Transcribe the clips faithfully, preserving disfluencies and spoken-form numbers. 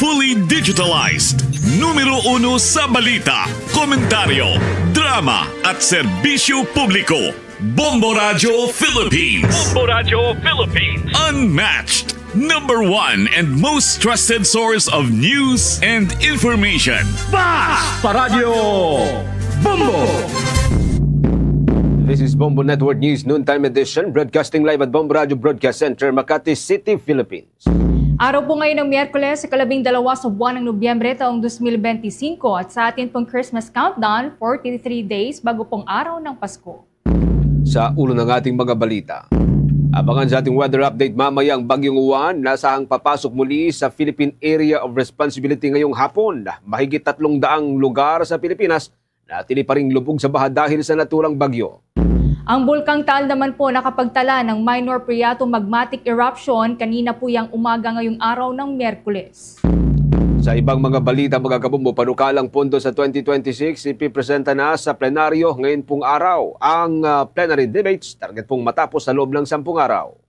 Fully digitalized. Numero uno sa balita, komentaryo, drama, at serbisyo publiko. Bombo Radyo Philippines. Bombo Radyo Philippines. Unmatched. Number one and most trusted source of news and information. Bas pa Radyo Bombo! This is Bombo Network News Noontime Edition, broadcasting live at Bombo Radyo Broadcast Center, Makati City, Philippines. Araw po ngayon ng Miyerkules, ikalabing dalawa sa buwan ng Nobyembre taong dos mil benti singko, at sa atin pong Christmas countdown, forty-three days bago pong araw ng Pasko. Sa ulo ng ating mga balita, abangan sa ating weather update mamaya ang Bagyong Juan na sahang papasok muli sa Philippine Area of Responsibility ngayong hapon. Mahigit tatlong daang lugar sa Pilipinas natili pa ring lubog sa baha dahil sa naturang bagyo. Ang Bulkang Taal naman po nakapagtala ng minor phreatomagmatic eruption kanina po yang umaga ngayong araw ng Miyerkules. Sa ibang mga balita, mga kabombo, panukalang pondo sa twenty twenty-six, ipipresenta na sa plenaryo ngayon pong araw. Ang, ah, plenary debates target pong matapos sa loob ng sampung araw.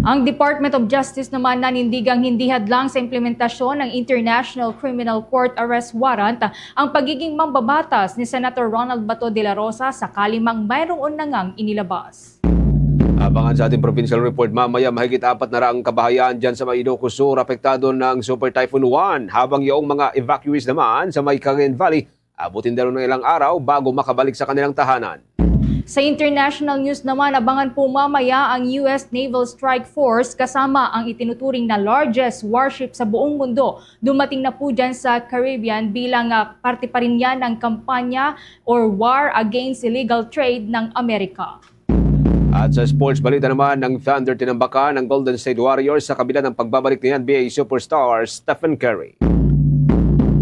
Ang Department of Justice naman nanindigang hindi hadlang sa implementasyon ng International Criminal Court Arrest Warrant ang pagiging mambabatas ni Senator Ronald Bato de la Rosa sakali mang mayroon na ngang inilabas. Abangan sa ating provincial report mamaya, mahigit apat na raang kabahayan dyan sa may Ilocos Sur apektado ng Super Typhoon Juan, habang yung mga evacuees naman sa may Cagayan Valley, abutin daw ng ilang araw bago makabalik sa kanilang tahanan. Sa international news naman, abangan po mamaya ang U S Naval Strike Force kasama ang itinuturing na largest warship sa buong mundo. Dumating na po dyan sa Caribbean bilang, ah, parte pa rin yan ng kampanya or war against illegal trade ng Amerika. At sa sports balita naman, ng Thunder tinambakan ang Golden State Warriors sa kabila ng pagbabalik ni N B A superstar Stephen Curry.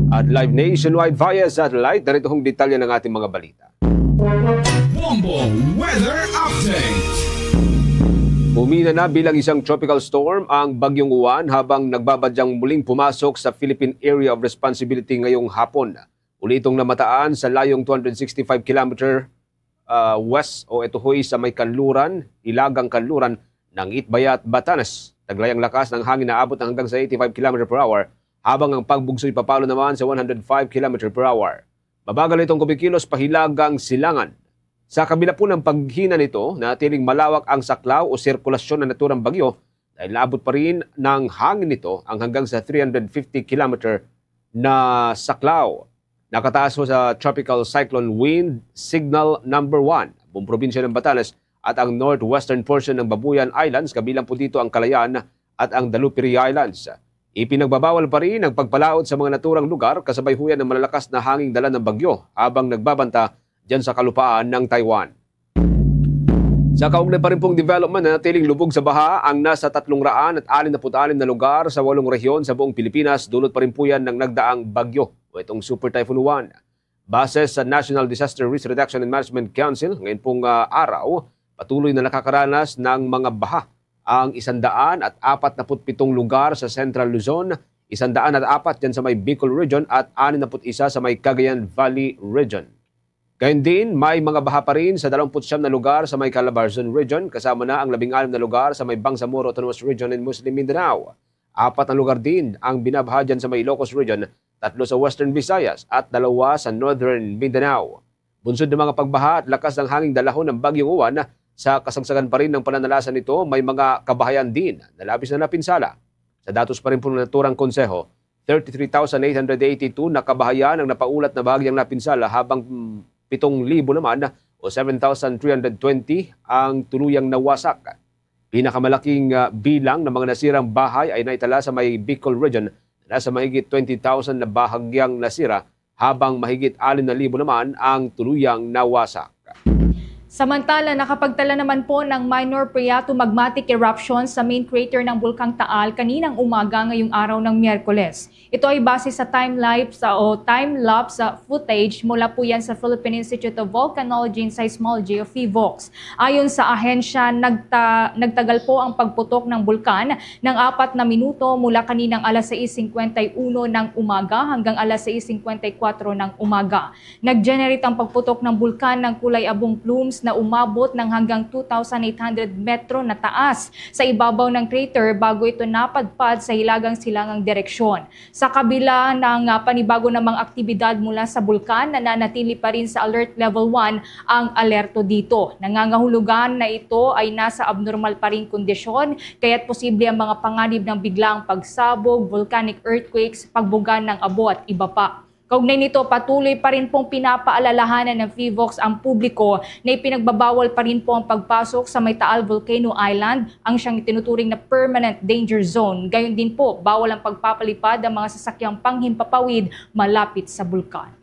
At live nationwide via satellite, narito ang detalye ng ating mga balita. Bombo Weather Update. Humina na bilang isang tropical storm ang Bagyong Juan habang nagbabadyang muling pumasok sa Philippine Area of Responsibility ngayong hapon. Uli itong namataan sa layong two hundred sixty-five kilometer, ah, west o ituhoy sa may kanluran, hilagang kanluran ng Itbayat, Batanes. Taglay ang lakas ng hangin na abot na hanggang sa eighty-five kilometer per hour, habang ang pagbugsoy papalo naman sa one hundred five kilometer per hour. Mabagal itong kumikilos pahilagang silangan. Sa kabila po ng paghina nito, natiling malawak ang saklaw o sirkulasyon ng naturang bagyo dahil naabot pa rin ng hangin nito ang hanggang sa three hundred fifty kilometer na saklaw. Nakataas ho sa Tropical Cyclone Wind Signal Number One, buong probinsya ng Batanes at ang northwestern portion ng Babuyan Islands, kabilang po dito ang Calayan at ang Dalupiri Islands. Ipinagbabawal pa rin ang pagpalaot sa mga naturang lugar kasabay ho yan ng malalakas na hanging dala ng bagyo habang nagbabanta dyan sa kalupaan ng Taiwan. Sa kaugnay pa rin pong development, nanatiling lubog sa baha ang nasa tatlong raan at anim na put anim na lugar sa walong rehiyon sa buong Pilipinas, dulot pa rin po yan ng nagdaang bagyo o itong Super Typhoon Juan. Base sa National Disaster Risk Reduction and Management Council, ngayon pong, ah, araw, patuloy na nakakaranas ng mga baha ang isandaan at apat na put pitong lugar sa Central Luzon, isandaan at apat dyan sa may Bicol Region at anim na put isa sa may Cagayan Valley Region. Gayon din, may mga baha pa rin sa dalawampu't siyam na lugar sa may Calabarzon Region, kasama na ang labing anim na lugar sa may Bangsamoro Autonomous Region in Muslim Mindanao. Apat na lugar din ang binabaha dyan sa may Ilocos Region, tatlo sa Western Visayas at dalawa sa Northern Mindanao. Bunsod ng mga pagbaha at lakas ng hanging dalahon ng Bagyong Juan, sa kasagsagan pa rin ng pananalasa nito, may mga kabahayan din na labis na napinsala. Sa datos pa rin po ng naturang konseho, thirty-three thousand eight hundred eighty-two na kabahayan ang napaulat na bahagyang napinsala, habang, mm, pitong libo naman o seven thousand three hundred twenty ang tuluyang nawasak. Pinakamalaking, ah, bilang ng mga nasirang bahay ay naitala sa may Bicol Region na nasa mahigit twenty thousand na bahagyang nasira, habang mahigit anim na libo naman ang tuluyang nawasak. Samantala, nakapagtala naman po ng minor phreatomagmatic eruption sa main crater ng Bulkang Taal kaninang umaga ngayong araw ng Miyerkules. Ito ay base sa time lapse, ah, o time lapse, ah, footage mula po yan sa Philippine Institute of Volcanology and Seismology o PHIVOLCS. Ayon sa ahensya, nagta-, nagtagal po ang pagputok ng bulkan ng apat na minuto mula kaninang alas sais singkwenta y uno ng umaga hanggang alas sais singkwenta y kuwatro ng umaga. Nag-generate ang pagputok ng bulkan ng kulay abong plumes na umabot ng hanggang two thousand eight hundred metro na taas sa ibabaw ng crater bago ito napadpad sa hilagang-silangang direksyon. Sa kabila ng, ah, panibago namang aktibidad mula sa bulkan, nananatili pa rin sa Alert Level one ang alerto dito. Nangangahulugan na ito ay nasa abnormal pa ring kondisyon, kaya't posible ang mga panganib ng biglaang pagsabog, volcanic earthquakes, pagbuga ng abo at iba pa. Kaugnay nito, patuloy pa rin pong pinapaalalahanan ng PHIVOLCS ang publiko na ipinagbabawal pa rin po ang pagpasok sa may Taal Volcano Island, ang siyang itinuturing na permanent danger zone. Gayon din po, bawal ang pagpapalipad ng mga sasakyang panghimpapawid malapit sa bulkan.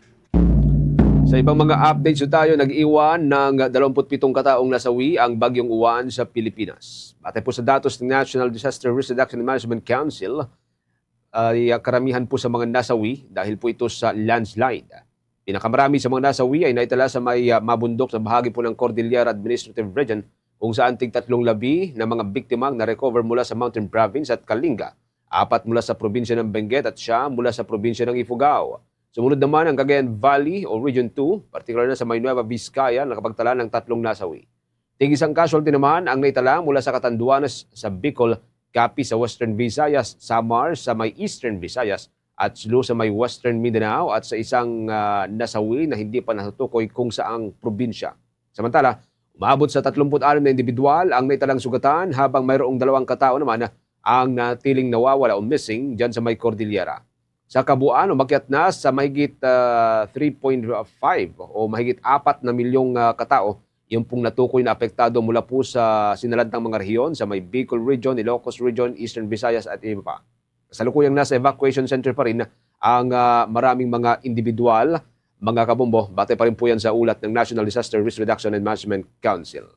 Sa ibang mga updates tayo, nag-iwan ng dalawampu't pitong kataong nasawi ang Bagyong Uwan sa Pilipinas. Batay po sa datos ng National Disaster Risk Reduction and Management Council, ay, ah, karamihan po sa mga nasawi dahil po ito sa landslide. Pinakamarami sa mga nasawi ay naitala sa may, ah, mabundok na bahagi po ng Cordillera Administrative Region, kung saan tig tatlong labi na mga biktima ang na-recover mula sa Mountain Province at Kalinga, apat mula sa probinsya ng Benguet at siyam mula sa probinsya ng Ifugao. Sumunod naman ang Cagayan Valley o Region two, partikular na sa may Nueva Vizcaya, nakapagtala ng tatlong nasawi. Tig isang casualty naman ang naitala mula sa Catanduanes sa Bicol, Capiz sa Western Visayas, Samar sa may Eastern Visayas, at Sulu sa may Western Mindanao, at sa isang, ah, nasawi na hindi pa natutukoy kung saang probinsya. Samantala, umabot sa tatlumpu't anim na individual ang naitalang sugatan, habang mayroong dalawang katao naman ang natiling nawawala o missing dyan sa may Cordillera. Sa kabuuan, umakyat na sa mahigit, ah, three point five o mahigit apat na milyong, ah, katao yung pong natukoy na apektado mula po sa sinalantang mga rehiyon sa may Bicol Region, Ilocos Region, Eastern Visayas at iba pa. Kasalukuyang nasa evacuation center pa rin ang, ah, maraming mga individual, mga kabombo. Batay pa rin po yan sa ulat ng National Disaster Risk Reduction and Management Council.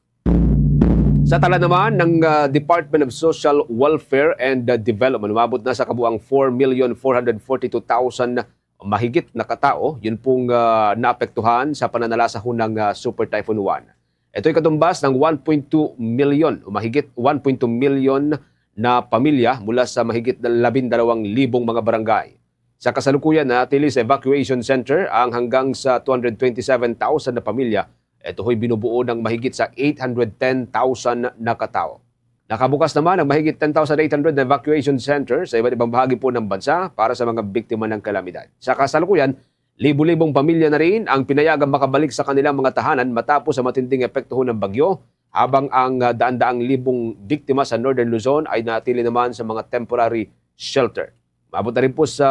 Sa tala naman ng, ah, Department of Social Welfare and, ah, Development, umabot na sa kabuang four million four hundred forty-two thousand mahigit na katao, yun pong, ah, naapektuhan sa pananalasahon ng, ah, Super Typhoon Uwan. Ito'y katumbas ng one point two million o mahigit one point two million na pamilya mula sa mahigit labindalawang libong mga barangay. Sa kasalukuyan, natili sa evacuation center ang hanggang sa two hundred twenty-seven thousand na pamilya. Ito ho'y binubuo ng mahigit sa eight hundred ten thousand na katao. Nakabukas naman ang mahigit ten thousand eight hundred na evacuation center sa iba't ibang bahagi po ng bansa para sa mga biktima ng kalamidad. Sa kasalukuyan, libo-libong pamilya na rin ang pinayagang makabalik sa kanilang mga tahanan matapos ang matinding epekto ng bagyo, habang ang, ah, daan-daang libong biktima sa Northern Luzon ay natili naman sa mga temporary shelter. Maabot na rin po sa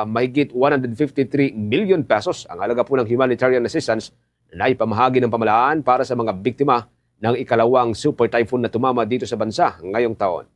mahigit one hundred fifty-three million pesos ang halaga po ng humanitarian assistance na ipamahagi ng pamahalaan para sa mga biktima ng ikalawang super typhoon na tumama dito sa bansa ngayong taon.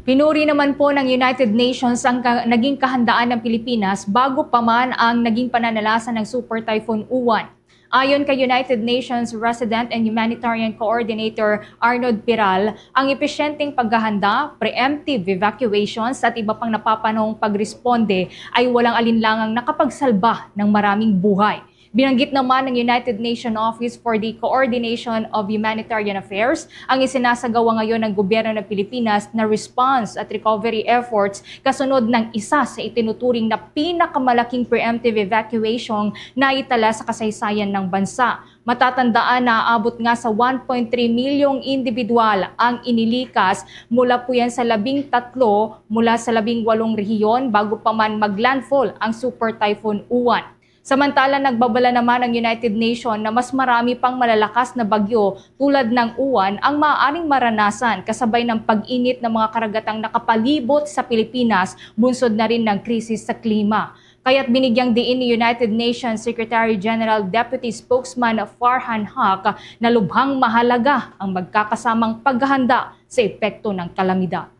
Pinuri naman po ng United Nations ang ka-, naging kahandaan ng Pilipinas bago pa man ang naging pananalasa ng Super Typhoon Uwan. Ayon kay United Nations Resident and Humanitarian Coordinator Arnold Piral, ang episyenteng paghahanda, preemptive evacuations at iba pang napapanahong pagresponde ay walang alinlangang nakapagsalba ng maraming buhay. Binanggit naman ng United Nations Office for the Coordination of Humanitarian Affairs ang isinasagawa ngayon ng gobyerno ng Pilipinas na response at recovery efforts kasunod ng isa sa itinuturing na pinakamalaking preemptive evacuation na itala sa kasaysayan ng bansa. Matatandaan na aabot nga sa one point three milyong individual ang inilikas mula po yan sa labing tatlo mula sa labing walong rehiyon bago pa man maglandfall ang Super Typhoon Uwan. Samantala, nagbabala naman ang United Nations na mas marami pang malalakas na bagyo tulad ng Uwan ang maaaring maranasan, kasabay ng pag-init ng mga karagatang nakapalibot sa Pilipinas, bunsod na rin ng krisis sa klima. Kaya't binigyang diin ni United Nations Secretary General Deputy Spokesman Farhan Haq na lubhang mahalaga ang magkakasamang paghahanda sa epekto ng kalamidad.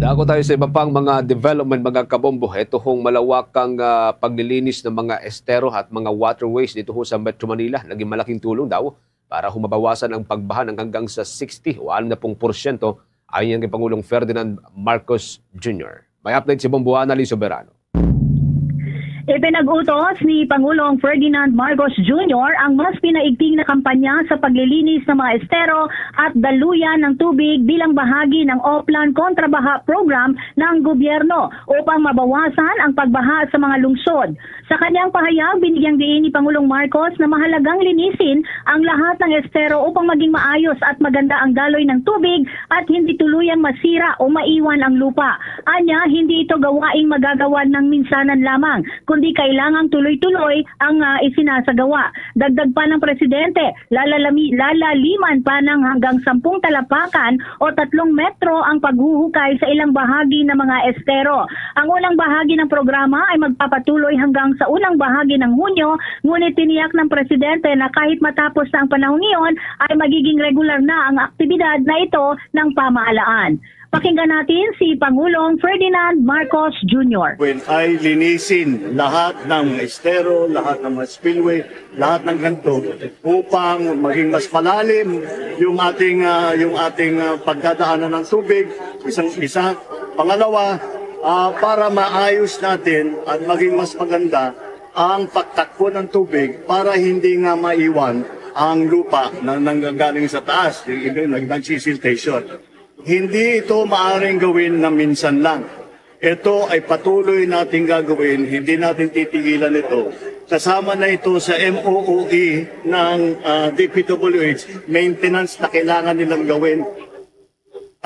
Dako tayo sa iba pang mga development, mga kabombo. Ito hong malawakang, ah, paglilinis ng mga estero at mga waterways dito ho sa Metro Manila. Naging malaking tulong daw para humabawasan ang pagbaha ng hanggang sa sixty o anim na pung porsyento, ayon kay Pangulong Ferdinand Marcos Junior. May update si Bombo Annalyn Soberano. Ipinag-utos ni Pangulong Ferdinand Marcos Junior ang mas pinaigting na kampanya sa paglilinis ng mga estero at daluyan ng tubig bilang bahagi ng Oplan Kontra Baha Program ng gobyerno upang mabawasan ang pagbaha sa mga lungsod. Sa kanyang pahayag, binigyang diin ni Pangulong Marcos na mahalagang linisin ang lahat ng estero upang maging maayos at maganda ang daloy ng tubig at hindi tuluyang masira o maiwan ang lupa. Anya, hindi ito gawaing magagawa ng minsanan lamang, kundi kailangang tuloy-tuloy ang, ah, isinasagawa. Dagdag pa ng presidente, lalami-, lalaliman pa ng hanggang sampung talapakan o tatlong metro ang paghuhukay sa ilang bahagi ng mga estero. Ang unang bahagi ng programa ay magpapatuloy hanggang sa unang bahagi ng Hunyo, ngunit tiniyak ng presidente na kahit matapos na ang panahong iyon, ay magiging regular na ang aktibidad na ito ng pamahalaan. Pakinggan natin si Pangulong Ferdinand Marcos Junior. When ay linisin lahat ng estero, lahat ng mga spillway, lahat ng ganito, upang maging mas malalim yung ating, ah, yung ating, ah, pagdadaanan ng tubig, isang isa. Pangalawa, ah, para maayos natin at maging mas maganda ang pagtakbo ng tubig para hindi nga maiwan ang lupa na nanggagaling sa taas, yung iba nag-, nagsisiltation. Hindi ito maaring gawin na minsan lang. Ito ay patuloy nating gagawin, hindi natin titigilan ito. Kasama na ito sa M O O E ng, ah, D P W H, maintenance na kailangan nilang gawin,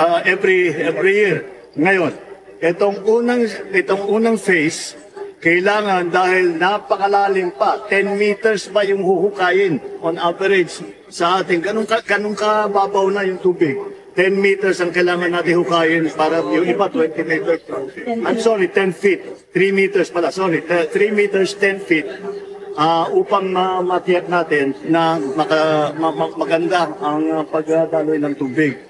ah, every, every year. Ngayon, itong unang, itong unang phase, kailangan, dahil napakalalim pa, ten meters pa yung huhukayin on average sa ating, ganun ka, ganun kababaw na yung tubig. Ten meters ang kailangan natin hukayin para yung iba, twenty meters. I'm sorry, ten feet. Three meters pala, sorry. Te-, three meters, ten feet. Ah, upang ma-, matiyak natin na maka-, ma-, ma-, maganda ang, ah, pagdaloy ng tubig.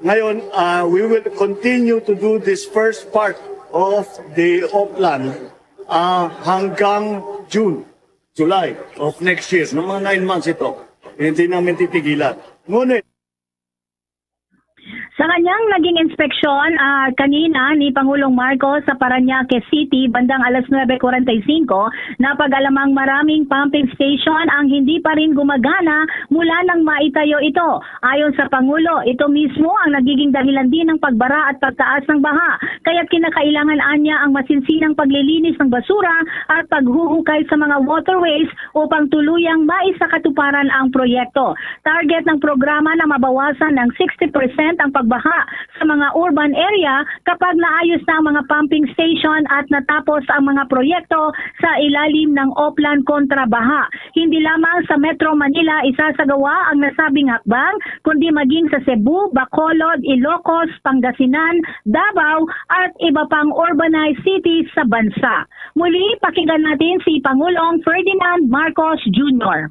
Ngayon, ah, we will continue to do this first part of the Oplan, ah, hanggang June, July of next year. Ng mga nine months ito. Hindi namin titigilan. Ngunit, Sa kanyang naging inspeksyon, ah, kanina ni Pangulong Marcos sa Parañaque City bandang alas nuebe kuwarenta y singko, napag-alamang maraming pumping station ang hindi pa rin gumagana mula nang maitayo ito. Ayon sa Pangulo, ito mismo ang nagiging dahilan din ng pagbara at pagtaas ng baha. Kaya't kinakailangan anya ang masinsinang paglilinis ng basura at paghuhukay sa mga waterways upang tuluyang maisakatuparan ang proyekto. Target ng programa na mabawasan ng sixty percent ang pagbaha sa mga urban area kapag naayos na ang mga pumping station at natapos ang mga proyekto sa ilalim ng Oplan Kontra Baha. Hindi lamang sa Metro Manila isasagawa ang nasabing hakbang, kundi maging sa Cebu, Bacolod, Ilocos, Pangasinan, Davao, at iba pang urbanized cities sa bansa. Muli, pakinggan natin si Pangulong Ferdinand Marcos Junior.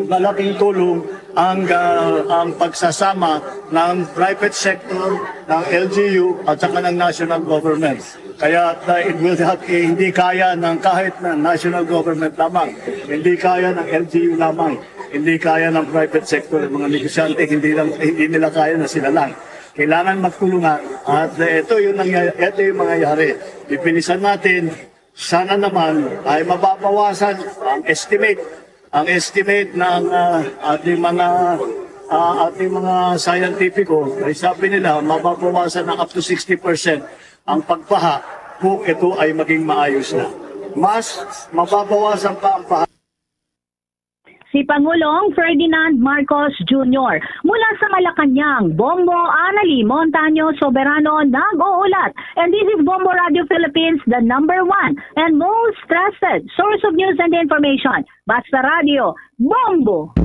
Malaking tulong ang, ah, ang pagsasama ng private sector, ng L G U, at saka ng national government. Kaya, ah, it will help, eh, hindi kaya ng kahit na national government lamang, hindi kaya ng L G U lamang, hindi kaya ng private sector, mga negosyante, hindi lang, hindi nila kaya na sila lang. Kailangan magtulungan at, eh, ito yung nangyay-, ito yung mangyayari. Bibilisan natin, sana naman ay mababawasan ang estimate, ang estimate ng, ah, ating mga, ah, ating mga scientifico. Ay sabi nila, mababawasan ng up to sixty percent ang pagbaha kung ito ay maging maayos na. Mas mababawasan pa ang baha. Si Pangulong Ferdinand Marcos Junior. Mula sa Malacañang, Bombo Anali Montaño Soberano nag-uulat. And this is Bombo Radio Philippines, the number one and most trusted source of news and information. Basta Radio, Bombo!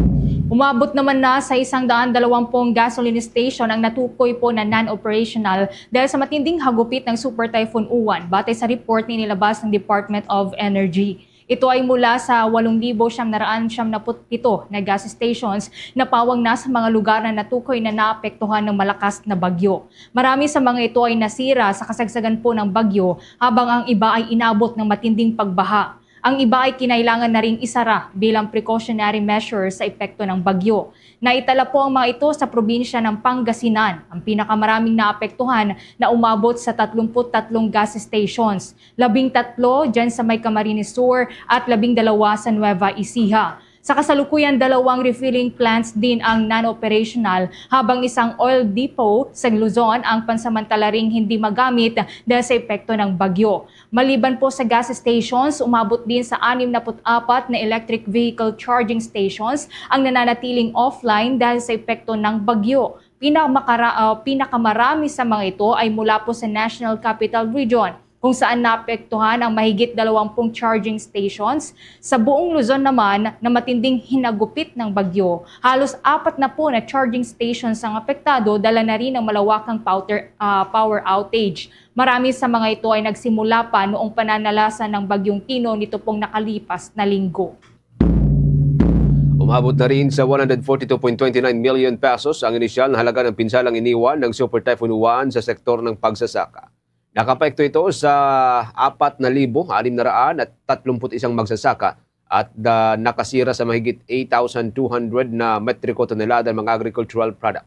Umabot naman na sa isang daan dalawampung gasoline station ang natukoy po na non-operational dahil sa matinding hagupit ng Super Typhoon Uwan, batay sa report na inilabas ng Department of Energy. Ito ay mula sa walong libo siyam na raan siyam naput pito na gas stations na pawang na sa mga lugar na natukoy na naapektuhan ng malakas na bagyo. Marami sa mga ito ay nasira sa kasagsagan po ng bagyo, habang ang iba ay inabot ng matinding pagbaha. Ang iba ay kinailangan na ring isara bilang precautionary measure sa epekto ng bagyo. Naitala po ang mga ito sa probinsya ng Pangasinan. Ang pinakamaraming naapektuhan na umabot sa tatlumpu't tatlong gas stations, labing tatlo dyan sa may Camarines Sur at labing dalawa sa Nueva Ecija. Sa kasalukuyan, dalawang refilling plants din ang non-operational, habang isang oil depot sa Luzon ang pansamantala ring hindi magamit dahil sa epekto ng bagyo. Maliban po sa gas stations, umabot din sa anim na put apat na electric vehicle charging stations ang nananatiling offline dahil sa epekto ng bagyo. Pinamakara-, ah, pinakamarami sa mga ito ay mula po sa National Capital Region, kung saan naapektuhan ang mahigit dalawampung charging stations. Sa buong Luzon naman, na matinding hinagupit ng bagyo, halos apat na po na charging stations ang apektado, dala na rin ang malawakang power, ah, power outage. Marami sa mga ito ay nagsimula pa noong pananalasan ng Bagyong Tino nito pong nakalipas na linggo. Umabot na rin sa one hundred forty-two point twenty-nine million pesos ang inisyal na halaga ng pinsalang iniwan ng Super Typhoon Uwan sa sektor ng pagsasaka. Nakaapekto ito sa apat na libo anim na raan at tatlumpu't isang magsasaka at, ah, nakasira sa mahigit eight thousand two hundred na metriko tonelada ng mga agricultural product.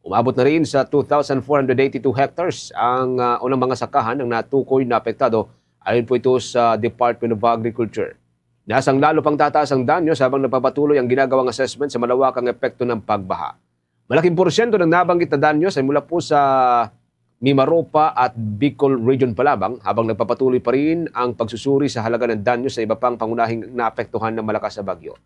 Umabot na rin sa two thousand four hundred eighty-two hectares ang, ah, unang mga sakahan ang natukoy na apektado, ayon po ito sa Department of Agriculture. Nasang lalo pang tataas ang danyos habang nagpapatuloy ang ginagawang assessment sa malawakang epekto ng pagbaha. Malaking porsyento ng nabanggit na danyos ay mula po sa Mimaropa at Bicol Region pa lamang, habang nagpapatuloy pa rin ang pagsusuri sa halaga ng danyos sa iba pang pangunahing naapektuhan ng malakas na bagyo.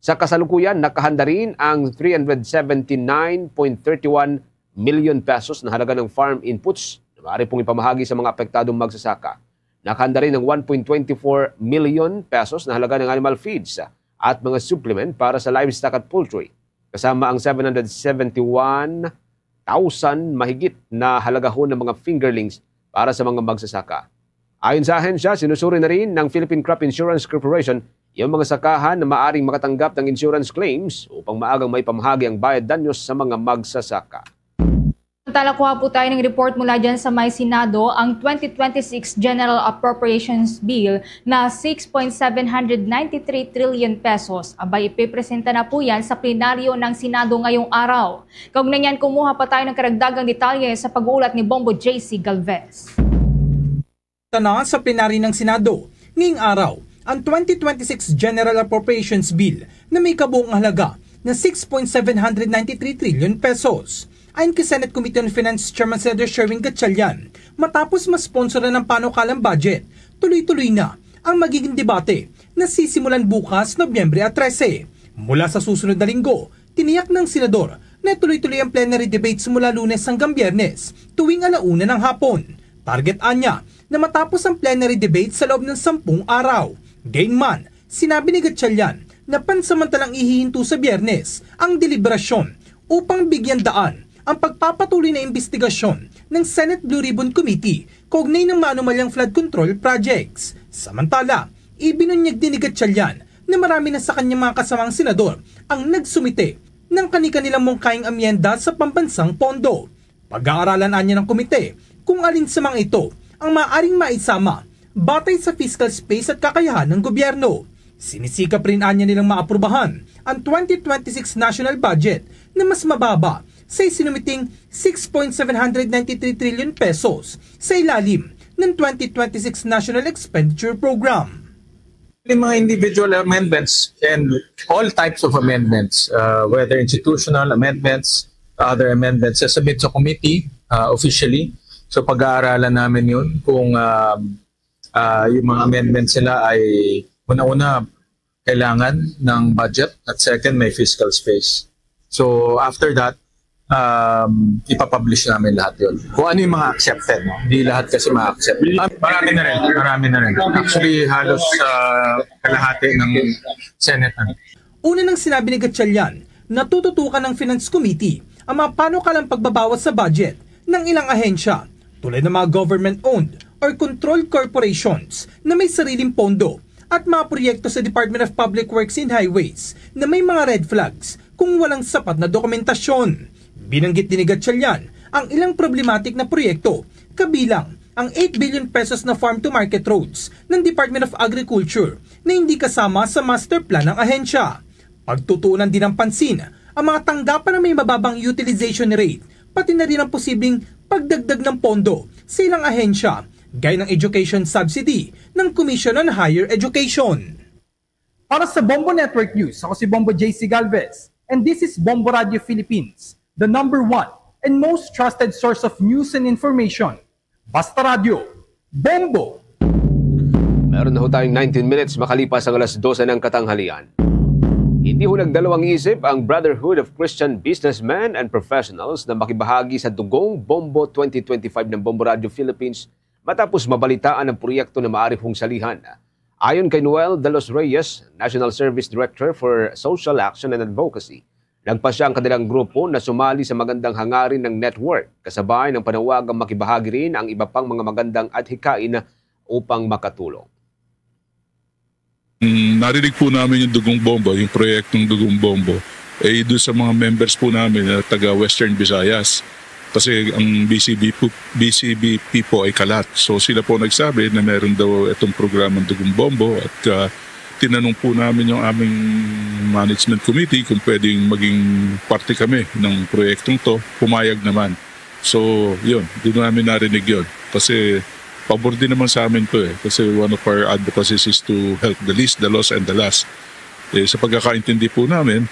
Sa kasalukuyan, nakahanda rin ang three hundred seventy-nine point thirty-one million pesos na halaga ng farm inputs na maaari pong ipamahagi sa mga apektadong magsasaka. Nakahanda rin ang one point twenty-four million pesos na halaga ng animal feeds at mga supplement para sa livestock at poultry, kasama ang seven hundred seventy-one thousand mahigit na halagahon ng mga fingerlings para sa mga magsasaka. Ayon sa ahensya, sinusuri na rin ng Philippine Crop Insurance Corporation yung mga sakahan na maaring makatanggap ng insurance claims upang maagang maipamahagi ang bayad danyos sa mga magsasaka. Samantala, kuha po tayo ng report mula dyan sa may Senado. Ang twenty twenty-six General Appropriations Bill na six point seven hundred ninety-three trillion pesos, abay, ipipresenta na po yan sa plenaryo ng Senado ngayong araw. Kaugnay niyan, kumuha pa tayo ng karagdagang detalye sa pag-uulat ni Bombo J C Galvez. Tana sa plenaryo ng Senado ngayong araw ang twenty twenty-six General Appropriations Bill na may kabuong halaga na six point seven hundred ninety-three trillion pesos. Ayon kay Senate Committee on Finance Chairman Senator Sherwin Gatchalian, matapos masponsoran ang panukalang budget, tuloy-tuloy na ang magiging debate na sisimulan bukas, Nobyembre trese. Mula sa susunod na linggo, tiniyak ng senador na tuloy-tuloy ang plenary debates mula Lunes hanggang Biyernes tuwing alauna ng hapon. Target anya na matapos ang plenary debate sa loob ng sampung araw. Gayunman, sinabi ni Gatchalian na pansamantalang ihihinto sa Biyernes ang deliberasyon upang bigyan daan ang pagpapatuloy na imbestigasyon ng Senate Blue Ribbon Committee kaugnay ng maanumalyang flood control projects. Samantala, ibinunyag din ni Gatchalian na marami na sa kanyang mga kasamang senador ang nagsumite ng kani-kanilang mungkahing amyenda sa pambansang pondo. Pag-aaralan anya ng komite kung alin sa mga ito ang maaring maisama batay sa fiscal space at kakayahan ng gobyerno. Sinisikap rin anya nilang maaprubahan ang twenty twenty-six national budget na mas mababa sa isinumiting six point seven hundred ninety-three trillion pesos sa ilalim ng twenty twenty-six National Expenditure Program. May mga individual amendments and all types of amendments, uh, whether institutional amendments, other amendments, sasubmit sa committee uh, officially. So pag-aaralan namin yun kung um, uh, yung mga amendments nila ay una-una kailangan ng budget at second may fiscal space. So after that, um, ipapublish namin lahat yun. Kung ano yung mga accepted, no? Hindi lahat kasi ma-accept. Ah, marami na rin, marami na rin. Actually, halos uh, kalahati ng Senate. Ano. Una nang sinabi ni Gatchalian na tututukan ng Finance Committee ang mga panukalang pagbabawas sa budget ng ilang ahensya tulad ng mga government-owned or controlled corporations na may sariling pondo at mga proyekto sa Department of Public Works and Highways na may mga red flags kung walang sapat na dokumentasyon. Binanggit din ni Gatchalian ang ilang problematic na proyekto, kabilang ang eight billion pesos na farm-to-market roads ng Department of Agriculture na hindi kasama sa master plan ng ahensya. Pagtutuunan din ng pansin ang mga tanggapan na may mababang utilization rate, pati na rin ang posibleng pagdagdag ng pondo sa ilang ahensya, gaya ng education subsidy ng Commission on Higher Education. Para sa Bombo Network News, ako si Bombo J C Galvez, and this is Bombo Radio Philippines, the number one and most trusted source of news and information. Basta Radio, Bombo! Meron na ho tayong nineteen minutes makalipas ang alas dose ng katanghalian. Hindi ho nagdalawang isip ang Brotherhood of Christian Businessmen and Professionals na makibahagi sa Dugong Bombo twenty twenty-five ng Bombo Radio Philippines matapos mabalitaan ang proyekto na maaari hong salihan. Ayon kay Noel de los Reyes, National Service Director for Social Action and Advocacy, nagpasya ang kanilang grupo na sumali sa magandang hangarin ng network, kasabay ng panawagang makibahagi rin ang iba pang mga magandang adhikain upang makatulong. Mm, narinig po namin yung Dugong Bombo, yung proyektong Dugong Bombo, eh, doon sa mga members po namin na taga Western Visayas. Kasi ang B C B po, B C B P po ay kalat. So sila po nagsabi na meron daw itong programang Dugong Bombo at, ah, tinanong po namin yung aming management committee kung pwedeng maging parte kami ng proyektong to. Pumayag naman. So, yun, doon namin narinig yun. Kasi pabor din naman sa amin to eh. Kasi one of our advocacies is to help the least, the lost, and the last. Eh, sa pagkakaintindi po namin,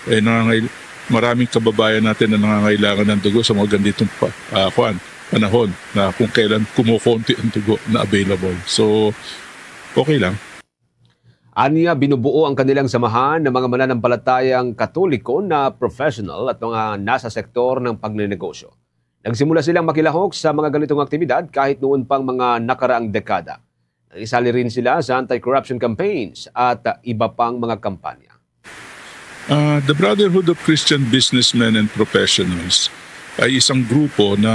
eh, nangangay-, maraming kababayan natin na nangangailangan ng dugo sa mga ganitong pa, ah, kwan, panahon na kung kailan kumukonti ang dugo na available. So, okay lang. Anya, binubuo ang kanilang samahan ng mga mananampalatayang Katoliko na professional at mga nasa sektor ng pagnenegosyo. Nagsimula silang makilahok sa mga ganitong aktibidad kahit noon pang mga nakaraang dekada. Nakisali rin sila sa anti-corruption campaigns at, ah, iba pang mga kampanya. Ah, the Brotherhood of Christian Businessmen and Professionals ay isang grupo na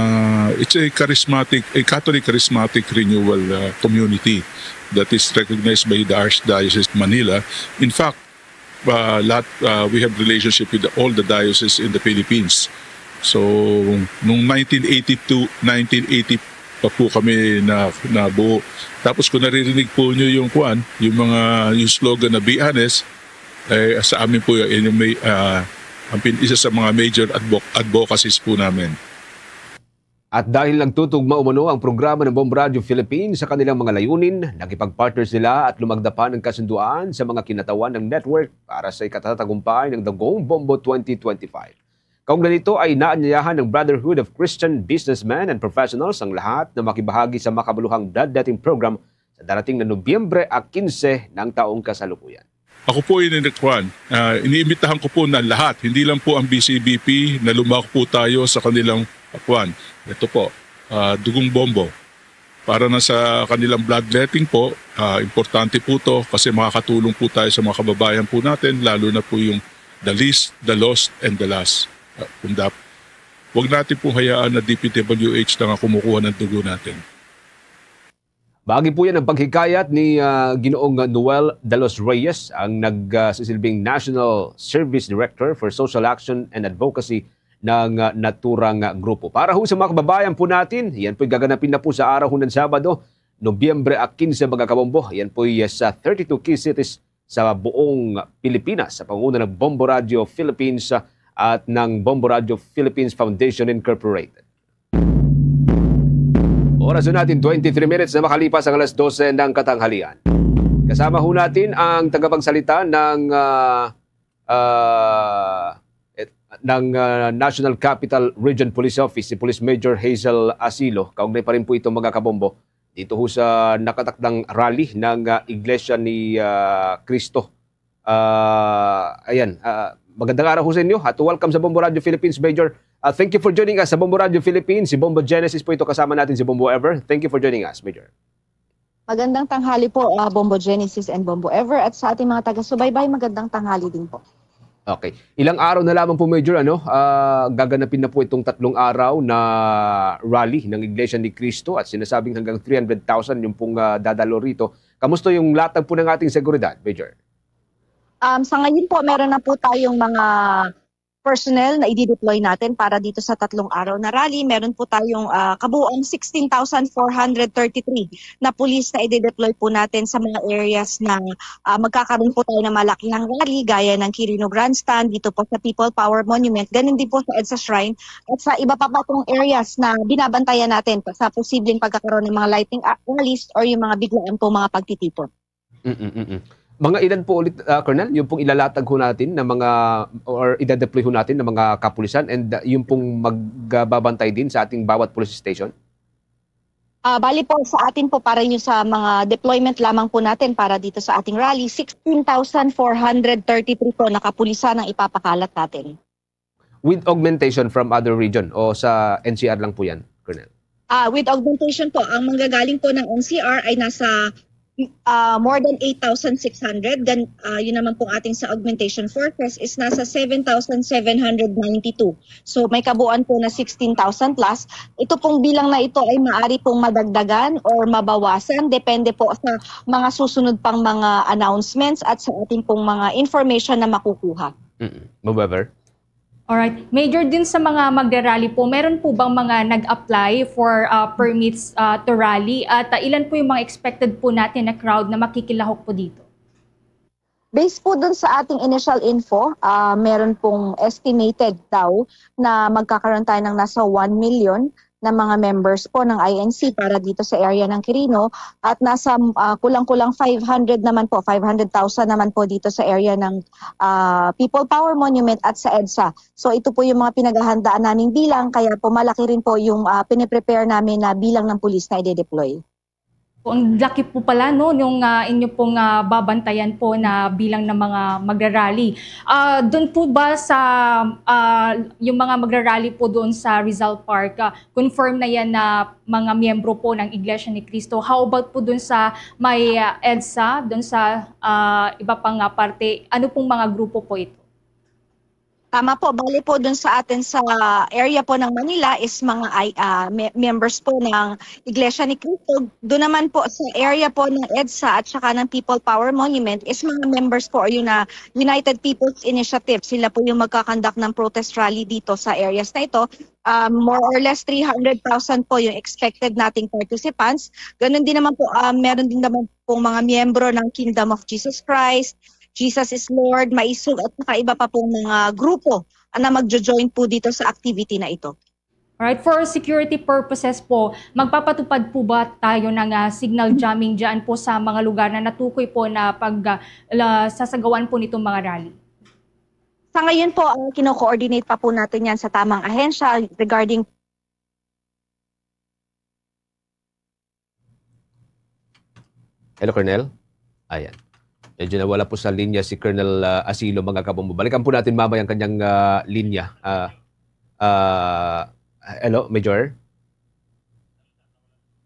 it's a charismatic, a Catholic charismatic renewal, ah, community that is recognized by the Archdiocese of Manila. In fact, ah, lahat, ah, we have relationship with all the dioceses in the Philippines. So, nung nineteen eighty-two, nineteen eighty pa po kami na, nabuo. Tapos kung naririnig po nyo yung kwan, yung mga, yung slogan na "Be honest," eh, sa amin po yun, yung may, ah, ang pin-, isa sa mga major advo-, advocacies po namin. At dahil nagtutugma umano ang programa ng Bombo Radio Philippines sa kanilang mga layunin, nakipag-partner sila at lumagda pa ng kasunduan sa mga kinatawan ng network para sa ikatatagumpay ng Dugong Bombo twenty twenty-five. Kaugnay nito ay inaanyayahan ng Brotherhood of Christian Businessmen and Professionals ang lahat na makibahagi sa makabuluhang bloodletting program sa darating na Nobyembre a quince ng taong kasalukuyan. Ako po ay inikwan, ah, iniimbitahan ko po na lahat, hindi lang po ang B C B P, na lumako po tayo sa kanilang, ah, kwan. Ito po, ah, Dugong Bombo. Para na sa kanilang bloodletting po, ah, importante po 'to kasi makakatulong po tayo sa mga kababayan po natin, lalo na po yung the least, the lost, and the last. Ah, kung dap-, wag natin pong hayaan na D P W H lang ang kumukuha ng dugo natin. Bahagi po yan ng paghikayat ni, ah, Ginoong Noel de los Reyes, ang nag, ah, sisilbing National Service Director for Social Action and Advocacy ng, ah, naturang, ah, grupo. Para ho sa mga kababayan po natin, yan po'y gaganapin na po sa araw ho ng Sabado, Nobyembre a quince, mga kabombo. Yan po'y, ah, sa thirty-two key cities sa buong Pilipinas, sa pangunguna ng Bombo Radio Philippines, ah, at ng Bombo Radio Philippines Foundation Incorporated. Oras na natin, twenty-three minutes na makalipas ang alas dose ng katanghalian. Kasama ho natin ang tagapagsalita ng, ah, ah, et-, ng, ah, National Capital Region Police Office, si Police Major Hazel Asilo. Kaugnay pa rin po ito, mga kabombo, dito ho sa nakatakdang rally ng, ah, Iglesia ni, ah, Cristo. Ah, ayan, ah, magandang araw ho sa inyo at welcome sa Bombo Radio Philippines, Major. Ah, thank you for joining us sa Bombo Radio Philippines. Si Bombo Genesis po ito, kasama natin si Bombo Ever. Thank you for joining us, Major. Magandang tanghali po, ah, Bombo Genesis and Bombo Ever, at sa ating mga taga-subaybay, magandang tanghali din po. Okay. Ilang araw na lamang po, Major, ano, ah, gaganapin na po itong tatlong araw na rally ng Iglesia ni Cristo at sinasabing hanggang three hundred thousand yung pong, ah, dadalo rito. Kamusta yung latag po ng ating seguridad, Major? Um, sa ngayon po, meron na po tayong mga personnel na i-deploy natin para dito sa tatlong araw na rally. Meron po tayong, ah, kabuuang sixteen thousand four hundred thirty-three na pulis na i-deploy po natin sa mga areas na, ah, magkakaroon po tayo ng malakihang rally gaya ng Quirino Grandstand, dito po sa People Power Monument, ganun din po sa EDSA Shrine at sa iba pa pa pong areas na binabantayan natin pa sa posibleng pagkakaroon ng mga lightning, ah, rallies or yung mga biglaan po mga pagtitipon. Mm, mm, mm. Mga ilan po ulit, ah, Colonel, yung pong ilalatag ho natin na mga or idadeploy ho natin na mga kapulisan and, ah, yung pong magbabantay din sa ating bawat police station? Ah, bali po sa atin po para yung sa mga deployment lamang po natin para dito sa ating rally, sixteen thousand four hundred thirty-three po na kapulisan ang ipapakalat natin. With augmentation from other region o sa N C R lang po yan, Colonel? Ah, with augmentation po, ang manggagaling po ng N C R ay nasa, ah, more than eight thousand six hundred. Then, ah, yun naman pong ating sa augmentation forces is nasa seven thousand seven hundred ninety-two. So, may kabuuan po na sixteen thousand plus. Ito pong bilang na ito ay maaari pong madagdagan or mabawasan depende po sa mga susunod pang mga announcements at sa ating pong mga information na makukuha. Mm-mm. Ma'am Weber? Alright. Major, din sa mga magrarally po, meron po bang mga nag-apply for, ah, permits, ah, to rally? At, ah, ilan po yung mga expected po natin na crowd na makikilahok po dito? Based po dun sa ating initial info, ah, meron pong estimated daw na magkakaroon tayo ng nasa one million na mga members po ng I N C para dito sa area ng Quirino at nasa, ah, kulang-kulang five hundred naman po, five hundred thousand naman po dito sa area ng, ah, People Power Monument at sa EDSA. So ito po yung mga pinaghahandaan naming bilang, kaya po malaki rin po yung, ah, piniprepare namin na bilang ng pulis na i-deploy. Ang laki po pala, no, yung, ah, inyo pong, ah, babantayan po na bilang ng mga magrarally. Ah, dun po ba sa, ah, yung mga magrarally po doon sa Rizal Park, ah, confirm na yan na mga miyembro po ng Iglesia ni Cristo? How about po dun sa may, ah, EDSA, dun sa, ah, iba pang, ah, parte? Ano pong mga grupo po ito? Tama po, bali po dun sa atin sa area po ng Manila is mga I-, ah, me-, members po ng Iglesia ni Cristo. Doon naman po sa area po ng EDSA at saka ng People Power Monument is mga members po, or yun na United People's Initiative. Sila po yung magkakandak ng protest rally dito sa areas na ito. Um, more or less three hundred thousand po yung expected nating participants. Ganun din naman po, ah, meron din naman pong mga miyembro ng Kingdom of Jesus Christ, Jesus is Lord, Maisog, at saka iba pa pong mga grupo na magjo-join po dito sa activity na ito. Alright, for security purposes po, magpapatupad po ba tayo ng, ah, signal jamming dyan po sa mga lugar na natukoy po na pag, ah, la-, sasagawan po nitong mga rally? Sa ngayon po, ang kino-coordinate pa po natin yan sa tamang ahensya regarding Hello, Colonel? Ayan. Medyo nawala po sa linya si Colonel, ah, Asilo, mga kabombo. Balikan po natin mamaya ang kanyang, ah, linya. Ah, ah, hello, Major?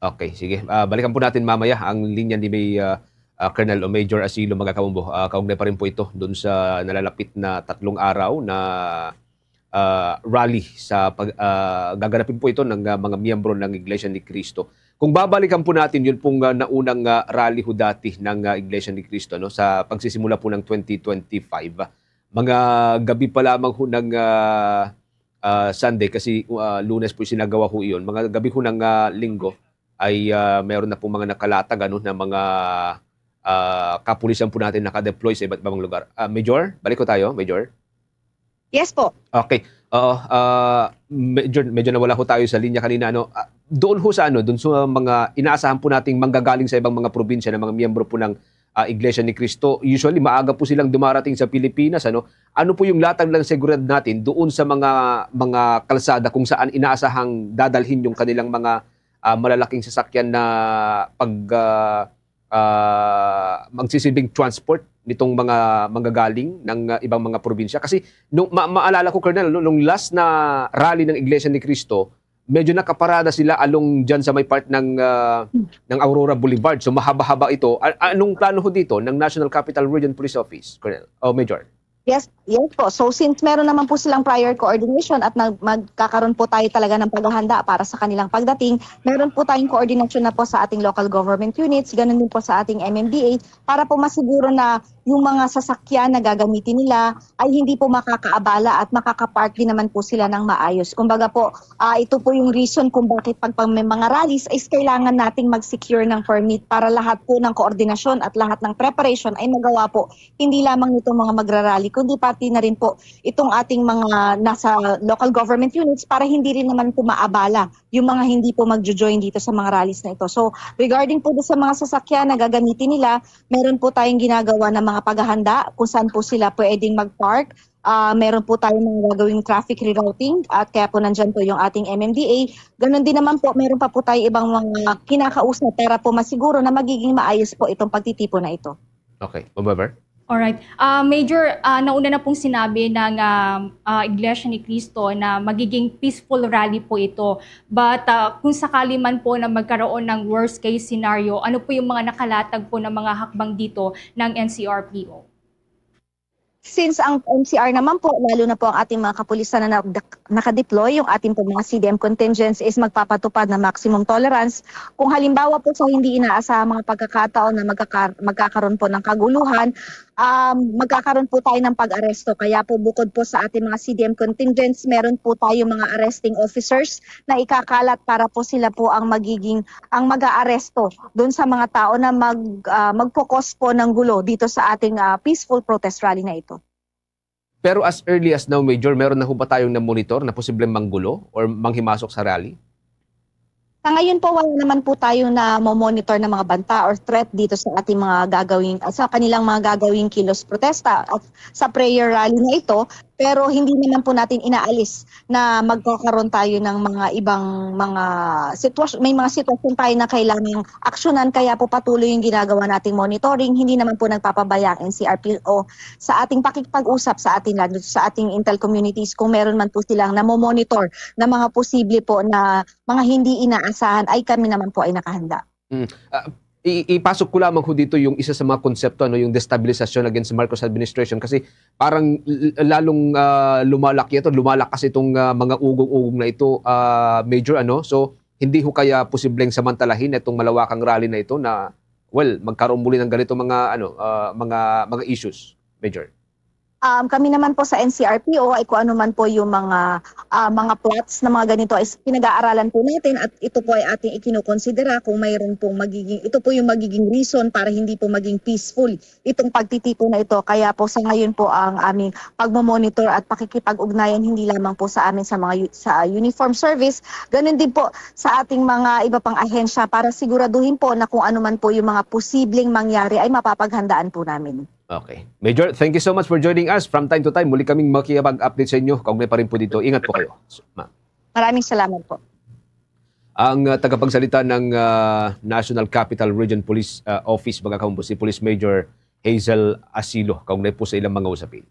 Okay, sige. Ah, balikan po natin mamaya ang linya ni May, ah, ah, Colonel o Major Asilo, mga kabombo. Ah, kaugnay pa rin po ito dun sa nalalapit na tatlong araw na ah, rally sa pag-, ah, gaganapin po ito ng, ah, mga miyembro ng Iglesia ni Cristo. Kung babalikan po natin, yun pong, ah, naunang, ah, rally ho dati ng, ah, Iglesia ni Cristo, no, sa pagsisimula po ng twenty twenty-five. Mga gabi pa lamang ho ng, ah, ah, Sunday, kasi, ah, Lunes po sinagawa ho iyon. Mga gabi ho ng, ah, Linggo ay, ah, meron na pong mga nakalatag, ano, na mga, ah, kapulisan po natin nakadeploy sa iba't ibang lugar. Ah, Major, balik ko tayo, Major. Yes po. Okay. Oo, ah, medyo, medyo nawala ho tayo sa linya kanina, ano. Ah, doon ho sa, ano, doon sa mga inaasahan po nating manggagaling sa ibang mga probinsya ng mga miyembro po ng, ah, Iglesia ni Cristo. Usually, maaga po silang dumarating sa Pilipinas, ano. Ano po yung latag ng seguridad natin doon sa mga, mga kalsada kung saan inaasahang dadalhin yung kanilang mga, ah, malalaking sasakyan na pag, ah, ah, magsisilbing transport nitong mga manggagaling ng, ah, ibang mga probinsya? Kasi nung ma-, maalala ko, Colonel, no, nung last na rally ng Iglesia ni Cristo, medyo nakaparada sila along dyan sa may part ng, ah, ng Aurora Boulevard. So, mahaba-haba ito. A-, anong plano ho dito ng National Capital Region Police Office, Colonel? O, Major? Yes, yes po. So, since meron naman po silang prior coordination at nag-, magkakaroon po tayo talaga ng paghahanda para sa kanilang pagdating, meron po tayong koordinasyon na po sa ating local government units, ganun din po sa ating M M D A, para po masiguro na yung mga sasakyan na gagamitin nila ay hindi po makakaabala at makakapark din naman po sila ng maayos. Kumbaga po, ah, ito po yung reason kung bakit pag, pag may mga rallies is kailangan nating mag-secure ng permit para lahat po ng koordinasyon at lahat ng preparation ay magawa po, hindi lamang nitong mga magrarally, kundi pati na rin po itong ating mga nasa local government units para hindi rin naman po maabala yung mga hindi po magjo-join dito sa mga rallies na ito. So, regarding po sa mga sasakyan na gagamitin nila, meron po tayong ginagawa na mga paghahanda kung saan po sila pwedeng mag-park. Ah, meron po tayong mga gagawing traffic rerouting at kaya po nandyan po yung ating M M D A. Ganun din naman po, meron pa po tayong ibang mga kinakausap para po masiguro na magiging maayos po itong pagtitipon na ito. Okay, Ma'am Weber? Alright. Ah, Major, ah, nauna na pong sinabi ng ah, ah, Iglesia ni Cristo na magiging peaceful rally po ito. But ah, kung sakali man po na magkaroon ng worst case scenario, ano po yung mga nakalatag po ng mga hakbang dito ng N C R P O? Since ang N C R naman po, lalo na po ang ating mga kapulisan na nag- nakadeploy, yung ating po mga C D M contingents is magpapatupad ng maximum tolerance. Kung halimbawa po sa hindi inaasahang mga pagkakataon na magkaka- magkakaroon po ng kaguluhan, um, magkakaroon po tayo ng pag-aresto. Kaya po bukod po sa ating mga C D M contingents, meron po tayo mga arresting officers na ikakalat para po sila po ang magiging, ang mag-aaresto doon sa mga tao na mag, ah, mag-cause po ng gulo dito sa ating ah, peaceful protest rally na ito. Pero as early as now, Major, meron na ho ba tayong na-monitor na posibleng manggulo or manghimasok sa rally? Sa ngayon po, wala naman po tayo na monitor ng mga banta or threat dito sa ating mga gagawing, sa kanilang mga gagawing kilos protesta at sa prayer rally na ito. Pero hindi naman po natin inaalis na magkakaroon tayo ng mga ibang mga sitwasyon. May mga sitwasyon tayo na kailangang aksyonan, kaya po patuloy yung ginagawa nating monitoring. Hindi naman po nagpapabaya ang N C R P O sa ating pakikipag-usap sa ating land, sa ating intel communities. Kung meron man po silang namomonitor na mga posible po na mga hindi inaasahan, ay kami naman po ay nakahanda. Mm. Ah, i- ipasok ko lamang ho dito yung isa sa mga konsepto, ano, yung destabilisasyon against Marcos administration, kasi parang l- lalong ah, lumalaki ito, lumalakas itong ah, mga ugong-ugong na ito, ah, Major, ano. So hindi ho kaya posibleng samantalahin itong malawakang rally na ito na, well, magkaroon muli ng ganito mga, ano, ah, mga mga issues, Major? Um, kami naman po sa N C R P O ay kung ano man po yung mga ah, mga plots na mga ganito ay pinag-aaralan po natin at ito po ay ating ikinokonsidera kung mayroon pong magiging, ito po yung magiging reason para hindi po maging peaceful itong pagtitipon na ito. Kaya po sa ngayon po ang aming pagmamonitor at pakikipag-ugnayan hindi lamang po sa amin sa mga yu- sa uniform service, ganun din po sa ating mga iba pang ahensya para siguraduhin po na kung ano man po yung mga posibleng mangyari ay mapapaghandaan po namin. Okay. Major, thank you so much for joining us. From time to time, muli kaming makikipag-update sa inyo. Kaugnay pa rin po dito. Ingat po kayo. Ma'am. Maraming salamat po. Ang uh, tagapagsalita ng uh, National Capital Region Police uh, Office, mga kaumbo, si Police Major Hazel Asilo, kaugnay po sa ilang mga usapin.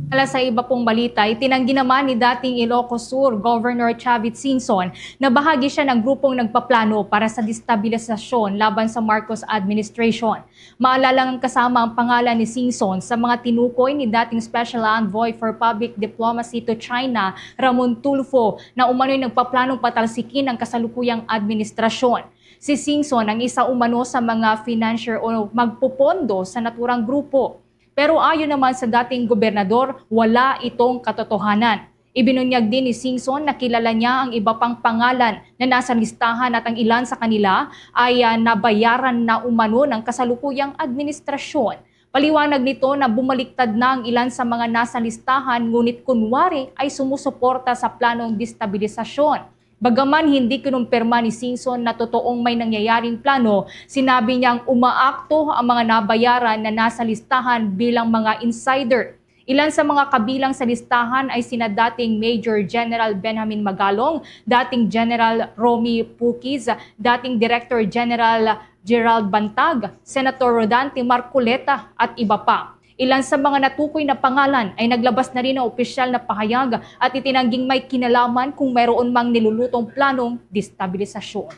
Ala sa iba pong balita, itinanggi naman ni dating Ilocos Sur Governor Chavit Singson na bahagi siya ng grupong nagpaplano para sa destabilisasyon laban sa Marcos administration. Maalalang kasama ang pangalan ni Singson sa mga tinukoy ni dating Special Envoy for Public Diplomacy to China, Ramon Tulfo, na umano'y nagpaplanong patalsikin ang kasalukuyang administrasyon. Si Singson ang isa umano sa mga financier o magpupondo sa naturang grupo. Pero ayon naman sa dating gobernador, wala itong katotohanan. Ibinunyag din ni Singson na kilala niya ang iba pang pangalan na nasa listahan at ang ilan sa kanila ay ah, nabayaran na umano ng kasalukuyang administrasyon. Paliwanag nito na bumaliktad na ang ilan sa mga nasa listahan ngunit kunwari ay sumusuporta sa planong destabilisasyon. Bagaman hindi kinumpirma ni Singson na totoong may nangyayaring plano, sinabi niyang umaakto ang mga nabayaran na nasa listahan bilang mga insider. Ilan sa mga kabilang sa listahan ay sina dating Major General Benjamin Magalong, dating General Romy Pukiz, dating Director General Gerald Bantag, Senator Rodante Marcoleta at iba pa. Ilan sa mga natukoy na pangalan ay naglabas na rin ng opisyal na pahayag at itinangging may kinalaman kung mayroon mang nilulutong planong destabilisasyon.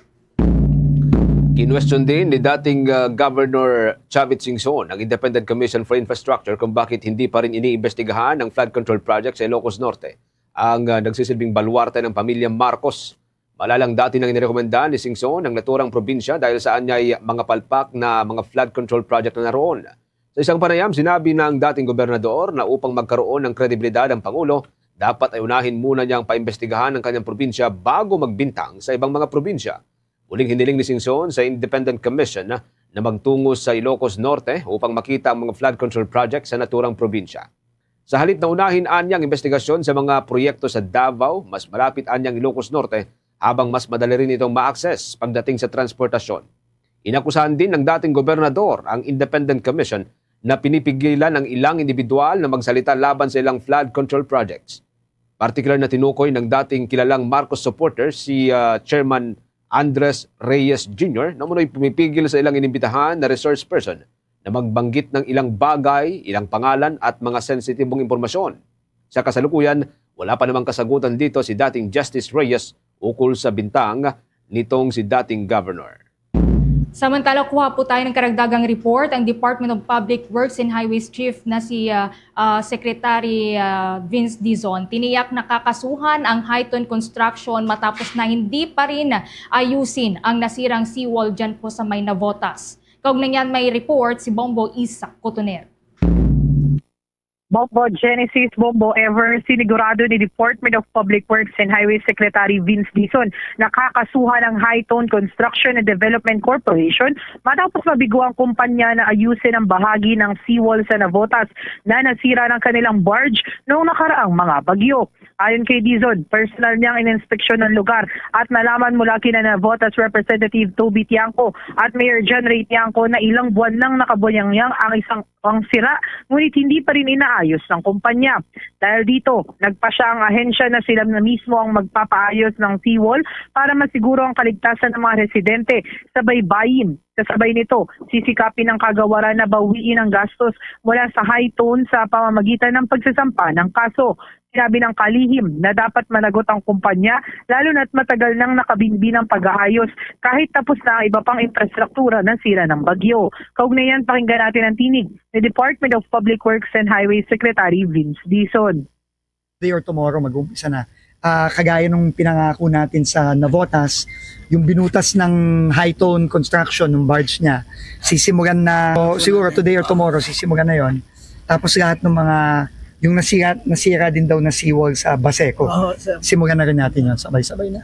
Kinwestiyon din ni dating uh, Governor Chavit Singson ang Independent Commission for Infrastructure kung bakit hindi pa rin iniimbestigahan ang flood control project sa Ilocos Norte, ang uh, nagsisilbing baluarte ng pamilya Marcos. Malalang dati nang inirekomenda ni Singson ang naturang probinsya dahil sa anyay mga palpak na mga flood control project na naroon. Sa isang panayam, sinabi ng dating gobernador na upang magkaroon ng kredibilidad ang Pangulo, dapat ay unahin muna niyang paimbestigahan ang kanyang probinsya bago magbintang sa ibang mga probinsya. Muling hiniling ni Singson sa Independent Commission na magtungo sa Ilocos Norte upang makita ang mga flood control project sa naturang probinsya. Sa halip na unahin anya ang investigasyon sa mga proyekto sa Davao, mas malapit anya ang Ilocos Norte, habang mas madali rin itong ma-access pagdating sa transportasyon. Inakusahan din ng dating gobernador ang Independent Commission na pinipigilan ang ilang individual na magsalita laban sa ilang flood control projects. Partikular na tinukoy ng dating kilalang Marcos supporter si, ah, Chairman Andres Reyes Junior na umano'y pumipigil sa ilang inimbitahan na resource person na magbanggit ng ilang bagay, ilang pangalan at mga sensitibong impormasyon. Sa kasalukuyan, wala pa namang kasagutan dito si dating Justice Reyes ukol sa bintang nitong si dating governor. Samantala, kuha po tayo ng karagdagang report. Ang Department of Public Works and Highways Chief na si, ah, ah, Secretary, ah, Vince Dizon, tiniyak na kakasuhan ang Highton Construction matapos na hindi pa rin ayusin ang nasirang seawall dyan po sa may Navotas. Kaugnay niyan, may report si Bombo Isak Cotoner. Bombo Genesis, Bombo Ever, sinigurado ni Department of Public Works and Highways Secretary Vince Dizon na kakasuhan ang Highton Construction and Development Corporation matapos mabigo ang kumpanya na ayusin ang bahagi ng seawall sa Navotas na nasira ng kanilang barge noong nakaraang mga bagyo. Ayon kay Dizon, personal niyang ininspeksyon ng lugar at nalaman mula kina Navotas Representative Toby Tiangco at Mayor John Ray Tiangco na ilang buwan nang nakabuyangyang ang isang ang sira, ngunit hindi pa rin inaayos ng kumpanya. Dahil dito, nagpasya ang ahensya na sila na mismo ang magpapaayos ng seawall para masiguro ang kaligtasan ng mga residente sa baybayin. Kasabay nito, sisikapin ng kagawaran na bawiin ang gastos mula sa Highton sa pamamagitan ng pagsasampa ng kaso. Sinabi ng kalihim na dapat managot ang kumpanya, lalo na't matagal nang nakabinbin ang pag-aayos kahit tapos na ang iba pang infrastruktura na sira ng bagyo. Kaugnay niyan, pakinggan natin ang tinig ni Department of Public Works and Highways Secretary Vince Dizon. Today or tomorrow, mag-uumpisa na. Ah, kagaya nung pinangako natin sa Navotas, yung binutas ng Highton Construction, ng barge niya, sisimulan na, o, siguro today or tomorrow, sisimulan na yon. Tapos lahat ng mga, yung nasira, nasira din daw na seawall sa Baseco, Oo, sir. Simulan na rin natin yon, sabay-sabay na.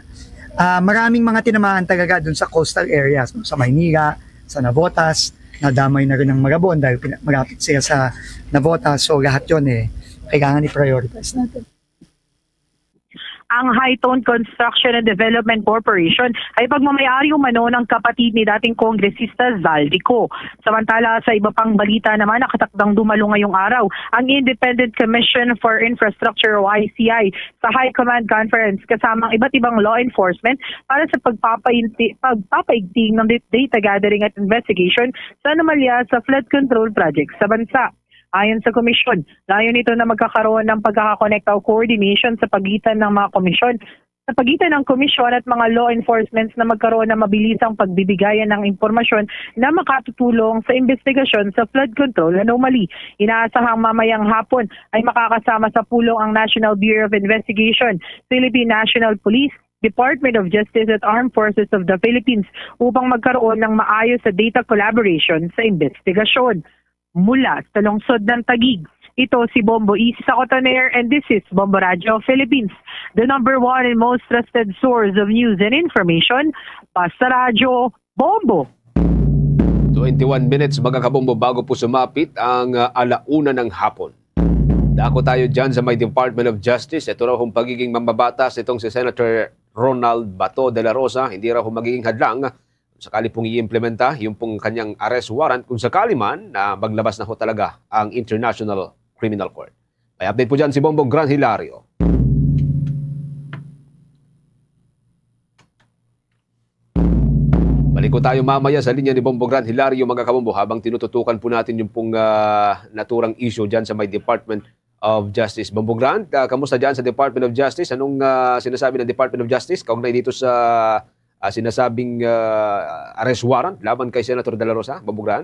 Ah, maraming mga tinamaan talaga dun sa coastal areas, no? Sa Maynila, sa Navotas, nadamay na rin ang Malabon dahil pina-, malapit sila sa Navotas. So, lahat yon, eh, kailangan i-prioritize natin. Ang Highton Construction and Development Corporation ay pagmamayari umano ng kapatid ni dating Kongresista Zaldy Co. Samantala, sa iba pang balita naman, nakatakdang dumalo ngayong araw ang Independent Commission for Infrastructure o I C I sa High Command Conference kasama ang iba't ibang law enforcement para sa pagpapainti-, pagpapaigting ng da-, data gathering at investigation sa anomalya sa flood control projects sa bansa. Ayon sa komisyon, layo nito na magkakaroon ng pagkakakonekta o coordination sa pagitan ng mga komisyon, sa pagitan ng komisyon at mga law enforcement na magkaroon ng mabilisang pagbibigayan ng impormasyon na makatutulong sa investigasyon sa flood control anomaly. Inaasahang mamayang hapon ay makakasama sa pulong ang National Bureau of Investigation, Philippine National Police, Department of Justice at Armed Forces of the Philippines upang magkaroon ng maayos sa data collaboration sa investigasyon. Mula sa lungsod ng Taguig, ito si Bombo Isa Cotoner, and this is Bombo Radyo Philippines, the number one and most trusted source of news and information. Basta Radyo, Bombo! Twenty-one minutes, mga kabombo, bago po sumapit ang, ah, alauna ng hapon. Dako tayo dyan sa may Department of Justice. Ito raw ang pagiging mambabatas itong si Senator Ronald Bato de la Rosa. Hindi raw magiging hadlang kung sakali pong i-implementa yung pong kanyang arrest warrant kung sakali man na maglabas na ho talaga ang International Criminal Court. May update po dyan si Bombo Gran Hilario. Balik ko tayo mamaya sa linya ni Bombo Gran Hilario, mga kabombo, habang tinututukan po natin yung pong, ah, naturang issue dyan sa may Department of Justice. Bombo Gran, ah, kamusta dyan sa Department of Justice? Anong, ah, sinasabi ng Department of Justice kaugnay dito sa, ah, sinasabing, ah, arrest warrant laban kay Senator De La Rosa? Bombo Gran?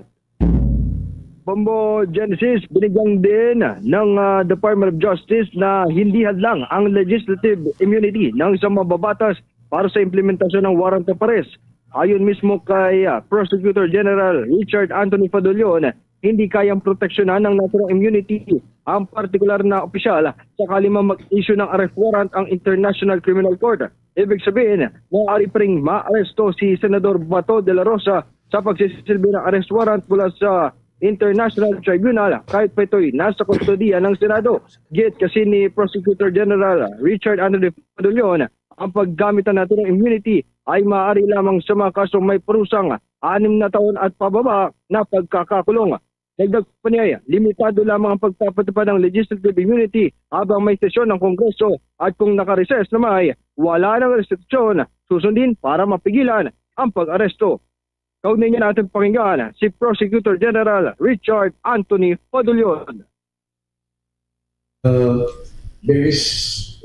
Bombo Genesis, binigyan din ng, ah, Department of Justice na hindi hadlang ang legislative immunity ng isang mambabatas para sa implementasyon ng warrant of arrest. Ayon mismo kay, ah, Prosecutor General Richard Anthony Fadulyon, hindi kayang proteksyonan ng natural immunity ang partikular na opisyal sakali man mag-issue ng arrest warrant ang International Criminal Court. Ibig sabihin, maaari pa ring maaresto si Senador Bato de la Rosa sa pagsisilbi ng arrest warrant mula sa International Tribunal kahit pa ito'y nasa kustodiya ng Senado. Giit kasi ni Prosecutor General Richard Anthony Padulyon, ang paggamit ng natural immunity ay maaari lamang sa mga kasong may parusang anim na taon at pababa na pagkakakulong. Dagdag pa niya, limitado lamang ang pagpapatupad ng legislative immunity habang may sesyon ng Kongreso at kung nakareses naman, wala nang restriksyon susundin para mapigilan ang pag-aresto. Kaugnay niya natin pakinggan si Prosecutor General Richard Anthony Padulyon. Uh, there is,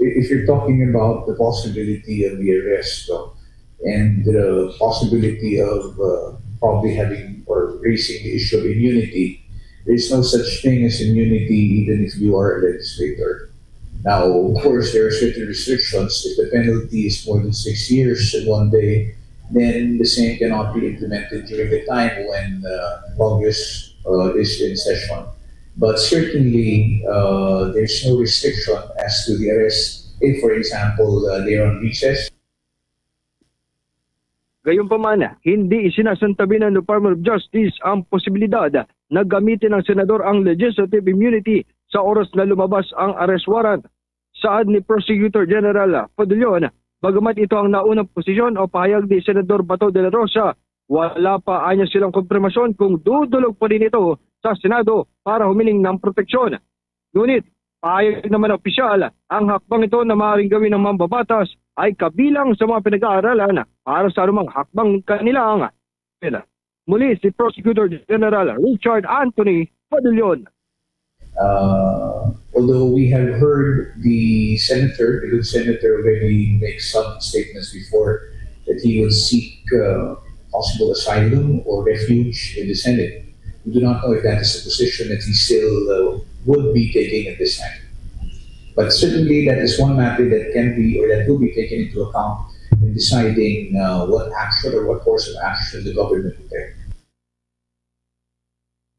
if you're talking about the possibility of the arrest, no, and the possibility of uh, probably having or raising the issue of immunity, there is no such thing as immunity even if you are a legislator. Now, of course, there are certain restrictions. If the penalty is more than six years and one day, then the same cannot be implemented during the time when uh, Congress uh, is in session. But certainly, uh, there's no restriction as to the arrest if, for example, uh, they're on recess. Gayunpaman, hindi isinasantabi ng Department of Justice ang posibilidad na gamitin ng senador ang legislative immunity sa oras na lumabas ang arrest warrant. Saad ni Prosecutor General Padulyon, bagamat ito ang naunang posisyon o pahayag ni Senador Bato de la Rosa, wala pa anya silang konfirmasyon kung dudulog pa rin ito sa Senado para humiling ng proteksyon. Ngunit, pahayag naman ng opisyal, ang hakbang ito na maaaring gawin ng mambabatas ay kabilang sa mga pinag-aaralan para sa anumang hakbang kanilang. Muli si Prosecutor General Richard Anthony Padulyon. Uh, although we have heard the senator, the good senator already make some statements before that he will seek uh, possible asylum or refuge in the Senate. We do not know if that is a position that he still uh, would be taking at this time. But certainly, that is one matter that can be or that will be taken into account in deciding uh, what action or what course of action the government will take.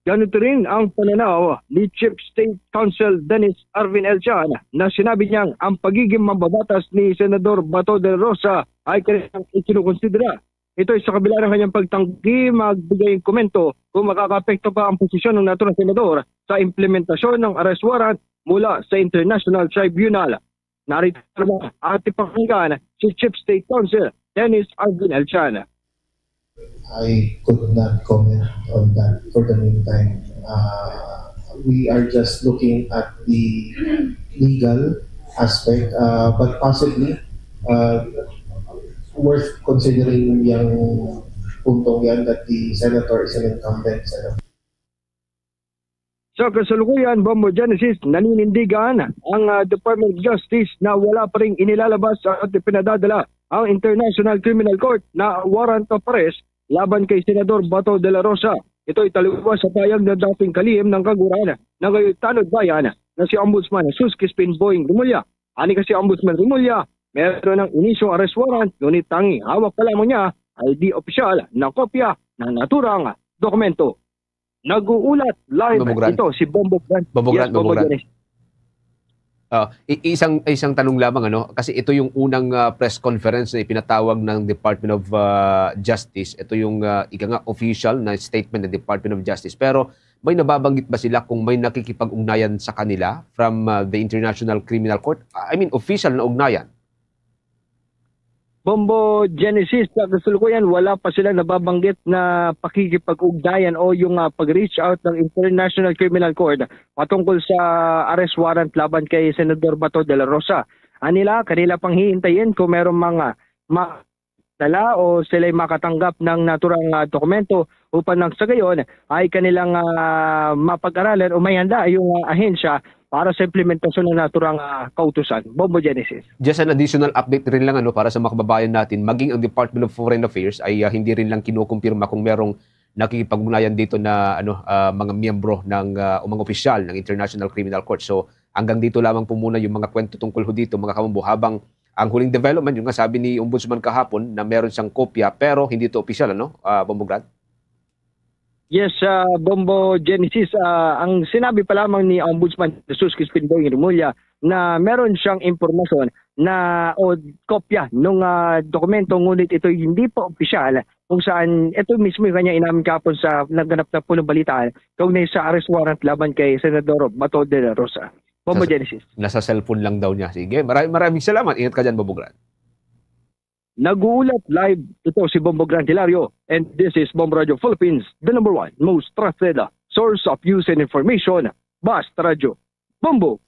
Ganito rin ang pananaw ni Chief State Counsel Dennis Arvin Elchan na sinabi niyang ang pagiging mambabatas ni Senador Bato de la Rosa ay kanilang ikinukonsidera. Ito ay sa kabila ng kanyang pagtanggi magbigay ng komento kung makakaapekto pa ang posisyon ng naturang senador sa implementasyon ng arrest warrant mula sa International Tribunal. Narito naman ang ating pakinggan si Chief State Counsel Dennis Arvin Elchan. I could not comment on that for the meantime. Uh, we are just looking at the legal aspect, uh, but possibly uh, worth considering yung puntong yan that the senator is an incumbent senator. Sa kasalukuyan, Bombo Genesis, naninindigan ang uh, Department of Justice na wala pa rin inilalabas at ipinadadala ang International Criminal Court na warrant of arrest laban kay Senador Bato de la Rosa. Ito'y taliwas sa payag ng dating kalihim ng Kaguraan na gayoy tanod bayan na si Ombudsman Jesus Crispin Boying Remulla. Ani kasi Ombudsman Remulla, meron ng inisyong arrest warrant, ngunit tanging hawak pa lamang niya ay di opisyal na kopya ng naturang dokumento. Nag-uulat live Bobo Grant. Ito si Bombo Grant. Bobo Grant, yes, Bobo Grant. Uh, isang isang tanong lamang, ano, kasi ito yung unang uh, press conference na ipinatawag ng Department of uh, Justice. Ito yung uh, ika nga official na statement ng Department of Justice. Pero may nababanggit ba sila kung may nakikipag-ugnayan sa kanila from uh, the International Criminal Court? I mean, official na ugnayan. Bombo Genesis, sa kasalukuyan, wala pa sila nababanggit na pakikipag-ugnayan o yung uh, pag-reach out ng International Criminal Court patungkol sa arrest warrant laban kay Senador Bato de la Rosa. Anila, kanila pang hihintayin kung merong mga ma- dala o sila'y makatanggap ng naturang uh, dokumento upang nang sa gayon ay kanilang uh, mapag-aralan o may handa yung uh, ahensya para sa implementasyon ng naturang uh, kautusan. Bombo Genesis. Just an additional update rin lang ano para sa mga kababayan natin, maging ang Department of Foreign Affairs ay uh, hindi rin lang kinukumpirma kung merong nakikipag-ugnayan dito na ano uh, mga miyembro ng uh, o mga opisyal ng International Criminal Court. So hanggang dito lamang po muna yung mga kwento tungkol ho dito, mga kamambo, habang ang huling development, yung nga sabi ni Ombudsman kahapon na meron siyang kopya pero hindi to opisyal, ano, uh, Bombo Grant? Yes, ah, Bombo Genesis, ah, ang sinabi pa lamang ni Ombudsman Jesus Crispin Boying Remulla na meron siyang impormasyon na o kopya nung, ah, dokumento, ngunit ito'y hindi pa opisyal, kung saan ito mismo yung kanya inamin kahapon sa naganap na pulong balitaan kaugnay sa arrest warrant laban kay Senador Bato de la Rosa. Bombo Sa- Genesis. Nasa cellphone lang daw niya. Sige, maraming, maraming salamat. Ingat ka dyan, Bombo Grant. Nag-uulat live ito si Bombo Grant Hilario, and this is Bombo Radio Philippines, the number one most trusted source of news and information. Basta Radio Bombo.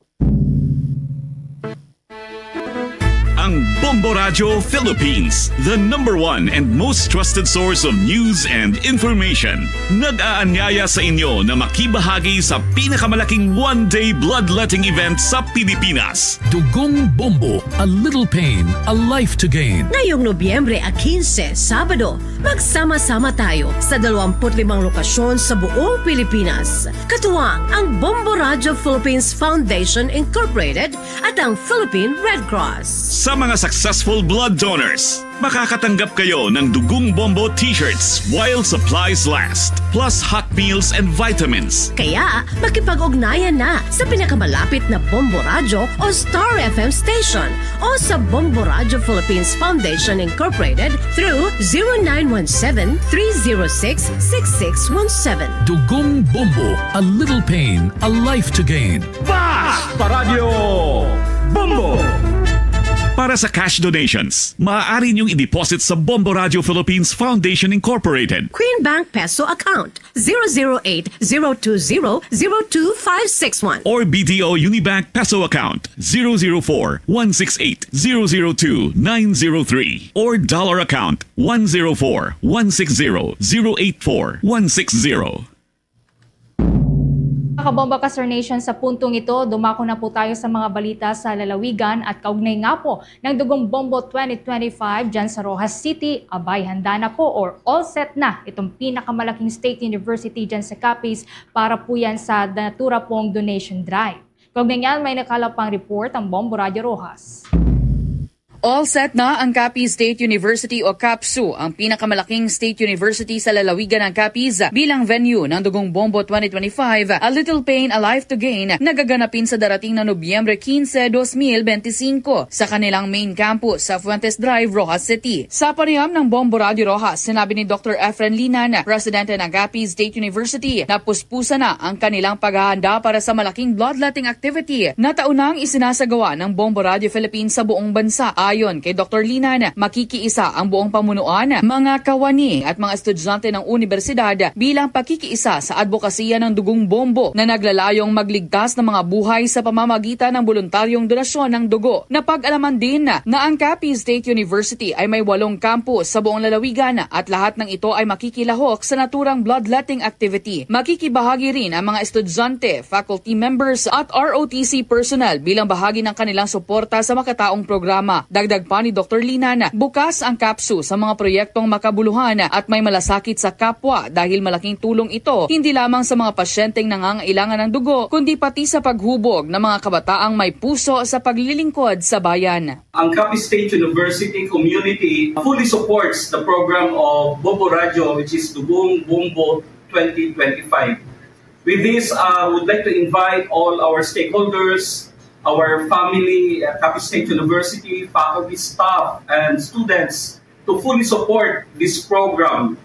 Ang Bombo Radio Philippines, the number one and most trusted source of news and information, nag-aanyaya sa inyo na makibahagi sa pinakamalaking one-day bloodletting event sa Pilipinas. Dugong Bombo, a little pain, a life to gain. Ngayong Nobyembre a quince, Sabado, magsama-sama tayo sa dalawampu't limang lokasyon sa buong Pilipinas. Katuwang ang Bombo Radio Philippines Foundation Incorporated at ang Philippine Red Cross. Sa mga successful blood donors, makakatanggap kayo ng Dugong Bombo t-shirts while supplies last, plus hot meals and vitamins. Kaya, makipag-ugnayan na sa pinakamalapit na Bombo Radyo o Star F M station o sa Bombo Radyo Philippines Foundation Incorporated through zero nine one seven, three zero six, six six one seven. Dugong Bombo, a little pain, a life to gain. Basta Radyo Bombo! Para sa cash donations, maaari niyong i-deposit sa Bombo Radio Philippines Foundation Incorporated, Queen Bank Peso Account, zero zero eight, zero two zero, zero two five six one, or B D O Unibank Peso Account, zero zero four, one six eight, zero zero two, nine zero three, or Dollar Account, one zero four, one six zero, zero eight four, one six zero. Mga kabomba ka, Star Nation, sa puntong ito, dumako na po tayo sa mga balita sa lalawigan at kaugnay nga po ng Dugong Bombo twenty twenty-five dyan sa Roxas City. Abay, handa na po or all set na itong pinakamalaking state university dyan sa Capiz para po yan sa natura pong donation drive. Kaugnay niyan, may nakalap pang report ang Bombo Radyo Roxas. All set na ang Capiz State University o CAPSU, ang pinakamalaking state university sa lalawigan ng Capiz, bilang venue ng Dugong Bombo twenty twenty-five, A Little Pain, A Life to Gain, na gaganapin sa darating na Nobyembre quince, dos mil benti singko, sa kanilang main campus sa Fuentes Drive, Roxas City. Sa panayam ng Bombo Radio Roxas, sinabi ni Doctor Efren Linan, presidente ng Capiz State University, na puspusan na ang kanilang paghahanda para sa malaking bloodletting activity na taon nang isinasagawa ng Bombo Radio Philippines sa buong bansa. Ayon kay Doctor Linan, makikiisa ang buong pamunuan, mga kawani at mga estudyante ng universidad bilang pakikiisa sa adbokasiya ng Dugong Bombo na naglalayong magligtas ng mga buhay sa pamamagitan ng boluntaryong donasyon ng dugo. Napag-alaman din na ang Capiz State University ay may walong campus sa buong lalawigan at lahat ng ito ay makikilahok sa naturang bloodletting activity. Makikibahagi rin ang mga estudyante, faculty members at R O T C personnel bilang bahagi ng kanilang suporta sa makataong programa. Dagdag pa ni Doctor Linan, bukas ang CAPSU sa mga proyektong makabuluhan at may malasakit sa kapwa dahil malaking tulong ito hindi lamang sa mga pasyenteng nangangailangan ng dugo, kundi pati sa paghubog ng mga kabataang may puso sa paglilingkod sa bayan. Ang Capiz State University community fully supports the program of Bombo Radio, which is Dugong Bombo twenty twenty-five. With this, I would like to invite all our stakeholders, our family, uh, Capiz State University, faculty, staff, and students to fully support this program,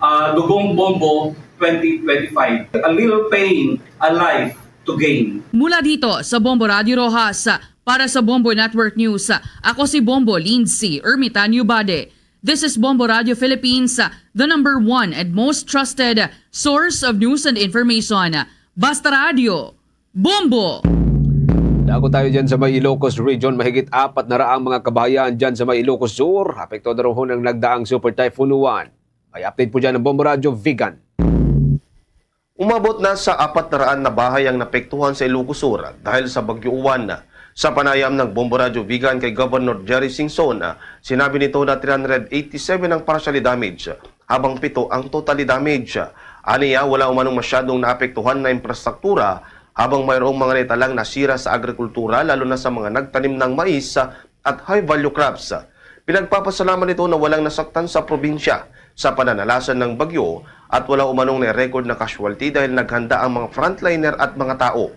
uh, Dugong Bombo twenty twenty-five. A little pain, a life to gain. Mula dito sa Bombo Radio Roxas, para sa Bombo Network News, ako si Bombo Lindsay Ermitanio Bade. This is Bombo Radio Philippines, the number one and most trusted source of news and information. Basta Radio, Bombo! Dako tayo dyan sa may Ilocos Region. Mahigit apat na raang mga kabahayan dyan sa may Ilocos Sur. Apektado raw ho ng nagdaang Super Typhoon Uwan. May update po dyan ng Bombo Radio Vigan. Umabot na sa apat na raan na bahay ang napektuhan sa Ilocos Sur dahil sa Bagyo Uwan. Sa panayam ng Bombo Radyo Vigan kay Governor Jerry Singson, sinabi nito na three hundred eighty-seven ang partially damaged, habang pito ang totally damaged. Aniya, wala umanong masyadong naapektuhan na infrastruktura, habang mayroong mga naitalang nasira sa agrikultura, lalo na sa mga nagtanim ng mais at high-value crops. Pinagpapasalamat nito na walang nasaktan sa probinsya. sa pananalasan ng bagyo at wala umanong na-record na casualty dahil naghanda ang mga frontliner at mga tao.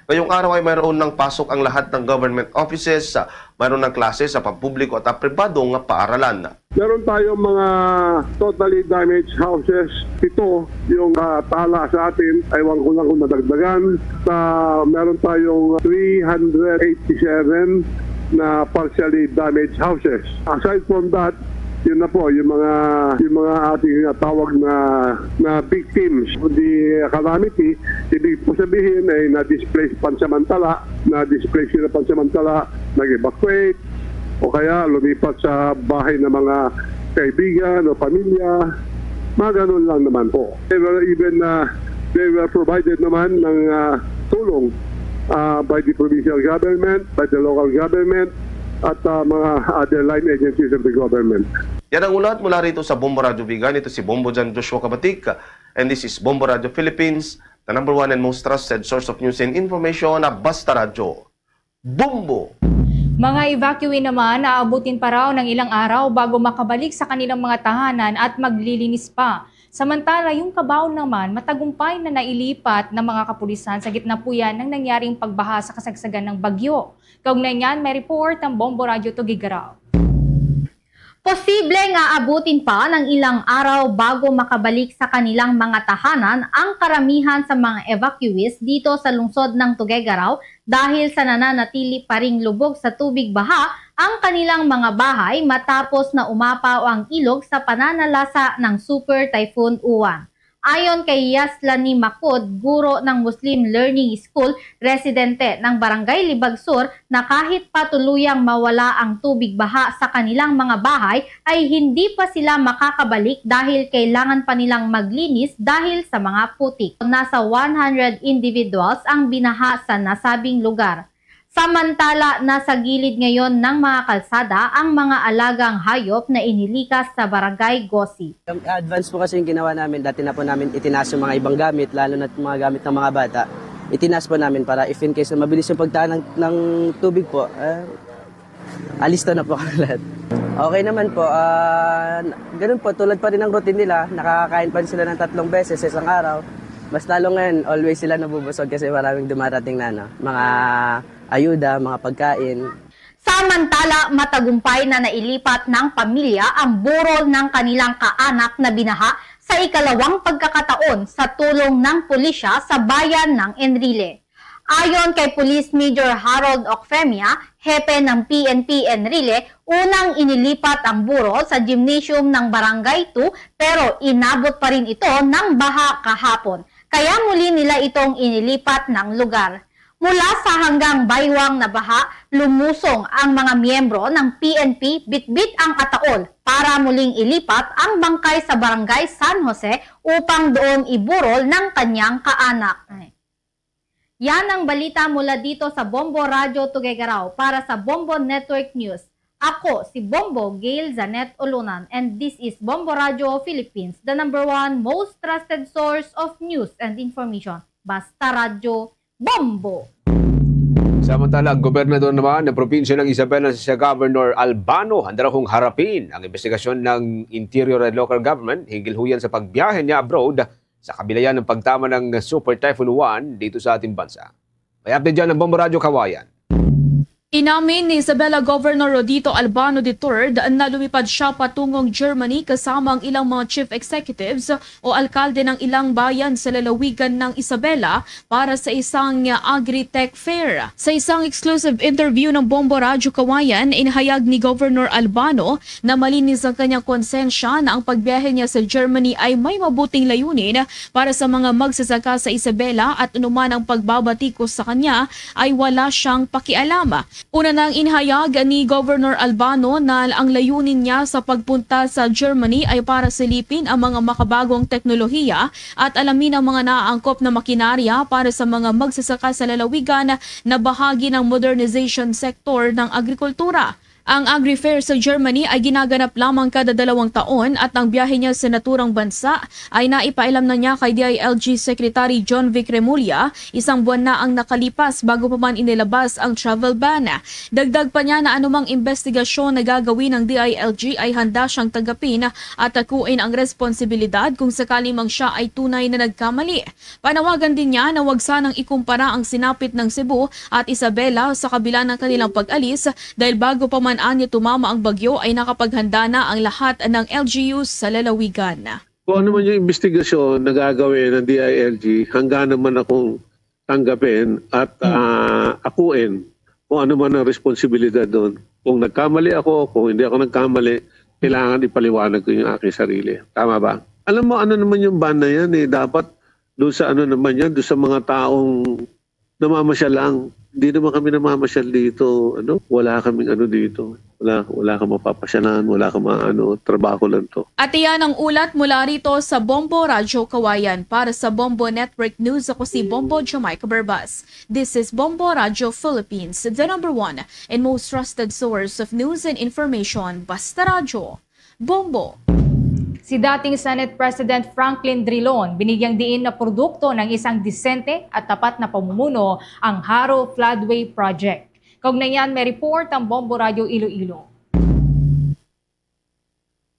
Ngayong araw ay mayroon ng pasok ang lahat ng government offices, mayroon ng klase sa pampubliko at ang pribado nga paaralan. Meron tayong mga totally damaged houses. Ito, yung, ah, tala sa atin, aywan ko lang kung nadagdagan. Sa, meron tayong three hundred eighty-seven na partially damaged houses. Aside from that, yun na po, yung mga, yung mga ating tawag na, na victims of the calamity, ibig po sabihin ay na-displace pansamantala, na-displace sila pansamantala, nag-evacuate, o kaya lumipat sa bahay ng mga kaibigan o pamilya. Mga ganun lang naman po. They were even, uh, they were provided naman ng, uh, tulong, uh, by the provincial government, by the local government, at, uh, mga other line agencies of the government. Yan ang ulat mula rito sa Bombo Radyo Vigan. Ito si Bombo Jan Joshua Kabatik, and this is Bombo Radyo Philippines, the number one and most trusted source of news and information, na Basta Radyo. Bombo! Mga evacuee naman, aabutin pa raw ng ilang araw bago makabalik sa kanilang mga tahanan at maglilinis pa. Samantala, yung Cubao naman, matagumpay na nailipat ng mga kapulisan sa gitna po yan ng nangyaring pagbaha sa kasagsagan ng bagyo. Kaugnay niyan, may report ang Bombo Radyo Tuguegarao. Posible nga abutin pa ng ilang araw bago makabalik sa kanilang mga tahanan ang karamihan sa mga evacuees dito sa lungsod ng Tuguegarao dahil sa nananatili pa ring lubog sa tubig baha ang kanilang mga bahay matapos na umapaw ang ilog sa pananalasa ng Super Typhoon Uwan. Ayon kay Yaslani Makud, guro ng Muslim Learning School, residente ng Barangay Libag Sur, na kahit pa tuluyang mawala ang tubig baha sa kanilang mga bahay, ay hindi pa sila makakabalik dahil kailangan pa nilang maglinis dahil sa mga putik. Nasa one hundred individuals ang binaha sa nasabing lugar. Samantala, nasa gilid ngayon ng mga kalsada ang mga alagang hayop na inilikas sa Barangay Gosi. Advance po kasi yung ginawa namin. Dati na po namin itinaas yung mga ibang gamit, lalo na mga gamit ng mga bata. Itinaas po namin para if in case na mabilis yung pagtahan ng, ng tubig po, eh, alisto na po kami lahat. Okay naman po. Ah, ganun po, tulad pa rin ng routine nila. Nakakain pa rin sila ng tatlong beses sa isang araw. Mas lalo ngayon, always sila nabubusog kasi maraming dumarating na, ano, mga ayuda, mga pagkain. Samantala, matagumpay na nailipat ng pamilya ang burol ng kanilang kaanak na binaha sa ikalawang pagkakataon sa tulong ng pulisya sa bayan ng Enrile. Ayon kay Police Major Harold Ocfemia, hepe ng P N P Enrile, unang inilipat ang burol sa gymnasium ng Barangay two, pero inabot pa rin ito ng baha kahapon. Kaya muli nila itong inilipat ng lugar. Mula sa hanggang baywang na baha, lumusong ang mga miyembro ng P N P bitbit ang ataol para muling ilipat ang bangkay sa Barangay San Jose upang doon iburol ng kanyang kaanak. Yan ang balita mula dito sa Bombo Radyo Tuguegarao. Para sa Bombo Network News, ako si Bombo Gail Janet Ulunan, and this is Bombo Radyo Philippines, the number one most trusted source of news and information. Basta Radyo, Bombo! Samantala, ang gobernador naman ng probinsya ng Isabela, si Governor Albano, handa raw kong harapin ang investigasyon ng Interior and Local Government hinggil ho yan sa pagbiyahe niya abroad sa kabilayan ng pagtama ng Super Typhoon Juan dito sa ating bansa. May update dyan ang Bombo Radyo Kawayan. Inamin ni Isabela Governor Rodito Albano the third na lumipad siya patungong Germany kasama ang ilang mga chief executives o alkalde ng ilang bayan sa lalawigan ng Isabela para sa isang Agritech Fair. Sa isang exclusive interview ng Bombo Radyo Kawayan, inhayag ni Governor Albano na malinis ang kanyang konsensya na ang pagbiyahe niya sa Germany ay may mabuting layunin para sa mga magsasaka sa Isabela at anuman ang pagbabatikos sa kanya ay wala siyang pakialam. Una nang inhayag ni Governor Albano na ang layunin niya sa pagpunta sa Germany ay para silipin ang mga makabagong teknolohiya at alamin ang mga naaangkop na makinarya para sa mga magsasaka sa lalawigan na bahagi ng modernization sector ng agrikultura. Ang Agri Fair sa Germany ay ginaganap lamang kada dalawang taon at ang biyahe niya sa naturang bansa ay naipailam na niya kay D I L G Secretary John Vic Remulla isang buwan na ang nakalipas bago pa man inilabas ang travel ban. Dagdag pa niya na anumang investigasyon na gagawin ng D I L G ay handa siyang tanggapin at akuin ang responsibilidad kung sakali mang siya ay tunay na nagkamali. Panawagan din niya na wag sanang ikumpara ang sinapit ng Cebu at Isabela sa kabila ng kanilang pag-alis dahil bago pa man anya tumama ang bagyo ay nakapaghanda na ang lahat ng L G Us sa lalawigan. Kung ano man yung investigasyon na gagawin ng D I L G, handa naman akong tanggapin at ah, akuin kung ano man ang responsibilidad doon. Kung nagkamali ako, kung hindi ako nagkamali, kailangan ipaliwanag ko yung aking sarili. Tama ba? Alam mo, ano naman yung ban na yan eh. Dapat doon sa ano naman yan, doon sa mga taong namamasyal lang. Hindi naman kami namamasyal dito. Ano? Wala kaming ano dito. Wala, wala kang mapapasyalan, wala kang maano, trabaho lang to. At iyan ang ulat mula rito sa Bombo Radyo Kawayan. Para sa Bombo Network News, ako si Bombo Jamaica Berbas. This is Bombo Radyo Philippines, the number one and most trusted source of news and information. Basta Radyo, Bombo! Si dating Senate President Franklin Drilon binigyang diin na produkto ng isang disente at tapat na pamumuno ang Jaro Floodway Project. Kaugnay niyan, may report ang Bombo Radyo Iloilo.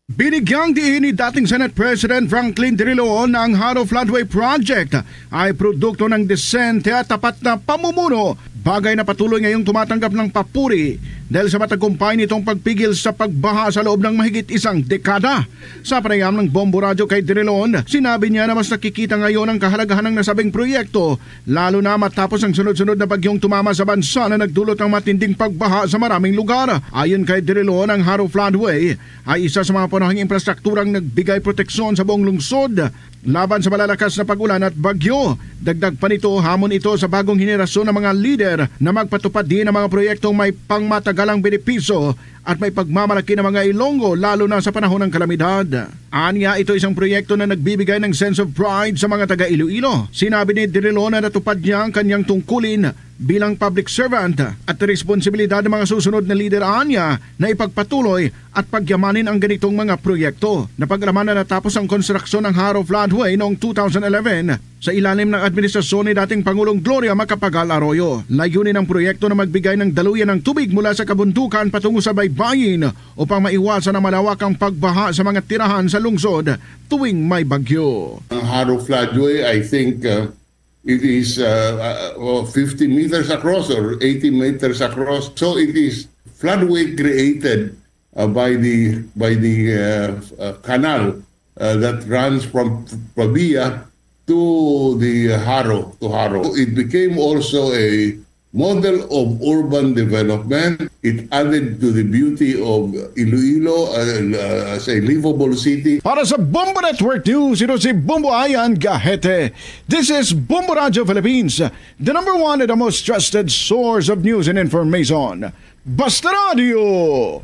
Binigyang diin ni dating Senate President Franklin Drilon na ang Jaro Floodway Project ay produkto ng disente at tapat na pamumuno, bagay na patuloy ngayong tumatanggap ng papuri dahil sa matagumpay nitong pagpigil sa pagbaha sa loob ng mahigit isang dekada. Sa panayam ng Bombo Radyo kay Drilon, sinabi niya na mas nakikita ngayon ang kahalagahan ng nasabing proyekto, lalo na matapos ang sunod-sunod na bagyong tumama sa bansa na nagdulot ng matinding pagbaha sa maraming lugar. Ayon kay Drilon, ang Jaro Floodway ay isa sa mga panahing infrastrukturang nagbigay proteksyon sa buong lungsod laban sa malalakas na pag-ulan at bagyo. Dagdag pa nito, hamon ito sa bagong henerasyon ng mga lider na magpatupad din ng mga proyektong may pangmatagalang benepisyo at may pagmamalaki ng mga Ilonggo, lalo na sa panahon ng kalamidad. Anya, ito isang proyekto na nagbibigay ng sense of pride sa mga taga Iloilo. Sinabi ni Drilon na natupad niya ang kanyang tungkulin bilang public servant at responsibilidad ng mga susunod na lider anya na ipagpatuloy at pagyamanin ang ganitong mga proyekto. Napag-alaman na natapos ang konstruksyon ng Jaro Floodway noong two thousand eleven sa ilalim ng administrasyon ni dating Pangulong Gloria Macapagal Arroyo. Layunin ng proyekto na magbigay ng daluyan ng tubig mula sa kabundukan patungo sa baybayin upang maiwasan ang malawakang pagbaha sa mga tirahan sa lungsod tuwing may bagyo. Ang Jaro Floodway, I think uh, it is uh, uh, fifty meters across or eighty meters across. So it is floodway created uh, by the by the uh, uh, canal uh, that runs from Pavia to the Jaro, to Jaro. It became also a model of urban development. It added to the beauty of Iloilo uh, uh, as a livable city. Para sa Bombo Network News, ito si Bombo Ayan Gahete. This is Bombo Radio Philippines, the number one and the most trusted source of news and information. Basta Radio,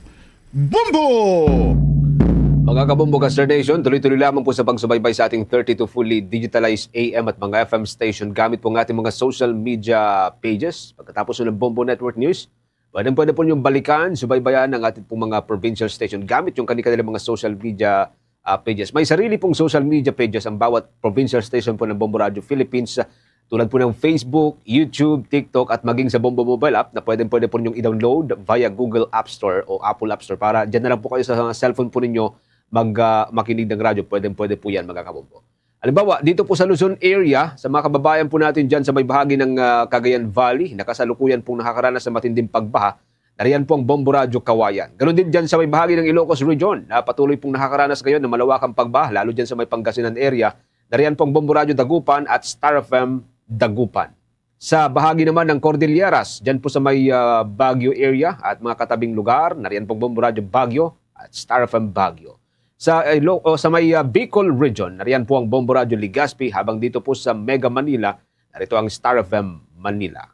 Bombo! Mga kabombo, Caster Nation, tuloy-tuloy lamang po sa pagsubaybay sa ating thirty-two fully digitalized A M at mga F M station gamit po ang ating mga social media pages. Pagkatapos ng Bombo Network News, pwede pwede po niyong balikan, subaybayan ang ating pong mga provincial station gamit yung kanilang mga social media uh, pages. May sarili pong social media pages ang bawat provincial station po ng Bombo Radio Philippines. Tulad po ng Facebook, YouTube, TikTok at maging sa Bombo Mobile app na pwede pwede po niyong i-download via Google App Store o Apple App Store para dyan na lang po kayo sa cellphone po ninyo mag uh, makinig ng radyo. Pwede pwede po yan, mga kabombo. Halimbawa, dito po sa Luzon area, sa mga kababayan po natin dyan sa may bahagi ng uh, Cagayan Valley, nakasalukuyan pong nakakaranas ng matinding pagbaha, nariyan po ang Bombo Radyo Kawayan. Ganun din dyan sa may bahagi ng Ilocos Region na patuloy pong nakakaranas ngayon ng malawakang pagbaha, lalo dyan sa may Pangasinan area. Nariyan po ang Bombo Radyo Dagupan at Star F M Dagupan. Sa bahagi naman ng Cordilleras, dyan po sa may uh, Baguio area at mga katabing lugar, nariyan po ang Bombo Radyo Baguio at Star F M Baguio. Sa, uh, sa may uh, Bicol Region, nariyan po ang Bombo Radyo Legazpi, habang dito po sa Mega Manila, narito ang Star F M Manila.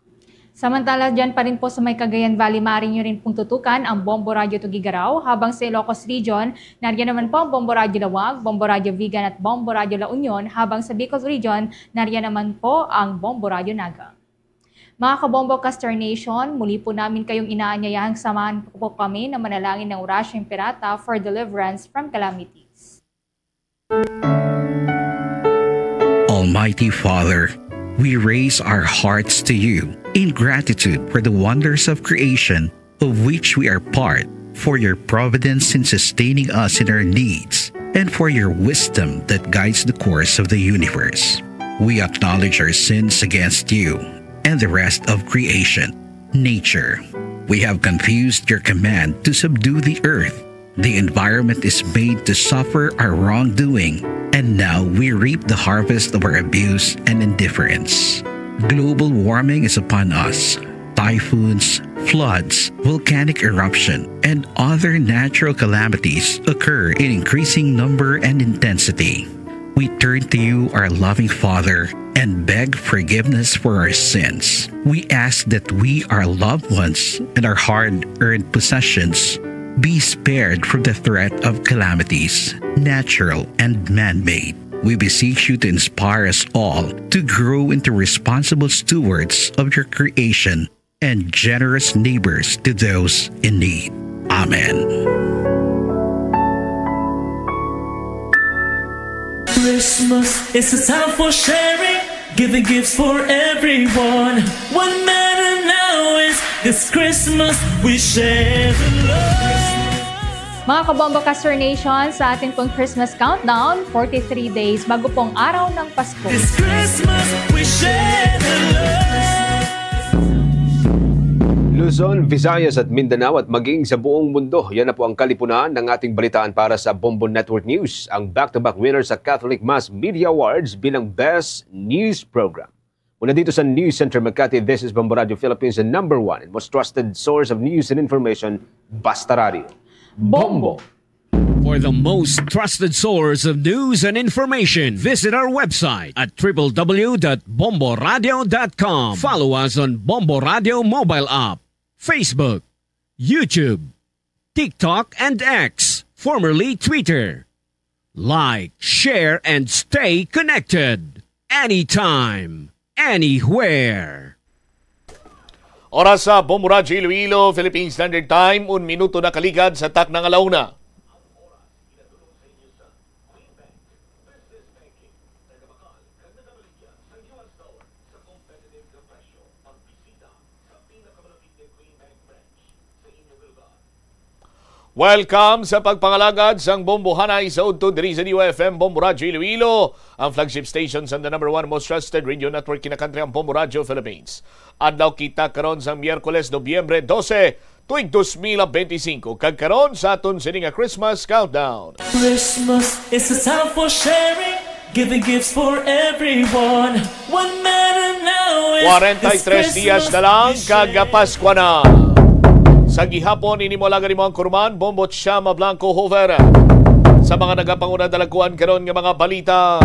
Samantala, dyan pa rin po sa may Cagayan Valley, maaari nyo rin pong tutukan ang Bombo Radyo Tuguegarao, habang sa Ilocos Region, nariyan naman po ang Bombo Radyo Laoag, Bombo Radyo Vigan at Bombo Radyo La Union, habang sa Bicol Region, nariyan naman po ang Bombo Radyo Naga. Mga Kabombo Caster Nation, muli po namin kayong inaanyayahang samahan po kami na manalangin ng Orasyo Imperata for deliverance from calamities. Almighty Father, we raise our hearts to you in gratitude for the wonders of creation of which we are part, for your providence in sustaining us in our needs, and for your wisdom that guides the course of the universe. We acknowledge our sins against you and the rest of creation, nature. We have confused your command to subdue the earth. The environment is made to suffer our wrongdoing, and now we reap the harvest of our abuse and indifference. Global warming is upon us. Typhoons, floods, volcanic eruption, and other natural calamities occur in increasing number and intensity. We turn to you, our loving Father, and beg forgiveness for our sins. We ask that we, our loved ones, and our hard earned possessions be spared from the threat of calamities, natural and man made. We beseech you to inspire us all to grow into responsible stewards of your creation and generous neighbors to those in need. Amen. Christmas is a time for sharing, giving gifts for everyone. What matter now is this Christmas we share the love. Mga Kabombo Caster Nation, sa ating pong Christmas countdown, forty-three days bago pong araw ng Pasko. This Christmas, we share the love. Luzon, Visayas at Mindanao at maging sa buong mundo. Yan na po ang kalipunan ng ating balitaan para sa Bombo Network News, ang back-to-back winner sa Catholic Mass Media Awards bilang Best News Program. Mula dito sa News Center Makati, this is Bombo Radio Philippines, the number one and most trusted source of news and information, Basta Radio. Bombo! For the most trusted source of news and information, visit our website at triple w dot bomboradio dot com. Follow us on Bombo Radio mobile app, Facebook, YouTube, TikTok, and X, formerly Twitter. Like, share, and stay connected anytime, anywhere. Oras sa Bombo Radyo Iloilo, Philippine Standard Time, un minuto na kaligad sa takna nga launa. Welcome sa pagpangalagad sang Bombohanay sa udto diri sa D Y F M Bombo Radyo Iloilo, ang flagship station sa the number one most trusted radio network kinakantri ang Bombo Radyo Philippines. Adlaw kita karon sang Miyerkules, Nobyembre dose, tuig dos mil benti singko, kag karon sa aton sini nga Christmas countdown. Christmas is a time for sharing, giving gifts for everyone. One matter now is Kwarenta y tres diyas na lang kag Paskwa na. Sa gihapon, ini mo alagad imo ang kurman, Bombo Chama Blanco Hoover. Sa mga nagapanguna dalagkuan karon nga mga balita,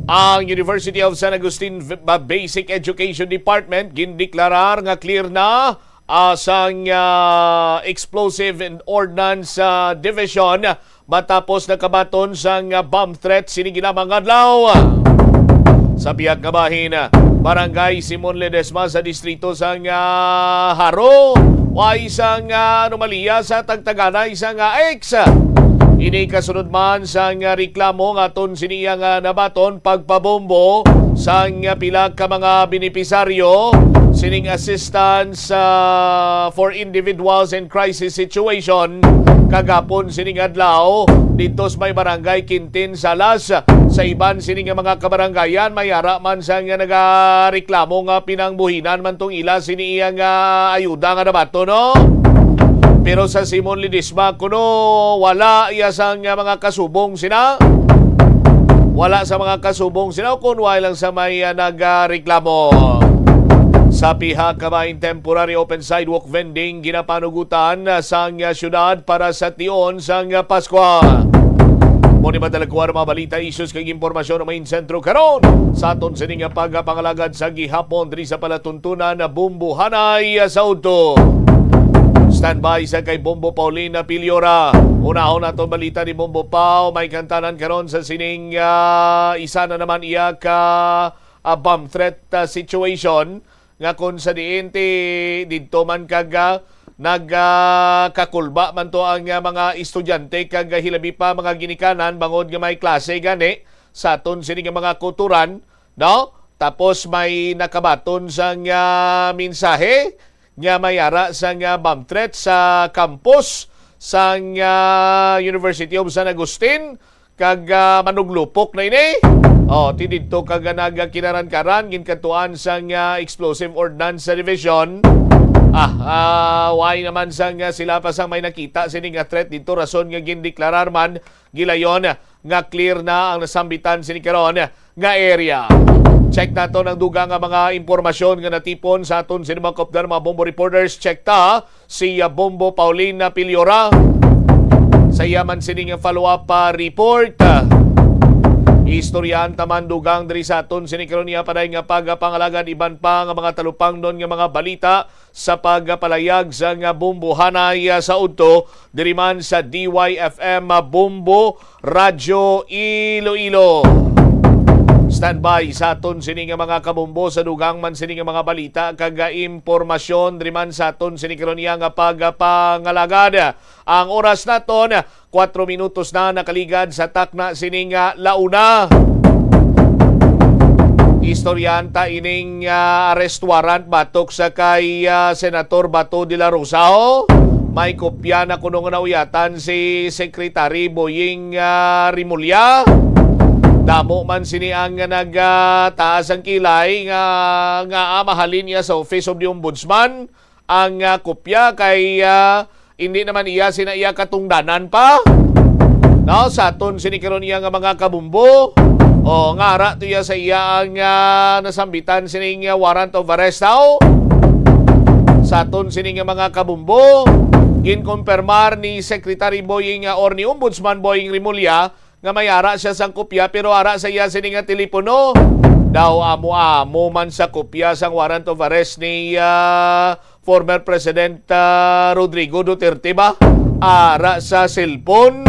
ang University of San Agustin V- ba- Basic Education Department gindeklarar nga clear na ah, sang ah, Explosive and Ordnance ah, Division matapos nakabaton sang ah, bomb threat sini ginamang adlaw. Sa pihak nga bahin, Barangay Simon Ledesma sa distrito sang ah, Jaro, way sang ah, anomalya sa tagtaganay sang ah, X. Ini kasunod man sang ah, reklamo nga aton sini nga nabaton pagpabombo sang ah, pila ka mga benepisaryo sining assistance ah, for individuals in crisis situation kagapon sining adlaw didto sa may barangay Quintin Salas. Sa iban sini nga mga kabarangayan, may ara man sa nga nagareklamo nga pinangbuhinan man tong ila sini iya nga ayuda nga nabato, no? Pero sa Simon Ledesma kuno, wala iya sa nga mga kasubong sina. Wala sa mga kasubong sina, kun wala lang sa may ah, nagareklamo. Sa pihak ka may temporary open sidewalk vending ginapanugutan sang syudad para sa tion sang Paskwa. Mo ni madalagkuan mga balita, issues kag impormasyon ang main sentro karon sa aton sini nga pagpangalagad sa gihapon diri sa palatuntunan na Bumbuhanay sa udto. Standby sa kay Bombo Paulina Piliora. Unahon naton balita ni Bombo Pao, may kantanan karon sa sining ah, isa na naman iya ka ah, bomb threat, ah, situation nga kung sa diin ti didto man kag, ah, nag, ah, kakulba man to ang, ah, mga estudyante kag, ah, hilabi pa mga ginikanan bangod nga may klase gani sa aton sini nga mga kulturan, no? Tapos may nakabaton sang, ah, mensahe nga may ara sang, ah, bomb threat sa campus sang, ah, University of San Agustin, kag, ah, manuglupok na ini. Oh, ti didto kag nagkinaran-karan, ginkadtuan sang, ah, Explosive Ordnance Division. Ah, ah, why naman sang, ah, sila pa sang may nakita sini nga threat didto, rason nga gindeklarar man gilayon nga clear na ang nasambitan sini karon nga area. Check naton ang dugang nga mga impormasyon nga natipon sa aton sini mga kopdar, mga Bombo reporters. Check ta si, ah, Bombo Paulina Piliora sa iya man sini nga follow-up, ah, report. Istoryahan ta man dugang diri sa aton sini karon niya paday nga pagapangalagad, iban pa nga mga talupangnon nga mga balita sa pagpalayag sa nga Bombo Hanay, ah, sa udto diri man sa D Y F M, ah, Bombo Radyo Iloilo. Standby sa aton sini nga mga kabombo sa dugang man sini nga mga balita kag, ah, impormasyon diri man sa aton sini karon niya nga pagpangalagad. Ang oras naton, kwatro minutos na nakaligad sa takna sini nga launa. Istoryahan ta ining, ah, arrest warrant batok sa kay, ah, Senator Bato de la Rosa, oh. May kopya na kuno nga nauyatan si Secretary Boying, ah, Remulla. Damo man sini ang nagtaas ang kilay nga, nga, ah, mahalin niya sa Office of the Ombudsman ang, ah, kopya kay, ah, hindi naman iya sina iya katungdanan pa. No, sa aton sini karon iya nga mga kabumbo. O, nga ara to iya sa iya ang, ah, nasambitan sining, ah, warrant of arrest daw. Sa aton sini nga mga kabumbo, ginkonpermar ni Secretary Boying, ah, or ni Ombudsman Boying Remulla nga may ara siya sang kopya, pero ara sa iya sini nga telepono. Daw amo-amo man sa kopya sang warrant of arrest ni, ah, former President, ah, Rodrigo Duterte ba? Ara sa cellphone.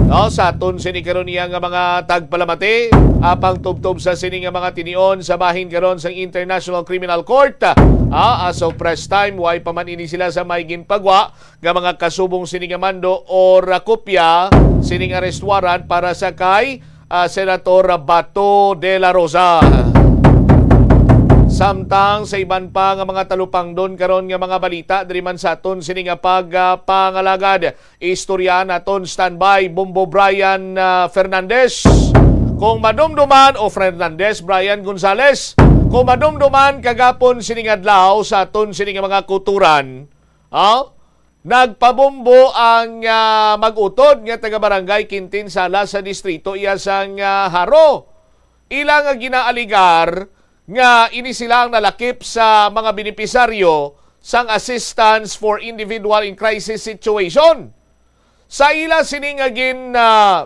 No, sa aton sini karon niya nga mga tagpalamati, apang tubtob sa sini nga mga tinion sa bahin karon sang International Criminal Court. Ah, as of press time, way pa man ini sila sa may ginpagwa nga mga kasubong sini nga mando or kopya sining arrest warrant para sa kay, ah, Senator Bato de la Rosa. Samtang sa iban pa nga mga talupangdon karon nga mga balita diri man sa aton sini nga pag, ah, pangalagad, istorya naton. Standby, Bombo Brian, ah, Fernandez. Kung madumduman, o Fernandez, Brian Gonzales, kung madumduman kagapon sining adlaw sa aton sini nga mga kuturan, ha? Nagpabombo ang, ah, mag-utod nga taga-barangay Quintin Sala sa distrito iya sang, ah, Jaro. Ila nga ginaaligar nga ini sila ang nalakip sa mga benepisaryo sang Assistance for Individual in Crisis Situation. Sa ila sini nga gin, ah,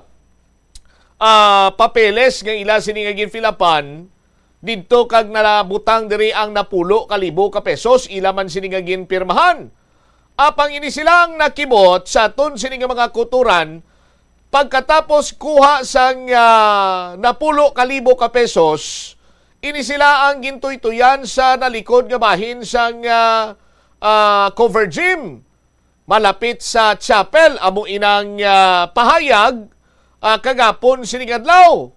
ah, papeles nga ila sini nga ginfilapan didto kag nabutang diri ang napulo ka libo ka pesos, ila man sini nga ginpirmahan. Apang ini sila ang nakibot sa aton sini nga mga kuturan, pagkatapos kuha sang, ah, napulo ka libo ka pesos, ini sila ang gintuytuyan sa nalikod nga bahin sang, ah, ah, cover gym malapit sa chapel. Amo inang, ah, pahayag, ah, kagapon sining adlaw.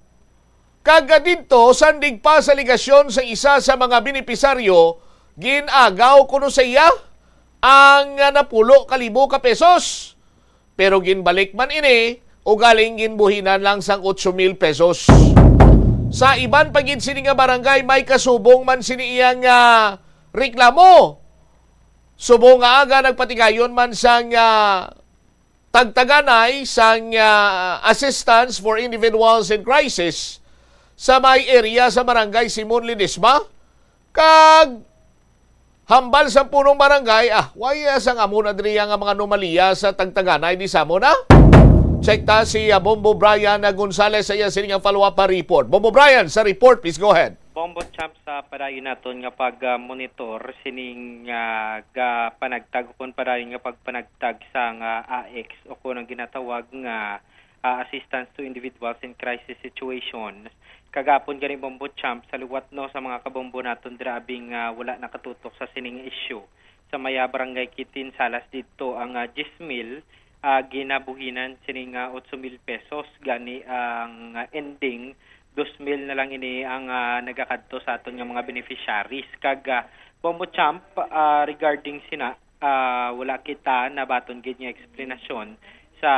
Kag, ah, didto, sandig pa sa alegasyon sa isa sa mga benepisaryo, gin-agaw kuno sa iya ang, ah, napulo ka libo ka pesos. Pero ginbalik man ini, ugaling ginbuhinan lang sang otso mil pesos. Sa iban pa gid sini nga barangay, may kasubong man sini iya nga reklamo. Subong nga aga, nagpatigayon man sang, ah, tagtaganay sang, ah, Assistance for Individuals in Crisis sa may area sa Barangay Simon Ledesma, kag hambal sa punong barangay, ah, wala sang amo na diri nga mga anomalya sa tagtaganay di sa amo na. Check ta si, ah, Bombo Brian, ah, Gonzales sa iya sini nga follow-up, ah, report. Bombo Brian, sa report, please go ahead. Bombo Champ, sa padayon naton nga pag-monitor sining, ah, ga-, panagtag, o kung padayon nga pagpanagtag sa nga A X, o kung ang ginatawag nga ah, assistance to individuals in crisis situations. Kagapon gani, Bombo Champ, sa liwat, no, sa mga kabombo naton dira abi nga wala nakatutok sa sining issue, sa may, ah, barangay Quintin Salas didto ang, ah, diyes mil, ah, ginabuhinan sining, ah, otso mil pesos, gani ang, ah, ending dos mil na lang ini ang, ah, nagakadto sa aton nga mga beneficiaries. Kag, ah, Bombo Champ, ah, regarding sina, ah, wala kita nabaton gid nga eksplanasyon sa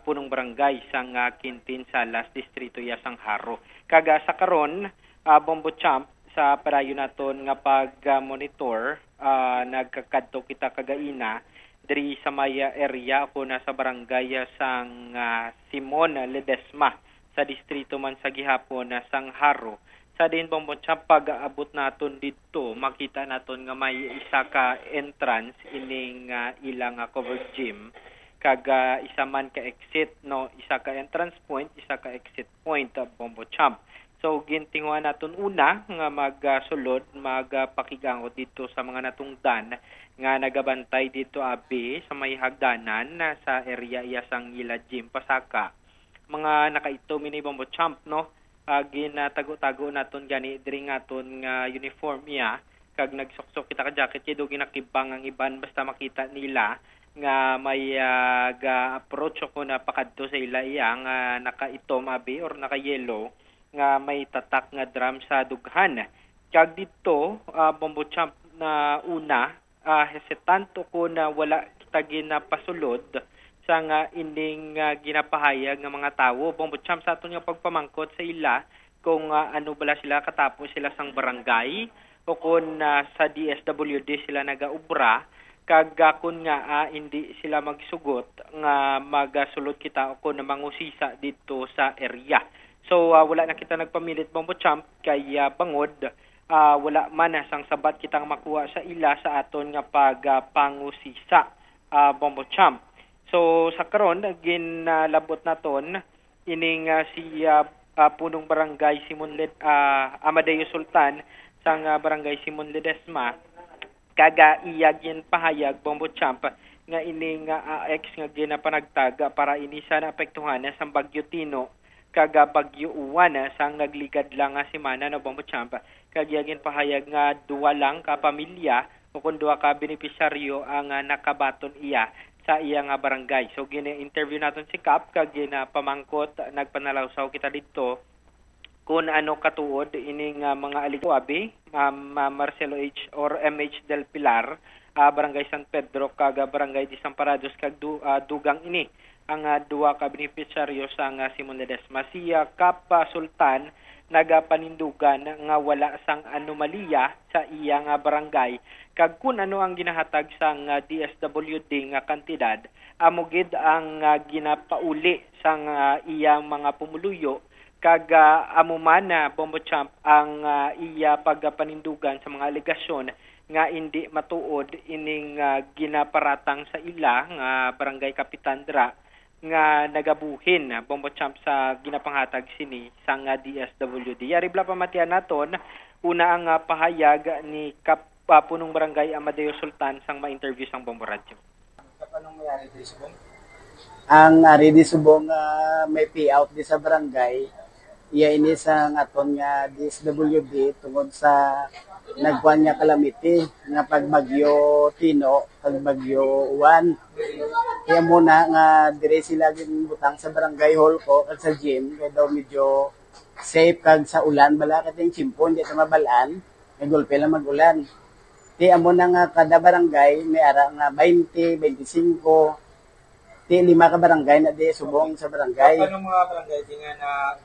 punong barangay sang, ah, Quintin Salas, distrito iya sang Jaro. Kag, ah, sa karon, ah, Bombo Champ, sa padayon naton nga pag-monitor, ah, nagkakadto kita kagaina diri sa may, ah, area o na sa barangay, ah, sang, ah, Simon Ledesma, sa distrito man sa gihapon, ah, sang Jaro. Sa diin, Bombo Champ, pag-abot naton didto, makita naton nga may isa ka entrance ining, ah, ilang, ah, covered gym, kag, ah, isa man ka exit, no, isa ka entrance point, isa ka exit point, ah, Bombo Champ. So, gintinguhan naton una nga magsulod, magpakig-angot didto sa mga natungdan nga nagabantay didto abi sa may hagdanan, ah, sa area iya sang ila gym pasaka. Mga nakaitom ini, Bombo Champ, no? Ah, ginatago-tago naton gani diri nga aton nga uniform iya, kag nagsuksok kita ka jacket, kay daw ginakibang ang iban basta makita nila nga may, ah, ga-approach ako na pakadto sa ila iya nga nakaitom abi or naka-yellow nga may tatak nga drum sa dughan. Kag didto, ah, Bombo Champ, na una, ah, hesitant ko na wala kita ginapasulod sa nga ining, ah, ginapahayag nga mga tawo. Bombo Champ, sa aton nga pagpamangkot sa ila kung, ah, ano bala sila, katapos sila sang barangay o kung, ah, sa D S W D sila nagaobra, kag, ah, kun nga, ah, hindi sila magsugot nga magasulod kita o kung mangusisa didto sa area. So, ah, wala na kita nagpamilit, Bombo Champ, kay, ah, bangod, ah, wala man, ah, sang sabat kitang makuha sa ila sa aton nga pag, ah, pangusisa, ah, Bombo Champ. So, sa karon, ginalabot naton ining, ah, si, ah, ah, punong barangay Simon Led-, ah, Amadeo Sultan sang, ah, barangay Simon Ledesma, kag, ah, iya ginpahayag, Bombo Champ, nga ini nga, ah, X nga ginapanagtag, ah, para ini sa naapektuhan, ah, sang Bagyo Tino kag, ah, Bagyo Uwan, ah, sang nagligad lang nga semana, no, Bombo Champ, kag iya ginpahayag nga duha lang ka pamilya o kon duha ka benepisyaryo ang, ah, nakabaton iya sa iya nga barangay. So, gina-interview naton si Kap kag ginapamangkot, nagpanalawsaw kita didto kung ano katuod ining, ah, mga alig-, abi, Ma'am, ah, Marcelo H or M H Del Pilar, ah, Barangay San Pedro kag, ah, Barangay Desamparados kag du-, ah, dugang ini ang, ah, duha ka benepisyaryo sang, ah, Simon Ledesma. Si, ah, Kap, ah, Sultan nagapanindugan nga wala sang anomalya sa iya nga barangay, kag kun ano ang ginahatag sang, ah, D S W D nga kantidad, amo gid ang, ah, ginapauli sang, ah, iyang mga pumuluyo, kag, ah, amo man, ah, Bombo Champ, ang, ah, iya pagapanindugan sa mga alegasyon nga indi matuod ining, ah, ginaparatang sa ila nga barangay kapitan dira nga nagabuhin, ah, Bombo Champ, sa ginapanghatag sini sang, ah, D S W D. Yari bala pamatian naton una ang, ah, pahayag ni Kap-, ah, Punong Barangay Amadeo Sultan sang ma-interview sang Bombo Radyo. Kap, anong may-ari diri subong? Ang ari di subong, ah, may payout di sa barangay, iya ini sang aton nga D S W D tungod sa nagkuan nga calamity nga pag Bagyo Tino kag Bagyo Uwan. Kaya muna nga diri sila ginbutang sa barangay hall ko kag sa gym, kay daw medyo safe kag sa ulan bala, kay ting tiyempo hindi ta mabal-an, may gulpe lang mag-ulan. Ti amo na nga kada barangay may ara nga twenty, twenty-five. Ti lima ka barangay na di subong sa barangay. Anong mga barangay di nga na-,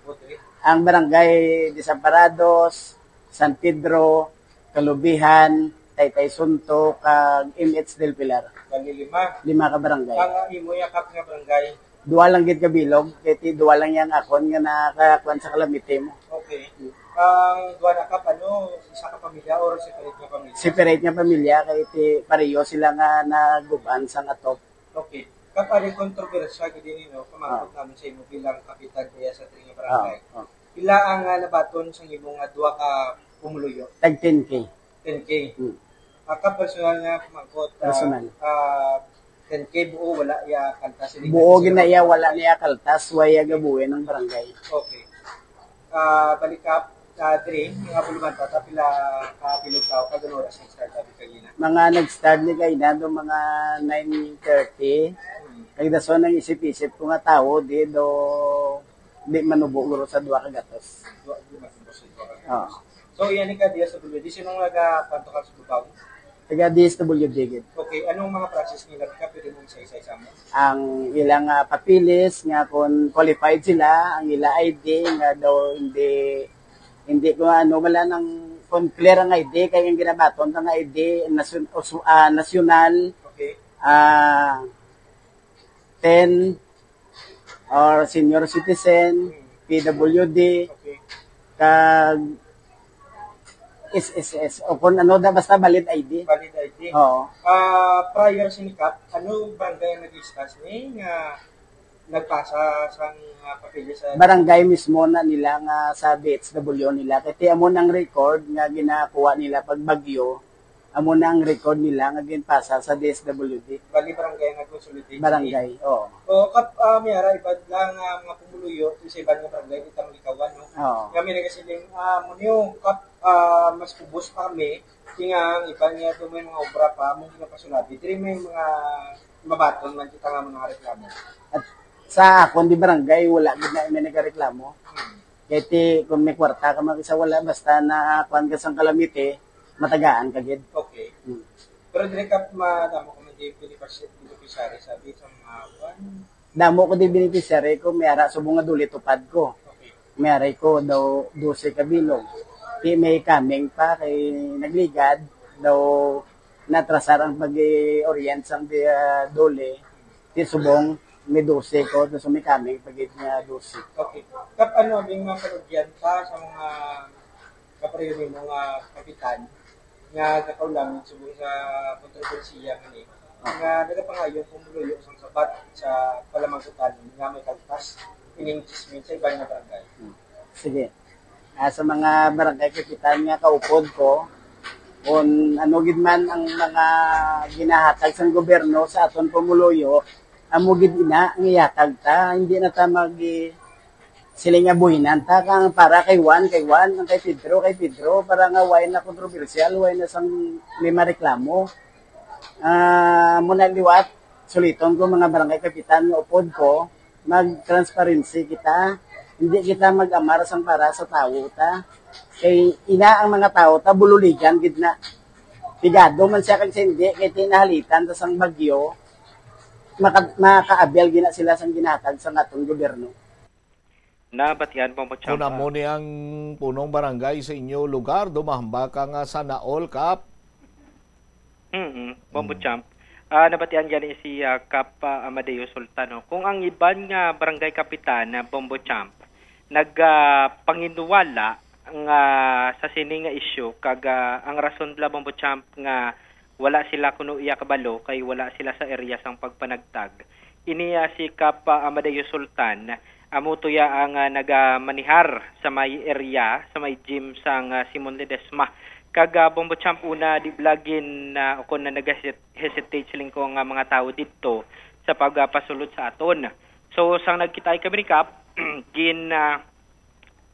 ang barangay Desamparados, San Pedro, Kalubihan, Taytay Sunto, kag M H Del Pilar. Bali lima. Lima ka barangay. Ang, ah, imo yakap nga barangay? Duha lang gid ka bilog, kay ti duha lang yang akon nga nakakuan sa calamity mo. Okay. Ang duha na ka, ano, isa ka pamilya or separate nga pamilya? Separate nga pamilya, kay ti pareho sila nga naguban sang atop. Okay. Kap, ari kontrobersya gid ini, no? Pamangkot namin sa imo bilang kapitan kaya sa diri nga barangay. Ah, ah. Pila ang, ah, nabaton sa imo nga duha ka pumuluyo? Tag ten K. Ten K. Hmm. Ah, Kap, personal nga pamangkot, ah, personal. Ah, Ten K buo, wala iya kaltas ini. Buo gid na iya, wala niya kaltas, wala iya gabuhi ang barangay. Okay. Ah, balik ka, ah, Dre, nga bulumanta, ta pila ka bilog tao, kag ano oras nag-start abi kagina? Mga nag-start ni kagina do mga nine thirty. Hmm. Kag dason ang isip-isip ko nga tawo, di do, di manubo guro sa dua ka gatos. Dua, dua, dua, dua, dua. Oo. So, yan ni ka D S W D. Sino nga nagapantokal sa Lubao? Taga D S W D gid. Okay, anong mga process nila? Ka pwede mong isa-isa mo? Ang ilang ah, papeles nga kung qualified sila, ang ila I D nga daw hindi hindi ko ano wala nang kung clear ang I D kay ang ginabaton ang I D nasion, usu- ah, nasyonal Okay. ah ten or senior citizen, P W D, Okay. kag S S S o kung ano da basta valid I D. Valid I D. Oo. Ah, prior sa nikap, ano barangay ang nag-discuss ni nga nagpasa sang ah, papeles sa Barangay mismo na nila nga sa D S W nila kay ti amo nang record nga ginakuha nila pag bagyo, amo na ang record nila nga ginpasa sa D S W D. Bali barangay nga consolidate. Barangay, oo. O kap uh, may ara iba lang uh, mga pumuluyo sa iban nga barangay kita malikawan no. Oo. Nga may nagasiling ah uh, mo niyo kap uh, mas kubos pa kami kaya ang iban niya do may mga obra pa mo ginapasulabi. Diri may mga mabaton man kita nga mga reklamo. At sa akon di barangay wala gid na may nagareklamo. Hmm. Kay ti kung may kwarta ka man sa wala basta na kuan ka sang kalamite, matagaan ka gid. Okay. Hmm. Pero dire ka madamo ka man di beneficiary sabi sa mga kuan. Damo ko di beneficiary ko may ara subong nga duli tupad ko. Okay. May ari ko daw dose ka bilog. Ti may kaming pa kay nagligad daw natrasar ang pag-orient sang di, ah, dole. Ti subong may dose ko, tapos may kaming pagid nga dose. Okay. Kap ano ang mga panugyan pa sa mga kapareho nimo nga kapitan nga nakaulamin subong sa kontrobersiya nga ni nga nagapangayo kung muluyo sang sabat sa palamangkutan nga may kaltas ining chismis sa iban nga barangay. Sige. Ah, sa mga barangay kapitan nga kaupod ko, kung ano gid man ang mga ginahatag sang gobyerno sa aton pumuluyo, amo gid ina ang ihatag ta, hindi na ta mag sila nga buhinan ta kang para kay Juan, kay Juan, ang kay Pedro, kay Pedro, para nga way na kontrobersyal, way na sang lima reklamo. Ah, mo na liwat, suliton ko mga barangay kapitan nga upod ko, mag-transparency kita. Hindi kita mag-amar sang para sa tawo ta. Kay ina ang mga tawo ta bululigan gid na. Pigado man siya kag hindi kay tinahalitan ta sang bagyo, maka, makaabyal gina sila sang ginatag sa atong gobyerno. Nabatian mo mo Kun amo ni ang punong barangay sa inyo lugar, dumahamba ka nga sana all, Kap? Mm, Bombo Mm. Champ. Ah, nabatian gani si ah, Kap ah, Amadeo Sultan. No? Kung ang iban nga barangay kapitan na Bombo Champ nagpanginwala nga sa sini nga isyu kag ah, ang rason bala Bombo Champ nga wala sila kuno iya kabalo kay wala sila sa area sang pagpanagtag. Ini ah, si Kap ah, Amadeo Sultan, amo to ya ang ah, nagamanihar sa may area, sa may gym sang ah, Simon Ledesma. Kag ah, Bombo Champ una di bala gin ah, o kon na nag-hesitate siling ko nga mga tawo didto sa pagpasulod sa aton. So sang nagkita kami ni Kap, gin ah,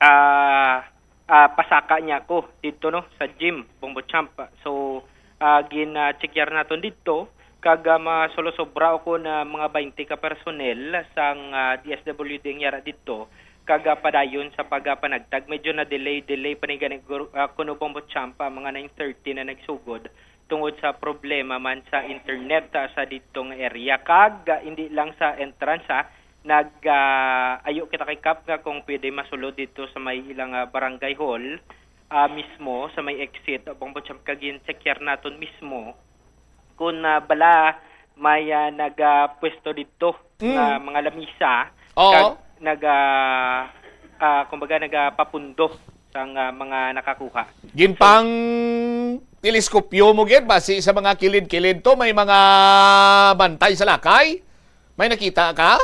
ah, ah, pasaka niya ako didto no sa gym, Bombo Champ. So ah, gin ah, checkar naton didto kag ah, masolosobra ako na mga twenty ka personnel sang ah, D S W D ang yara didto kag ah, padayon sa pagpanagtag. Medyo na delay delay pa ni gani guru- ah, kuno Bombo Champ ah, mga nine thirty na nagsugod tungod sa problema man sa internet ah, sa didto nga area kag ah, hindi lang sa entrance ah, nag ah, ayo kita kay Kap nga kung pwede masulod didto sa may ilang ah, barangay hall ah, mismo sa may exit Bombo Champ kag gin-checkar naton mismo kung ah, bala may ah, nagapwesto didto Mm. nga mga lamisa Oo. kag naga ah, kumbaga nagapapundo sang ah, mga nakakuha. Ginpang teleskopyo mo gid basi sa mga kilid-kilid to may mga bantay sa lakay? May nakita ka?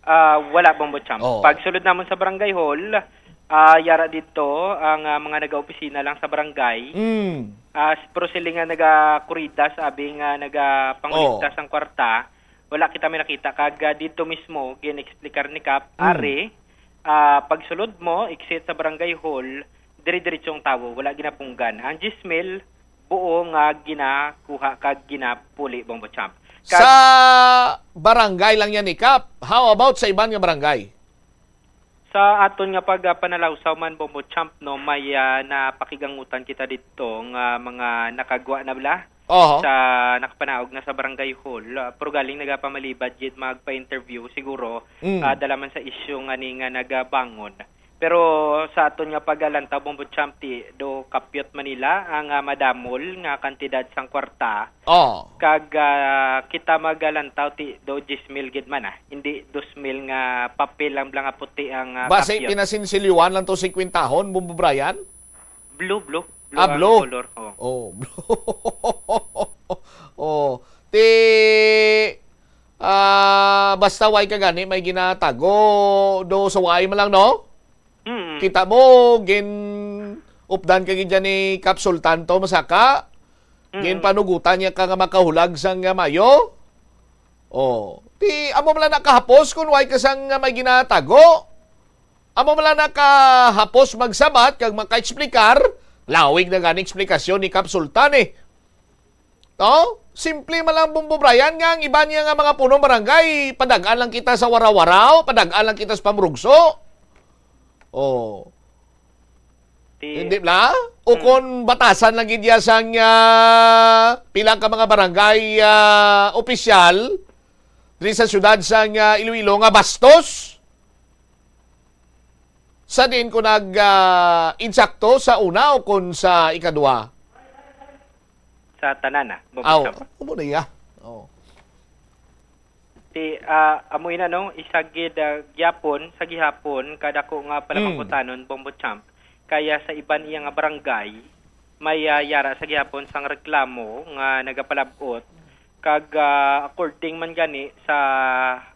Ah, wala, Bombo Champ. Oo. Pagsulod namon sa barangay hall, ah, yara didto ang ah, mga nagaopisina lang sa barangay. Mm. Ah, s-, pero sila nga nagakuridas, abi nga nagapanguliktas Oh. ang kwarta, wala kita may nakita. Kag, ah, dito mismo, gin-explicar ni Kap, Mm. ari, ah, pagsulod mo, exit sa barangay hall, dire-diretso ang tawo, wala ginapunggan. Ang diyes mil, buo nga ginakuha kag ginapuli, Bombo Champ. Kag Sa barangay lang yan ni Kap. How about sa iban nga barangay? Sa aton nga pag, ah, panalawsaw man, Bombo Champ, no, may, ah, napakigangutan kita didto nga mga nakagwa na bala Oho. sa nakapanaog na sa barangay hall. Ah, pero galing nagapamalibad gid magpa-interview siguro, Mm. ah, dala man sa isyu nga ni nga nagabangon. Pero sa aton nga paglantaw, Bombo Champ, ti do kapyot man nila ang, ah, madamol nga kantidad sang kwarta. Oh. Kag, ah, kita magalantaw ti do diyes mil gid man, ah. Hindi dos mil nga papel lang bala nga puti ang, ah, Basi kapyot. Pinasinsilyuhan lang to singkwentahon, Bombo Brian? Blue, blue. Blue Ah, ang blue. Color, oh. Oh, blue. Oh, ti, ah, basta way ka gani may ginatago, do sa way man lang, no? Mm. Kita mo, gin-updan ka gid dyan ni Kap Sultan to, masaka? Mm. Ginpanugutan niya ka nga makahulag sang, ah, mayo? Oh. Ti, amo man lang nakahapos kung way ka sang, ah, may ginatago. Amo man lang nakahapos magsabat kag makaeksplikar, lawig na gani eksplikasyon ni Kap Sultan, eh. To? Simple man lang, Bombo Brian, nga ang iban niya nga mga punong barangay, padag-an lang kita sa warawaraw, padag-an lang kita sa pamrugso. Oh. Ti- Hindi bla? O Hmm. Kung batasan lang gid ya sang, ah, pila ka mga barangay, ah, opisyal diri sa siyudad sang, ah, Iloilo nga bastos? Sa diin ko nag, ah, insakto sa una o kung sa ikadua? Sa tanan na, Bombo Aw, Champ. Amo na iya. Oh. Ti, ah, amo ina, no, isa gid, ah, gyapon sa gihapon kadako nga Mm. palabangkutanon, Bombo Champ. Kaya sa iban iya nga barangay, may, ah, yara sa gihapon sang reklamo nga nagapalabot. Kag, ah, according man gani sa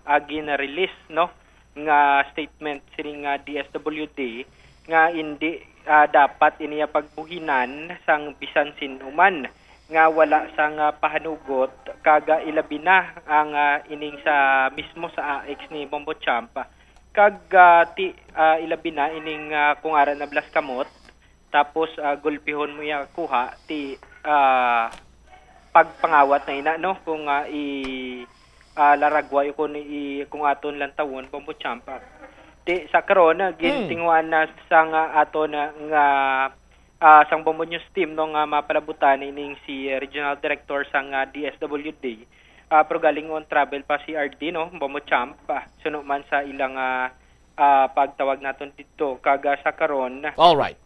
agi na release, no, nga statement sining, ah, D S W D, nga indi, ah, dapat iniya pagbuhinan sang bisan sin-o man nga wala sang, ah, pahanugot, kag, ah, ilabi na ang, ah, ining sa mismo sa A X ni Bombo Champ, kag, ah, ti, ah, ilabi na ining, ah, kung ara na blas kamot, tapos, ah, gulpihon mo iya kuha, ti, ah, pagpangawat na ina, no, kung, ah, i, ah, laragway o kung i, kung aton lantawon, Bombo Champ, ah. Ti, sa karon, ah, Hmm. gintinguhan na sang, ah, aton, ah, nga, ah, sang Bombo News Team, no, nga mapalabutan ining si Regional Director sang, ah, D S W D, ah, pero galing on travel pa si R D, no, Bombo Champ, ah, suno man sa ilang, ah, ah, pagtawag naton didto. Kag, ah, sa karon, All right.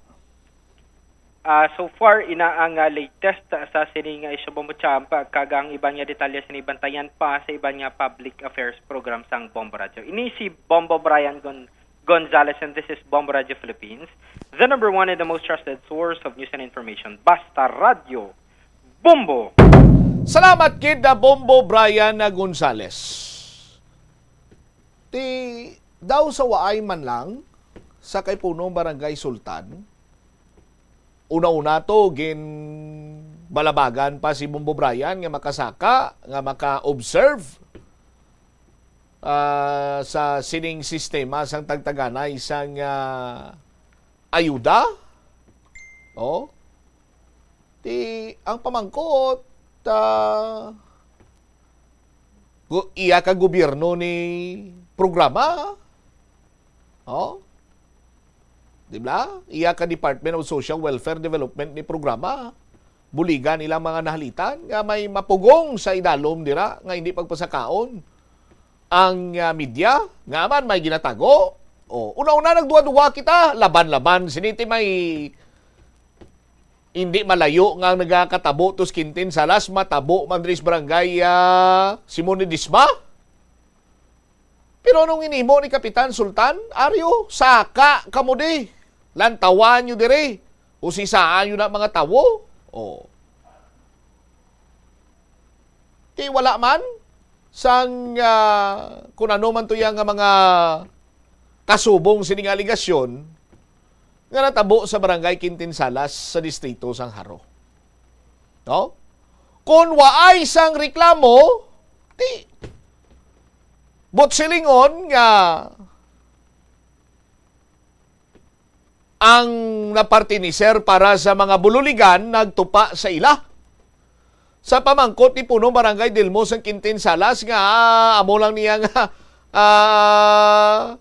Ah, so far, ina ang, ah, latest, ah, sa sini nga isyu, Bombo Champ, ah, kag ang iban nga detalye sini bantayan pa sa iban nga public affairs program sang Bombo Radyo. Ini si Bombo Brian Gon-, Gonzales, and this is Bombo Radyo Philippines, the number one and the most trusted source of news and information. Basta Radyo, Bombo! Salamat gid, ah, Bombo Brian, ah, Gonzales. Ti, daw sa waay man lang sa kay punong barangay sultan, una-una to, ginbalabagan pa si Bombo Brian nga makasaka, nga maka-observe, ah, sa sining sistema sang tagtaganay sang, ah, ayuda. Oh. Ti, ang pamangkot, ah, gu-, iya ka gobyerno ni programa. Oh? Di ba? Iya ka Department of Social Welfare Development ni programa. Buligan ilang mga nahalitan nga may mapugong sa idalom dira nga hindi pagpasakaon ang, ah, media nga man may ginatago. Oh, una-una nagduwa-duwa kita, laban-laban. Siniti may hindi malayo nga nagakatabo to sa Quintin Salas, matabo man diri sa barangay, ah, Simon Ledesma. Pero anong inimo ni Kapitan Sultan? Aryo, saka kamo di. Lantawan nyo diri. Usisaan nyo na mga tawo. Oh. Ti wala man sang, ah, kung ano man to yang nga mga kasubong sini nga aligasyon nga natabo sa barangay Quintin Salas sa distrito sang Jaro. No? Kung waay sang reklamo, ti, buot silingon nga ang napartiniser para sa mga bululigan nagtupa sa ila. Sa pamangkot ni Punong Barangay Dilmo sang Quintin Salas nga, ah, amo lang niya nga, ah,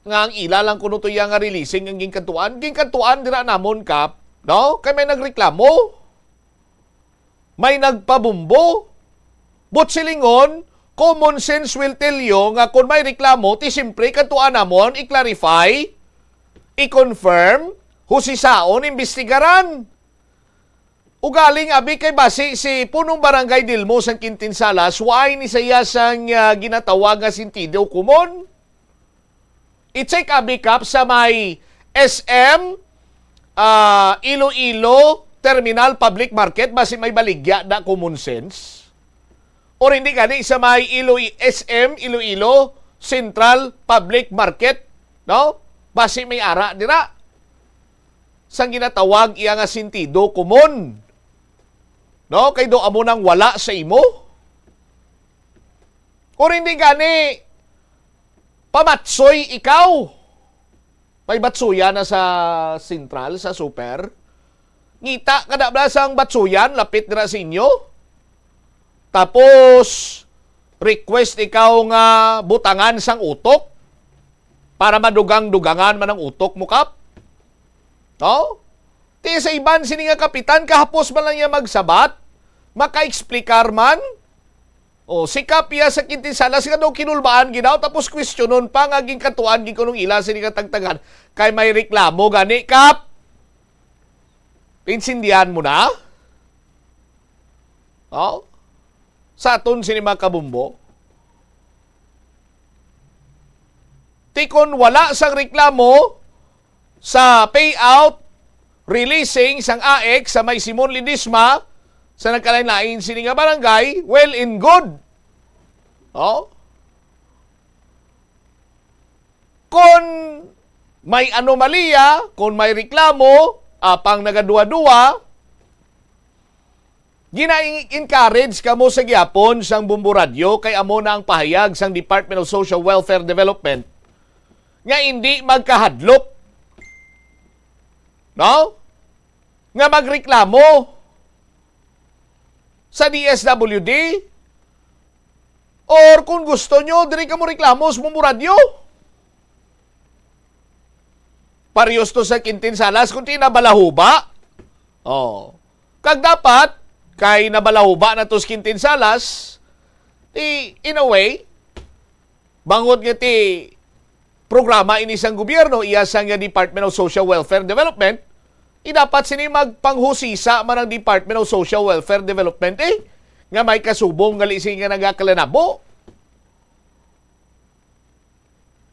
nga ang ila lang kuno to iya nga releasing ang ginkadtuan. Ginkadtuan dira namon, Kap, no? Kay may nagreklamo, may nagpabumbo. Buot silingon, common sense will tell you nga kung may reklamo, ti siyempre kadtuan namon, i-clarify, i-confirm, husisaon, imbestigaran. Ugaling abi kay basi si Punong Barangay Dilmo sang Quintin Salas, waay ni sa iya sang, ah, ginatawag nga sentido komon. I-check abi, Kap, sa may S M, ah, Iloilo Terminal Public Market, basi may baligya na common sense. Or hindi gani sa may Ilo-, S M Iloilo Central Public Market, no? Basi may ara dira sang ginatawag iya nga sentido komon. No? Kay do amo nang wala sa imo. Or hindi gani, pamatsoy ikaw. May batsuyan na sa sentral, sa super. Ngita ka na ba sang batsuyan, lapit dira sa inyo? Tapos, request ikaw nga butangan sang utok para madugang-dugangan man ang utok mo, Kap? No? Ti sa iban sini nga kapitan, kahapos man lang niya magsabat, maka-explicar man. O, si Kap iya sa Quintin Salas nga daw kinulbaan gid daw, tapos kwestiyonon pa nga ginkadtuan gid kunong ila sini nga tagtagan kay may reklamo gani, Kap. Intindihan mo na? Oh? Sa aton sini mga kabumbo. Ti kon wala sang reklamo sa payout releasing sang AICS sa may Simon Ledesma sa nagkalain-lain sini nga barangay, well and good. Oh? Kon may anomalya, kon may reklamo, apang nagaduwa-duwa, gina-encourage kamo sa gihapon sang Bumbo Radyo, kay amo na ang pahayag sang Department of Social Welfare Development nga indi magkahadlok, no? Nga magreklamo sa D S W D, or kung gusto nyo, diri kamo reklamo sa Bumbo Radyo. Parehas to sa Quintin Salas, kung ti nabalahuba. Oh. Kag dapat, kay nabalahuba na to sa Quintin Salas, ti, in a way, bangod nga ti programa ini sang gobyerno, iya sang nga Department of Social Welfare Development, i dapat sini magpanghusisa man ang Department of Social Welfare Development, eh, nga may kasubong gali sini nga nagakalinabo.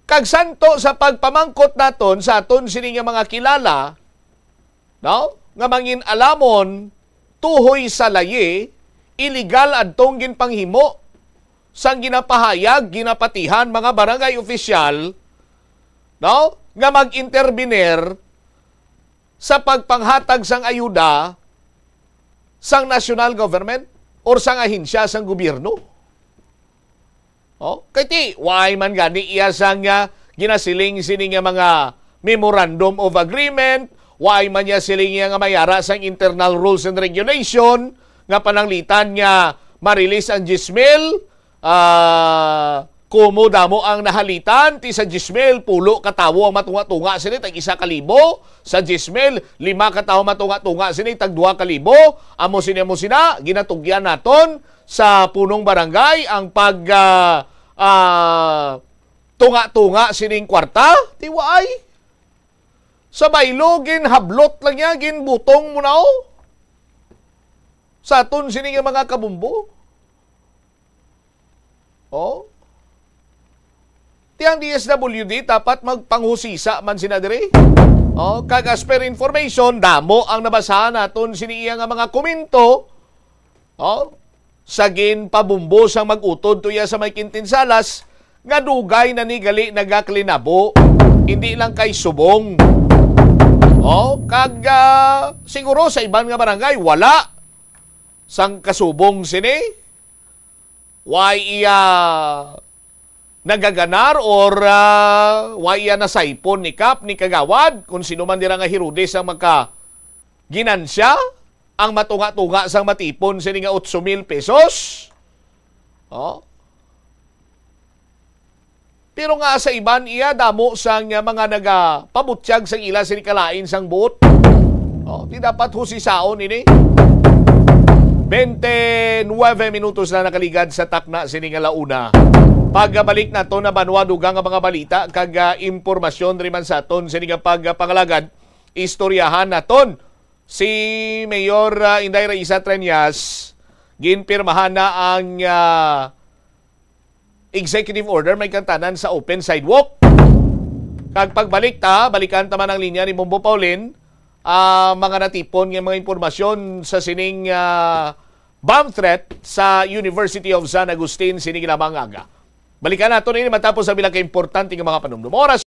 Kag santo sa pagpamangkot naton sa aton sini nga mga kilala, no? Nga mangin-alamon, tuhoy sa layi, iligal adtong ginpanghimo sang ginapahayag, ginapatihan mga barangay opisyal, no? Nga mag-intervenir sa pagpanghatag sang ayuda sang national government or sang ahensya sang gobyerno. Oh, kay ti, why man gani iya sang, ah, ginasiling sini nga mga memorandum of agreement, why man niya siling iya nga may ara sang internal rules and regulation nga pananglitan nga ma-release ang diyes mil, ah, kumo damo ang nahalitan, ti sa diyes mil, pulo ka tawo ang matunga-tunga sini, tag isa ka libo, sa diyes mil, lima ka tawo matunga-tunga sini, tag duha ka libo, amo sini, amo sina, ginatugyan naton, sa punong barangay ang pag, ah, ah, tunga-tunga sining kwarta? Ti waay. Sa baylo, ginhablot lang niya, ginbutong mo na, oh. Sa aton sini nga mga kabumbo. Oh. Ti ang D S W D dapat magpanghusisa man sina diri. Oh, kag as per information, damo ang nabasahan naton sini iya nga mga komento. Oh, sa ginpabumbo sang mag-utod to iya sa may Quintin Salas, nga dugay na ni gali nagakalinabo, hindi lang kay subong. Oh, kag, ah, siguro sa iban nga barangay, wala sang kasubong sini. Wa iya nagaganar or, ah, wa iya nasaypon ni Kap, ni Kagawad, kung sino man dira nga Herodes ang makaginansya, ang matunga-tunga sang matipon sini nga otso mil pesos. Oh. Pero nga sa iban, iya damo sang, ah, mga nagapabutyag sang ila sini kalain sang buot. Oh, di dapat husisaon ini. Twenty-nine minutos na nakaligad sa takna sini nga launa. Pagabalik nato na banwa, dugang nga mga balita kag, ah, impormasyon diri man sa aton sini nga pagpangalagad, istoryahan naton si Mayor, ah, Inday Raisa Treñas. Ginpirmahan na ang, ah, executive order may kantanan sa open sidewalk. Kag pagbalik ta, balikan ta man ang linya ni Bombo Paulin, ah, mga natipon nga mga impormasyon sa sining, ah, bomb threat sa University of San Agustin sining lamang nga aga. Balikan nato ini matapos ang bilang ka importante nga mga panumdum. Oras.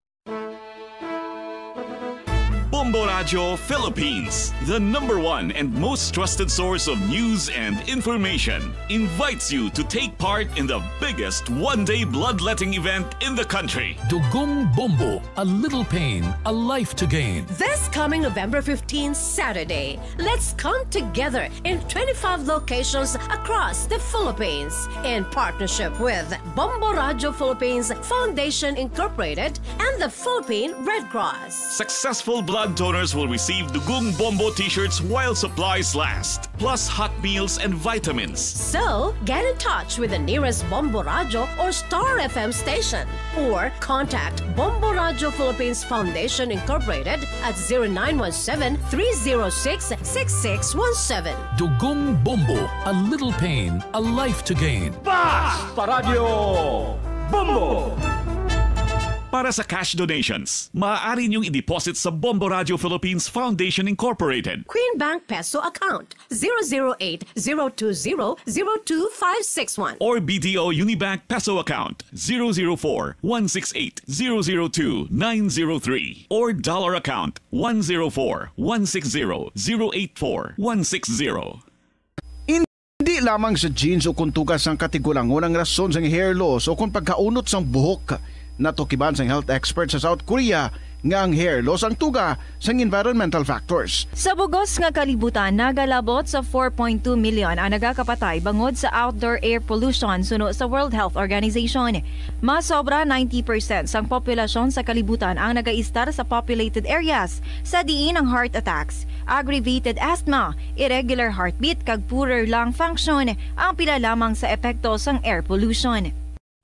Bombo Radyo Philippines, the number one and most trusted source of news and information, invites you to take part in the biggest one-day bloodletting event in the country. Dugong Bombo, a little pain, a life to gain. This coming November fifteen, Saturday, let's come together in twenty-five locations across the Philippines in partnership with Bombo Radyo Philippines Foundation Incorporated and the Philippine Red Cross. Successful blood donors will receive Dugong Bombo t-shirts while supplies last, plus hot meals and vitamins. So, get in touch with the nearest Bombo Radyo or Star F M station, or contact Bombo Radyo Philippines Foundation Incorporated at zero nine one seven, three zero six, six six one seven. Dugong Bombo, a little pain, a life to gain. Fast pa Radyo Bombo! Para sa cash donations, maaari niyong i-deposit sa Bombo Radyo Philippines Foundation Incorporated. Queen Bank Peso account, zero zero eight, zero two zero, zero two five six one. Or B D O Unibank Peso account, zero zero four, one six eight, zero zero two, nine zero three. Or dollar account, one zero four, one six zero, zero eight four, one six zero. Hindi lamang sa genes o kung tuga sang katigulangon ang rason sang hair loss o kung pagkaunot sang buhok. Natukiban sang health expert sa South Korea nga ang hair loss ang tuga sang environmental factors. Sa bugos nga kalibutan, nagalabot sa four point two million ang nagakapatay bangod sa outdoor air pollution, suno sa World Health Organization. Mas sobra ninety percent sang populasyon sa kalibutan ang nagaistar sa populated areas, sa diin ang heart attacks, aggravated asthma, irregular heartbeat, kag poorer lung function ang pila lamang sa epekto sang air pollution.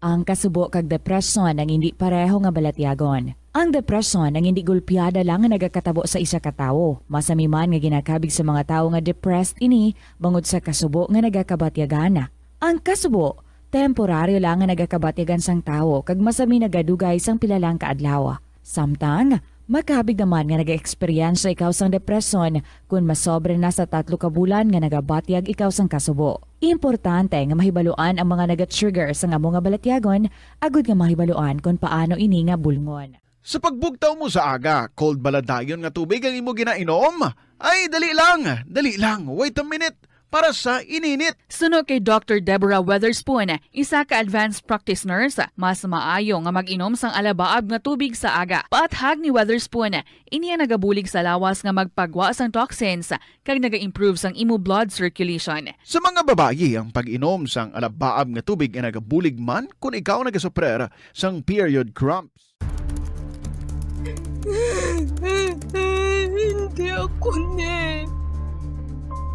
Ang kasubo kag depresyon ang indi pareho nga balatyagon. Ang depresyon ang indi gulpiada lang nga nagakatabo sa isa ka tawo. Masami man nga ginakabig sa mga tawo nga depressed ini bangod sa kasubo nga nagakabatyagan. Ang kasubo, temporaryo lang nga nagakabatyagan sang tawo kag masami nagadugay sang pila lang ka adlaw. Samtang, makabig naman nga nag-eksperyensya ikaw sang depresyon kon masobra na sa tatlo ka bulan nga nagabatyag ikaw sang kasubo. Importante nga mahibaluan ang mga naga-trigger sang amo nga balatyagon agud nga mahibaluan kon paano ini nga bulngon. Sa pagbugtaw mo sa aga, cold bala dayon nga tubig ang imo ginainom? Ay, dali lang, dali lang, wait a minute, para sa ininit. Suno kay Doctor Deborah Weatherspoon, isa ka advanced practice nurse, mas maayo nga mag-inom sang alabaab nga tubig sa aga. Paathag ni Weatherspoon, ini ang nagabulig sa lawas nga magpagwa sang toxins kag naga-improve sang imo blood circulation. Sa mga babayi, ang pag-inom sang alabaab nga tubig ay nagabulig man kon ikaw nagasuprer sang period cramps. Hindi ako ni.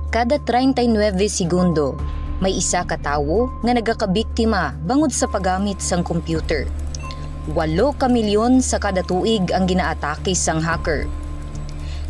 Kada treinta y nueve segundo, may isa ka tawo nga nagakabiktima bangod sa paggamit sang computer. Walo ka milyon sa kada tuig ang ginaatake sang hacker.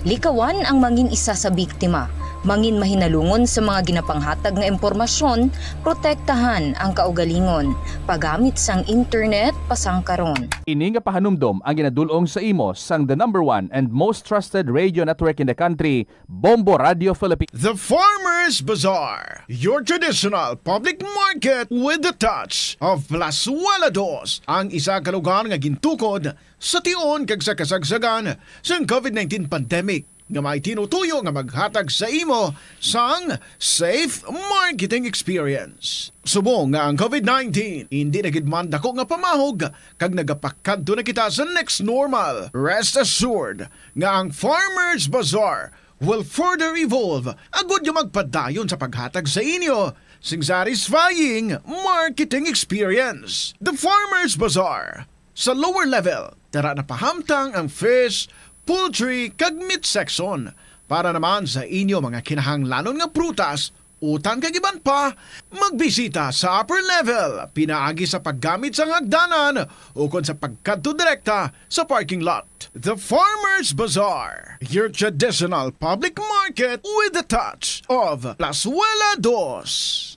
Likawan ang mangin isa sa biktima Mangin mahinalungon sa mga ginapanghatag nga impormasyon, protektahan ang kaugalingon, paggamit sang internet pasang karon. Ini nga pahanumdom ang ginadul-ong sa imo sang the number one and most trusted radio network in the country, Bombo Radio Philippines. The Farmers Bazaar, your traditional public market with the touch of Plazuela Dos, ang isa ka lugar nga gintukod sa tion kag sa kasagsagan sang covid nineteen pandemic, nga may tinutuyo nga maghatag sa imo sang safe marketing experience. Subong nga ang covid nineteen hindi na gid man dako nga pamahog kag nagapakadto na kita sa next normal, rest assured nga ang Farmers Bazaar will further evolve agud nga magpadayon sa paghatag sa inyo sing satisfying marketing experience. The Farmers Bazaar, sa lower level, tara na pahamtang ang fish, poultry, kag meat section. Para naman sa inyo mga kinahanglanon nga prutas, utang kag iban pa, magbisita sa upper level, pinaagi sa paggamit sang hagdanan ukon sa pagkadto direkta sa parking lot. The Farmers Bazaar, your traditional public market with the touch of Plazuela Dos.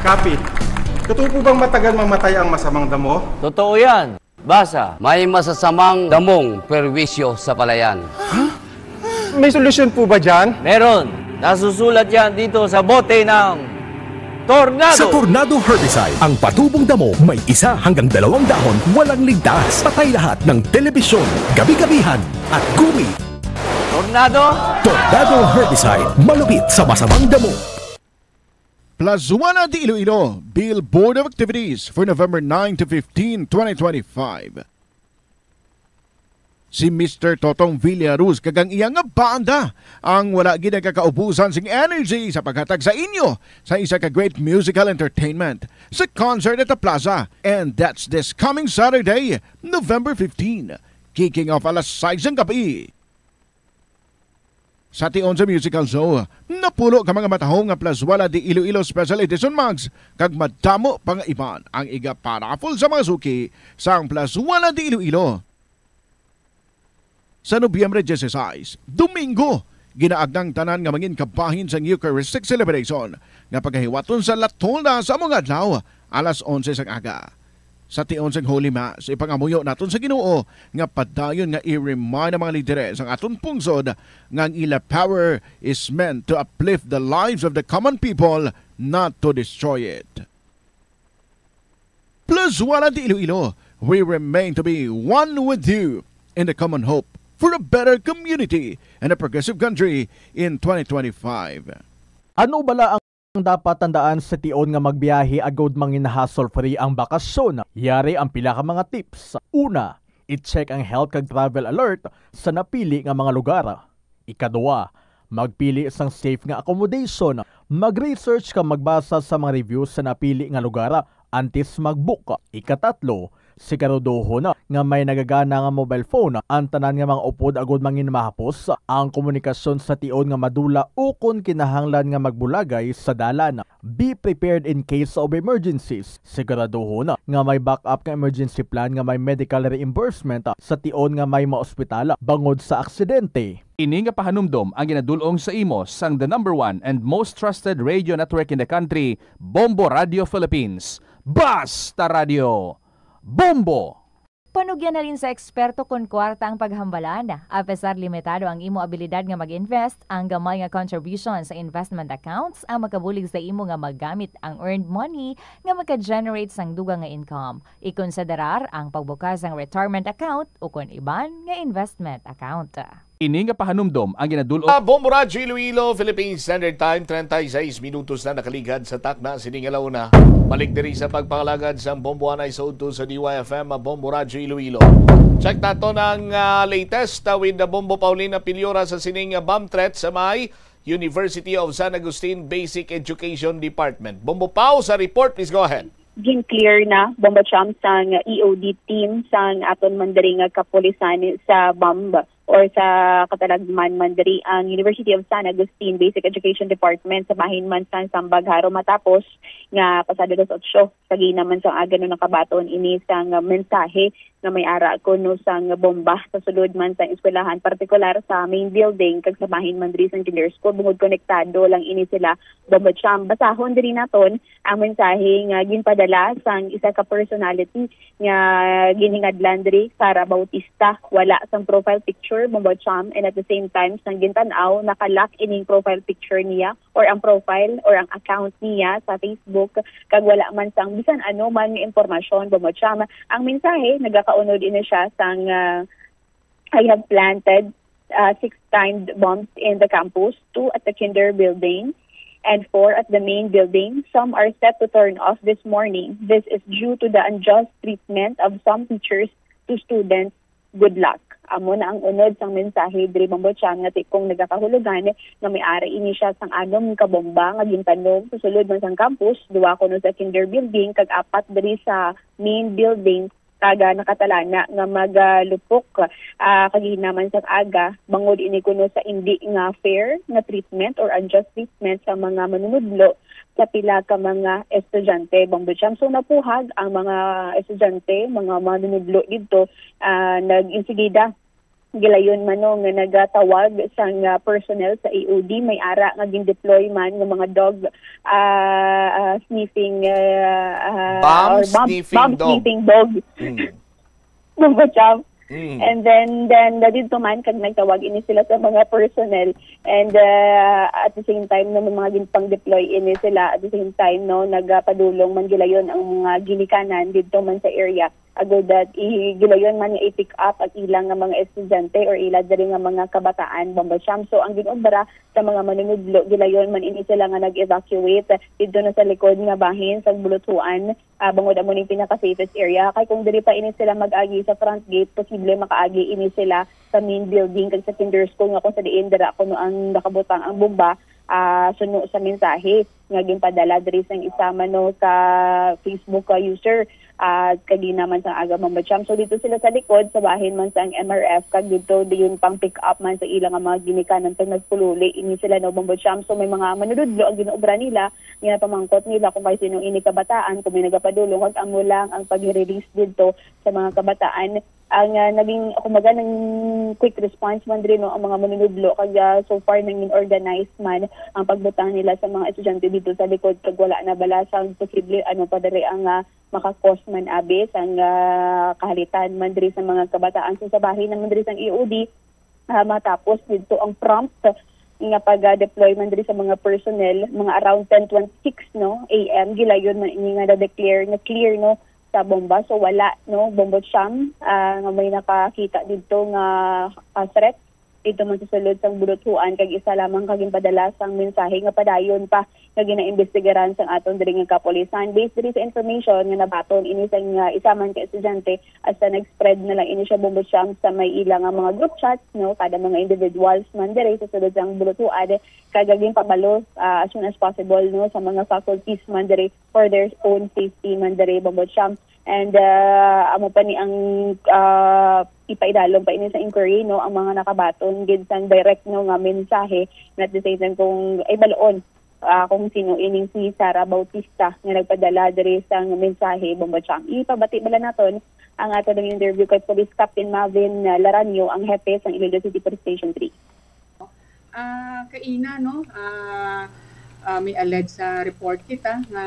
Kapit, totoo po bang matagal mamatay ang masamang damo? Totoo yan. Basa, may masasamang damong perwisyo sa palayan. May solusyon po ba dyan? Meron. Nasusulat yan dito sa bote ng Tornado. Sa Tornado Herbicide, ang patubong damo may isa hanggang dalawang dahon, walang ligtas. Patay lahat ng telebisyon, gabi-gabihan, at gumi. Tornado. Tornado Herbicide, malupit sa masamang damo. Plazuana de Iloilo, Bill Board of Activities for November nine to fifteen, twenty twenty-five. Si Mister Totong Villaruz kag ang iya nga banda ang wala gid nagakaubusan sing energy sa paghatag sa inyo sa isa ka great musical entertainment sa concert at the plaza. And that's this coming Saturday, November fifteen, kicking off alas sais sang gabi. Sa tion sa musical show, napulo ka mga matahom nga Plazuela de Iloilo Special Edition mugs kag madamo pa nga iban ang iga-paraffle sa mga suki sang Plazuela de Iloilo. Sa Nobyembre dieciséis, Domingo, ginaagnang tanan nga mangin kabahin sang Eucharistic celebration nga pagahiwaton sa La Tolda sa mga adlaw, alas onse sang aga. Sa tion sang Holy Mass, ipangamuyo naton sa Ginoo nga padayon nga i-remind ang mga lideres sang aton pungsod nga ang ila power is meant to uplift the lives of the common people, not to destroy it. Plazuela de Iloilo, we remain to be one with you in the common hope for a better community and a progressive country in twenty twenty-five. Ano bala ang dapat tandaan sa tion nga magbiyahe agud mangin hassle-free ang bakasyon? Yari ang pila ka mga tips. Una, i-check ang health kag travel alert sa napili nga mga lugar. Ikaduha, magpili sang safe nga accommodation. Mag-research kag magbasa sa mga reviews sa napili nga lugar antes mag-book. Ikatatlo, siguraduhon nga may nagagana nga mobile phone ang tanan nga mga upod agud mangin mahapos ang komunikasyon sa tion nga madula ukon kinahanglan nga magbulagay sa dalan. Be prepared in case of emergencies. Siguraduhon nga may backup nga emergency plan nga may medical reimbursement sa tion nga may maospital bangod sa aksidente. Ini nga pahanumdom ang ginadul-ong sa imo sang the number one and most trusted radio network in the country, Bombo Radio Philippines. Basta Radio, Bombo! Panugyan halin sa eksperto kon kwarta ang paghambalan. Apesar limitado ang imo abilidad nga mag-invest, ang gamay nga contribution sa investment accounts ang makabulig sa imo nga magamit ang earned money nga maka-generate sang dugang nga income. Ikonsiderar ang pagbukas sang retirement account ukon iban nga investment account. Ini nga pahanumdom ang ginadul-ong. Sa Bombo Radyo Iloilo, Philippine Standard Time, treinta y seis minutos na nakaligad sa takna sini nga launa. Balik diri sa pagpangalagad sa Bombo Anay sa udto sa D Y F M, Bombo Radyo Iloilo. Check nato ang, ah, latest, ah, with the Bombo Paulina Piliora sa sining, ah, bomb threat sa may University of San Agustin Basic Education Department. Bombo Pau sa report, please go ahead. Gin-clear na, Bombo Cham, sang E O D team sang aton man diri nga kapulisan sa bomb or sa katalagman man diri ang University of San Agustin Basic Education Department sa bahin man sa Sambag Jaro matapos nga pasado alas otso sa ginaman sang aga no nakabaton ini sang mensahe nga may ara kuno sang bomba sa sulod man sang eskwelahan, partikular sa main building kag sa bahin man diri sang junior school, bangod konektado lang ini sila, Bombo Cham. Basahon diri naton ang mensahe nga ginpadala sang isa ka personality nga ginhingadlan diri, Sara Bautista. Wala sang profile picture, Bombo Cham, and at the same time, sang gintan-aw, nakalock ining profile picture niya or ang profile or ang account niya sa Facebook, kag wala man sang bisan ano man nga impormasyon, Bombo Cham. Ang mensahe, nagakaunod ini siya sang, ah, "I have planted, ah, six timed bombs in the campus, two at the kinder building and four at the main building. Some are set to turn off this morning. This is due to the unjust treatment of some teachers to students. Good luck." Amo na ang unod sang mensahe diri, Bombo Cham, nga ti-, kung nagakahulugan nga may ara ini siya sang anom ka bomba nga gintanom sa sulod man sang campus, duha kuno sa kinder building kag apat diri sa main building, kag, ah, nakatalana nga magalupok, ah, kaginaman sang aga bangod ini kuno sa indi nga fair nga treatment or unjust treatment sa mga manunudlo sa pila ka mga estudyante, Bombo Cham. So, napuhag ang mga estudyante, mga manunudlo didto, ah, nag-insigida gilayon man, no, nga nagatawag sang, ah, personnel sa E O D. May ara nga gin-deploy man nga mga dog, ah, ah, sniffing, ah, ah, Bomb or bomb, sniffing bomb dog. sniffing dog. Mm. Mga cham. Mm. And then, then, na dito man, kag nagtawag ini sila sa mga personnel. And, ah, at the same time, na may mga ginpang-deploy ini sila. At the same time, no, nagapadulong man gilayon ang mga ginikanan dito man sa area. Agod that, i-, gilayon man nga i-pick up ang ilang nga mga estudyante or ila diri nga mga kabataan, Bombo Cham. So, ang ginobra sa mga manunudlo, gilayon man ini sila nga nag-evacuate dito na sa likod nga bahin sa Bulutuan, ah, bangod amo ning pinaka-safest area. Kay kung diri pa ini sila mag-agi sa front gate, posible makaagi ini sila sa main building kag sa kinder school nga kung sa diin dira kuno ang nakabutang ang bomba, ah, suno sa mensahe nga ginpadala diri sang isa man, no, ka Facebook, ah, user, ah, kagina man sang aga, Bombo Cham. So, dito sila sa likod, sa bahin man sang M R F, kag dito, diyon pang pick up man sa ilang mga ginikanan, kag nagpululi ini sila, no, Bombo Cham. So, may mga manunudlo ang ginobra nila, nga pamangkot nila kung kay sino ini kabataan, kung may nagapadulong, kag amo lang ang pag-release dito sa mga kabataan. Ang, ah, naging, kumbaga, nang quick response man diri, no, ang mga manunudlo, kag, ah, so far nangin organized man ang pagbutang nila sa mga estudyante dito sa likod, kag wala na bala sang posible ano pa diri ang, ah, makakos man abi sang, ah, kahalitan man diri sa mga kabataan. So, sa bahin naman diri sang E O D, ah, matapos dito ang prompt nga pag-deploy man diri sa mga personnel, mga around ten twenty-six, no, A M, gilayon man ini nga na-declare nga clear, no, sa bomba. So, wala, no, Bombo Cham, ah, nga may nakakita dito nga, ah, threat dito man sa sulod sang Bulutuan, kag isa lamang ka ginpadala sang mensahe nga padayon pa nga ginaimbestigaran sang aton diri nga kapulisan. Based diri sa information nga nabaton ini sang, ah, isa man ka estudyante, hasta nag-spread na lang ini siya, Bombo Cham, sa may ila nga mga group chats, no, kada mga individuals man diri sa sulod sang Bulutuan, kag ginpabalo, ah, as soon as possible, no, sa mga faculties man diri for their own safety man diri, Bombo Cham. And, ah, amo pa ni ang, ah, ipaidalom pa ini sa inquiry, no, ang mga nakabaton gid sang direct, no, nga mensahe, nga at the same time kung ay baloon, ah, kung sino ining si Sara Bautista nga nagpadala diri sang mensahe, Bombo Cham. Ipabati bala naton ang ato nga interview kay Police Captain Marvin, ah, Laranyo, ang hepe sang Iloilo City Police Station three. Ah, kaina, no? Ah, ah, may alleged sa report kita nga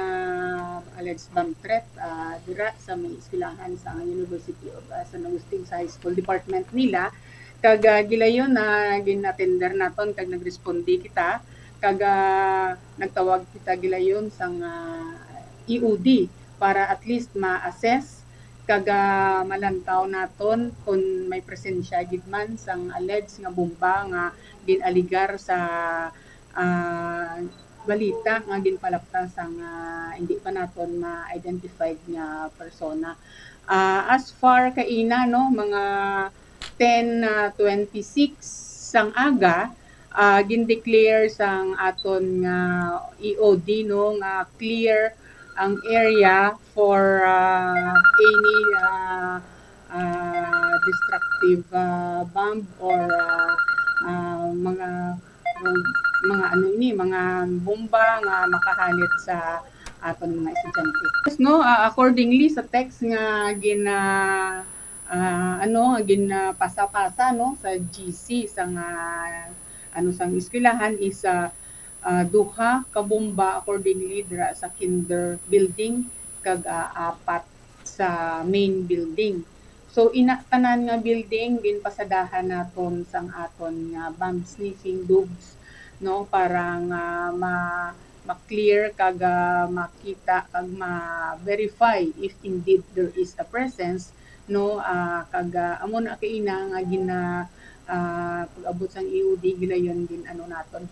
alleged bomb threat, ah, dira sa may eskwelahan sa University of, ah, San Agustin, sa high school department nila. Kag, ah, gilayon na gin-attender naton kag nagresponde kita kag, ah, nagtawag kita gilayon sang, ah, E O D para at least ma-assess kag, ah, malantaw naton kon may presensya gid man sang alleged nga bomba nga gin-aligar sa, ah, balita nga ginpalapta sang, ah, hindi pa naton ma-identified nga persona. Ah, as far kaina, no, mga ten, ah, twenty-six sang aga, ah, gin-declare sang aton nga E O D, no, nga clear ang area for, ah, any, ah, ah, destructive, ah, bomb or, ah, ah, mga, ah, mga ano ini, mga bomba nga makahalit sa aton mga estudyante. Yes, no, ah, accordingly sa text nga gina-, ah, ano, nga ginapasa-pasa, no, sa G C, sa nga, ano, sang eskwelahan is, ah, ah, duha ka bomba accordingly dira sa kinder building kag, ah, apat sa main building. So, ina, tanan nga building ginpasadahan naton sang aton nga bomb sniffing dogs, no, para nga ma-, ma-clear kag, ah, makita kag ma-verify if indeed there is a presence, no, ah, kag, ah, amo na kaina nga gina-, ah, pag-abot sang E O D, gilayon din ano naton,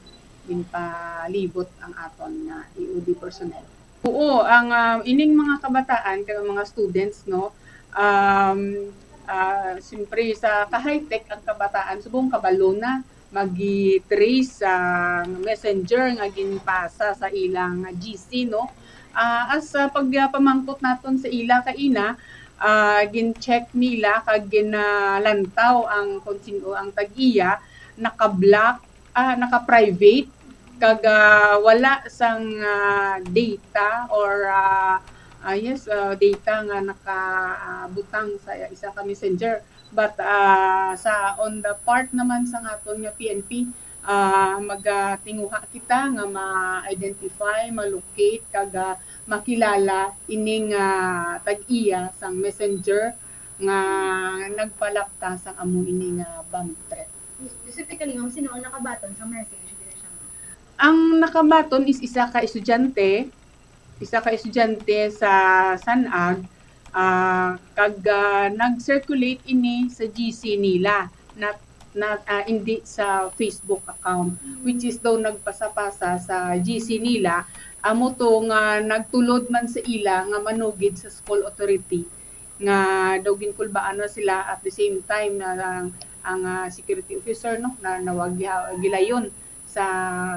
ginpalibot ang aton nga E O D personnel. Oo, ang, ah, ining mga kabataan kag ang mga students, no, um, ah, siyempre sa ka-high-tech ang kabataan, subong kabalo na magi-trace sa messenger nga ginpasa sa ilang G C, no? Ah, as, ah, pag, ah, pamangkot naton sa ila kaina, ah, gin-check nila kag ginalantaw ang kung sin-o ang tag-iya, naka-block, ah, naka-private, kag, ah, wala sang, ah, data or, ah, ah, yes, ah, data nga naka, ah, butang sa isa ka messenger. But, ah, sa, on the part naman sa aton nga P N P, ah, magatinguha kita nga ma-identify, ma-locate, kag, ah, makilala ining, ah, tag-iya sang messenger nga nagpalapta sang amo ini nga bomb threat. Specifically, ma'am, sino ang nakabaton sa message diri siya, ma'am? Ang nakabaton is isa ka estudyante, isa ka estudyante sa San-ag, ah, kag, ah, nag-circulate ini sa G C nila, not, not, ah, hindi sa Facebook account, which is daw nagpasa-pasa sa G C nila. Amo to nga nagtulod man sa ila nga manugid sa school authority nga daw ginkulbaan na sila, at the same time na ang, ang, ah, security officer, no, na nawag-, gilayon sa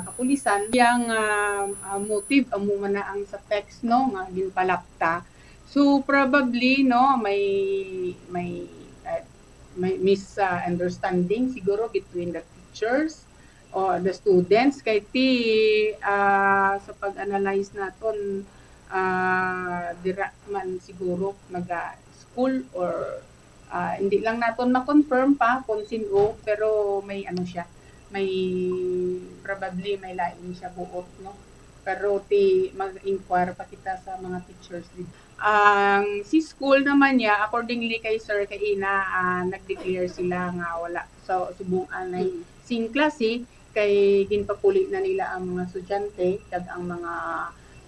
kapulisan. Yang, ah, ah, motive amo man na ang sa text, no, nga ginpalapta. So probably, no, may, may, ah, may misunderstanding siguro between the teachers or the students, kay ti, ah, sa pag-analyze naton, ah, dira man siguro naga-school or, ah, hindi lang naton ma-confirm pa kung sin-o, pero may ano siya, may probably may lain siya buot, no? Pero ti mag-inquire pa kita sa mga teachers dito. Ang si school naman niya, accordingly kay Sir kaina, ah, nag-declare sila nga wala sa subong anay Mm. sing klase, kay ginpapuli na nila ang mga estudyante kag ang mga,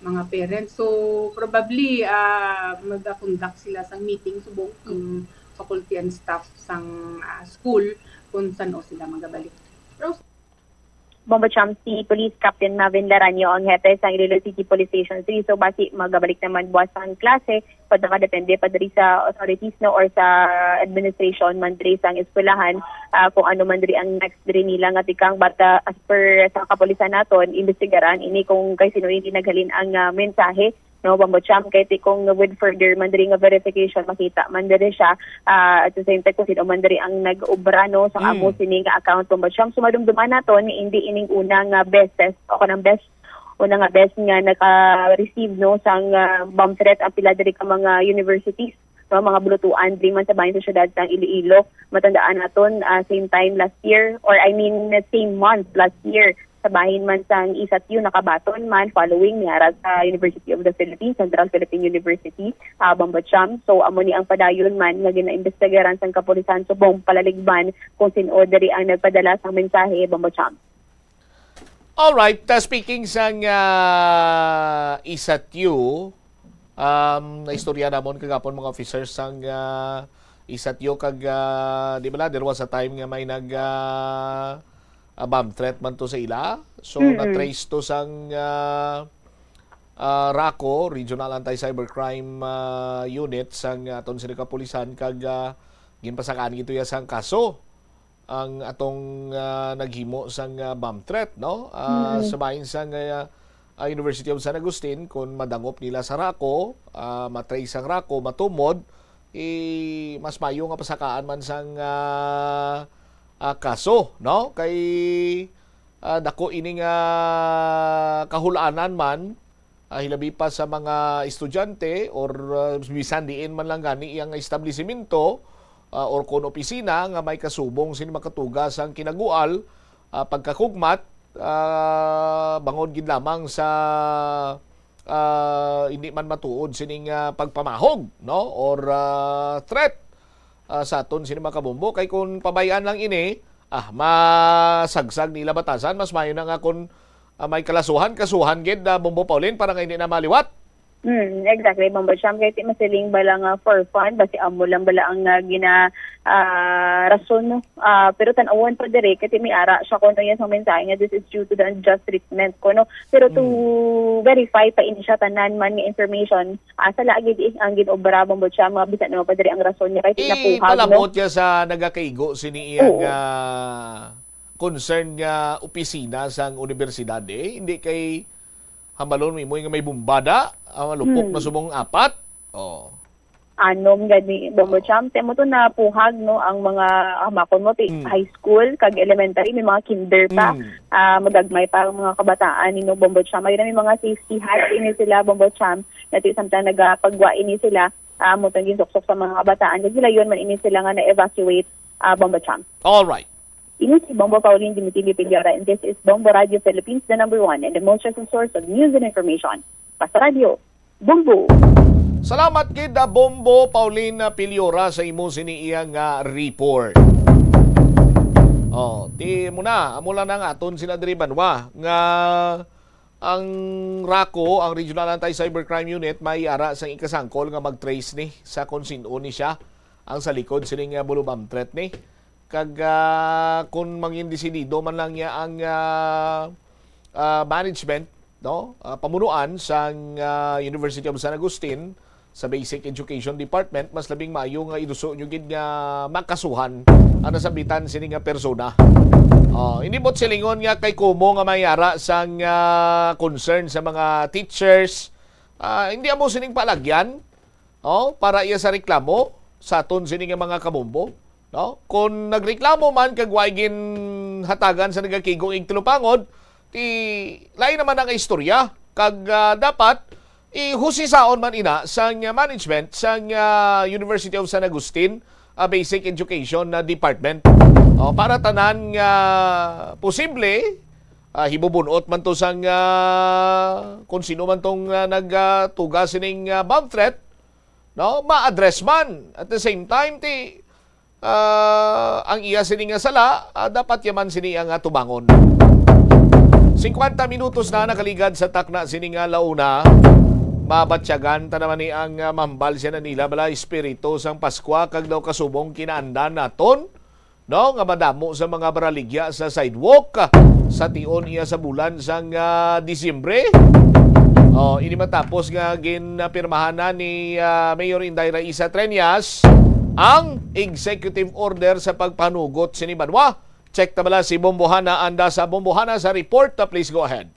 mga parents. So probably, ah, mag-conduct sila sang meeting subong ang faculty and staff sang, ah, school kung san-o sila magabalik. Rose? Bombo Cham, si Police Captain Navin Laranyo ang hepe sang Iloilo City Police Station three. So basi magabalik naman buwas ang klase, pag nakadepende pa diri sa authorities, no, or sa administration man diri sang eskwelahan, ah, kung ano man diri ang next diri nila nga tikang. But, ah, as per sa kapulisan naton, imbestigaran ini kung kay sino ini naghalin ang, ah, mensahe, no, Bombo Cham, kay ti kung with further man diri nga verification, makita man diri siya, ah, at the same time kung sino man diri ang nag-obra, no, sa Mm. amo sini nga account, Bombo Cham. So madumduman naton, hindi ining una nga beses o kanang bes-, una nga bes nga naka-receive, no, sang, ah, bomb threat ang pila diri ka mga universities, no, mga bulutuan diri man sa bahin sa syudad sang Iloilo. Matandaan naton, ah, same time last year, or I mean, same month last year, sa bahin man sang isatyu nakabaton man, following niya ra sa University of the Philippines, Central Philippine University, ah, Bombo Cham. So amo ni ang padayon man nga ginaimbestigaran sang kapulisan subong palaligban kung sin-o diri ang nagpadala sang mensahe, Bombo Cham. Alright, uh, speaking sang, ah, isatyu, um, naistorya namon kagapon mga officers sang, ah, isatyu kag, ah, di ba la, there was a time nga may nag, ah, ah, bomb threat man to sa ila. So, Mm-mm. na-trace to sang, ah, ah, RACO, Regional Anti-Cybercrime, ah, Unit sang aton sini kapulisan kag, ah, ginpasakaan gito ya sang kaso ang atong, ah, naghimo sang, ah, bomb threat, no? Ah, Mm. sa bahin sang, ah, ah, University of San Agustin, kung madangop nila sa RACO, ah, ma-trace ang RACO, matumod, eh, mas mayo nga pasakaan man sang, ah, ah, kaso, no? Kay, ah, dako ini nga kahul-anan man, ah, hilabi pa sa mga estudyante or, ah, bisan diin man lang gani iyang establisimento, ah, or kon opisina nga may kasubong sini makatuga sang kinagual, ah, pagkakugmat, ah, bangod gid lamang sa, ah, hindi man matuod sining, ah, pagpamahog, no? Or, ah, threat, ah, sa aton sini mga kabombo. Kay kung pabayaan lang ini, ah, masagsag nila batasan, mas mayo na nga kung, ah, may kalasuhan, kasuhan gid, ah, Bombo Pauline, para nga hindi na maliwat. Mm, exactly, Bombo Cham. Kay ti masiling bala nga for fun, basi amo lang bala ang, ah, gina, ah, rason, no? Ah, pero tan-awon pa diri, kay ti may ara siya kuno yan sa mensahe nga this is due to the unjust treatment kuno. Pero to Mm. verify pa ini siya, tanan man nga information, ah, sala gid, eh, ang gin-obra, Bombo Cham, nga bisan ano pa diri ang rason niya, kay ti napuhag, no? Ipalabot niya sa nagakaigo sini iyang, Oo. ah, concern nga opisina sang universidad, eh. Hindi kay hambalon mo nga may bumbada, ah, malupok na Hmm. subong apat. Oh. Anom gani, Bombo Oh. Cham. Ti amo to napuhag, no, ang mga hamakon mo, ti Hmm. high school kag elementary, may mga kinder pa. Hmm. Ah, magagmay pa ang mga kabataan, you know, Bombo Cham. May, may mga safety hats ini sila, Bombo Cham. Na ti samtang nagapagwa ini sila, ah, amo tong ginsuksok sa mga kabataan. Kag gilayon man ini sila nga na-evacuate, ah, Bombo Cham. All right. Ini si Bombo Pauline Dimitilio Piliora, and this is Bombo Radio Philippines, the number one and the most trusted source of news and information. Basta Radio, Bombo. Salamat gid, ah, Bombo Pauline Piliora, sa imo sini iya nga report. Oh, ti mo na, amo lang ang aton sila diri banwa nga ang RACU, ang Regional Anti-Cybercrime Unit, may ara sang ikasangkol nga mag-trace ni sa kung sin-o ni siya ang sa likod sining, ah, bulubam threat ni. Kag, ah, kung mangin desidido man lang niya ang, ah, ah, management, no? Ah, pamunuan sang, ah, University of San Agustin sa Basic Education Department, mas labing maayo nga iduso nyo gid nga makasuhan ang nasambitan sini nga persona. Oh, hindi mo't silingon nga kay kumo nga may ara sang, ah, concern sa mga teachers. Ah, hindi amo sining palagyan, oh, para iya sa reklamo sa aton sini nga mga kabombo, no? Kung nagreklamo man kag way ginhatagan sa nagakigong igtulupangod, ti lain naman ang istorya. Kag, ah, dapat ihusisaon man ina sang, ah, management sang, ah, University of San Agustin, ah, Basic Education, ah, Department. Oh, para tanan nga posible, ah, hibubunot man to sang, ah, kung sino man tong, ah, nagtuga sining, ah, bomb threat, no? Ma-address man. At the same time, ti, ah, ang iya sini nga sala, ah, dapat yaman sini ang, ah, tubangon. Singkwenta minutos na nakaligad sa takna sini nga launa. Mabatyagan ta naman ni ang, ah, mahambal siya na nila bala espiritu sang Paskwa kag daw kasubong kinaandan naton, no, nga madamo sa mga baraligya sa sidewalk, ah, sa tion iya sa bulan sang, ah, Disyembre. Oh, ini matapos nga ginapirmahan na ni, ah, Mayor Inday Raisa Treñas ang executive order sa pagpanugot sini banwa. Check ta bala si Bombohana Anda sa Bombohana sa report. Ah, please go ahead.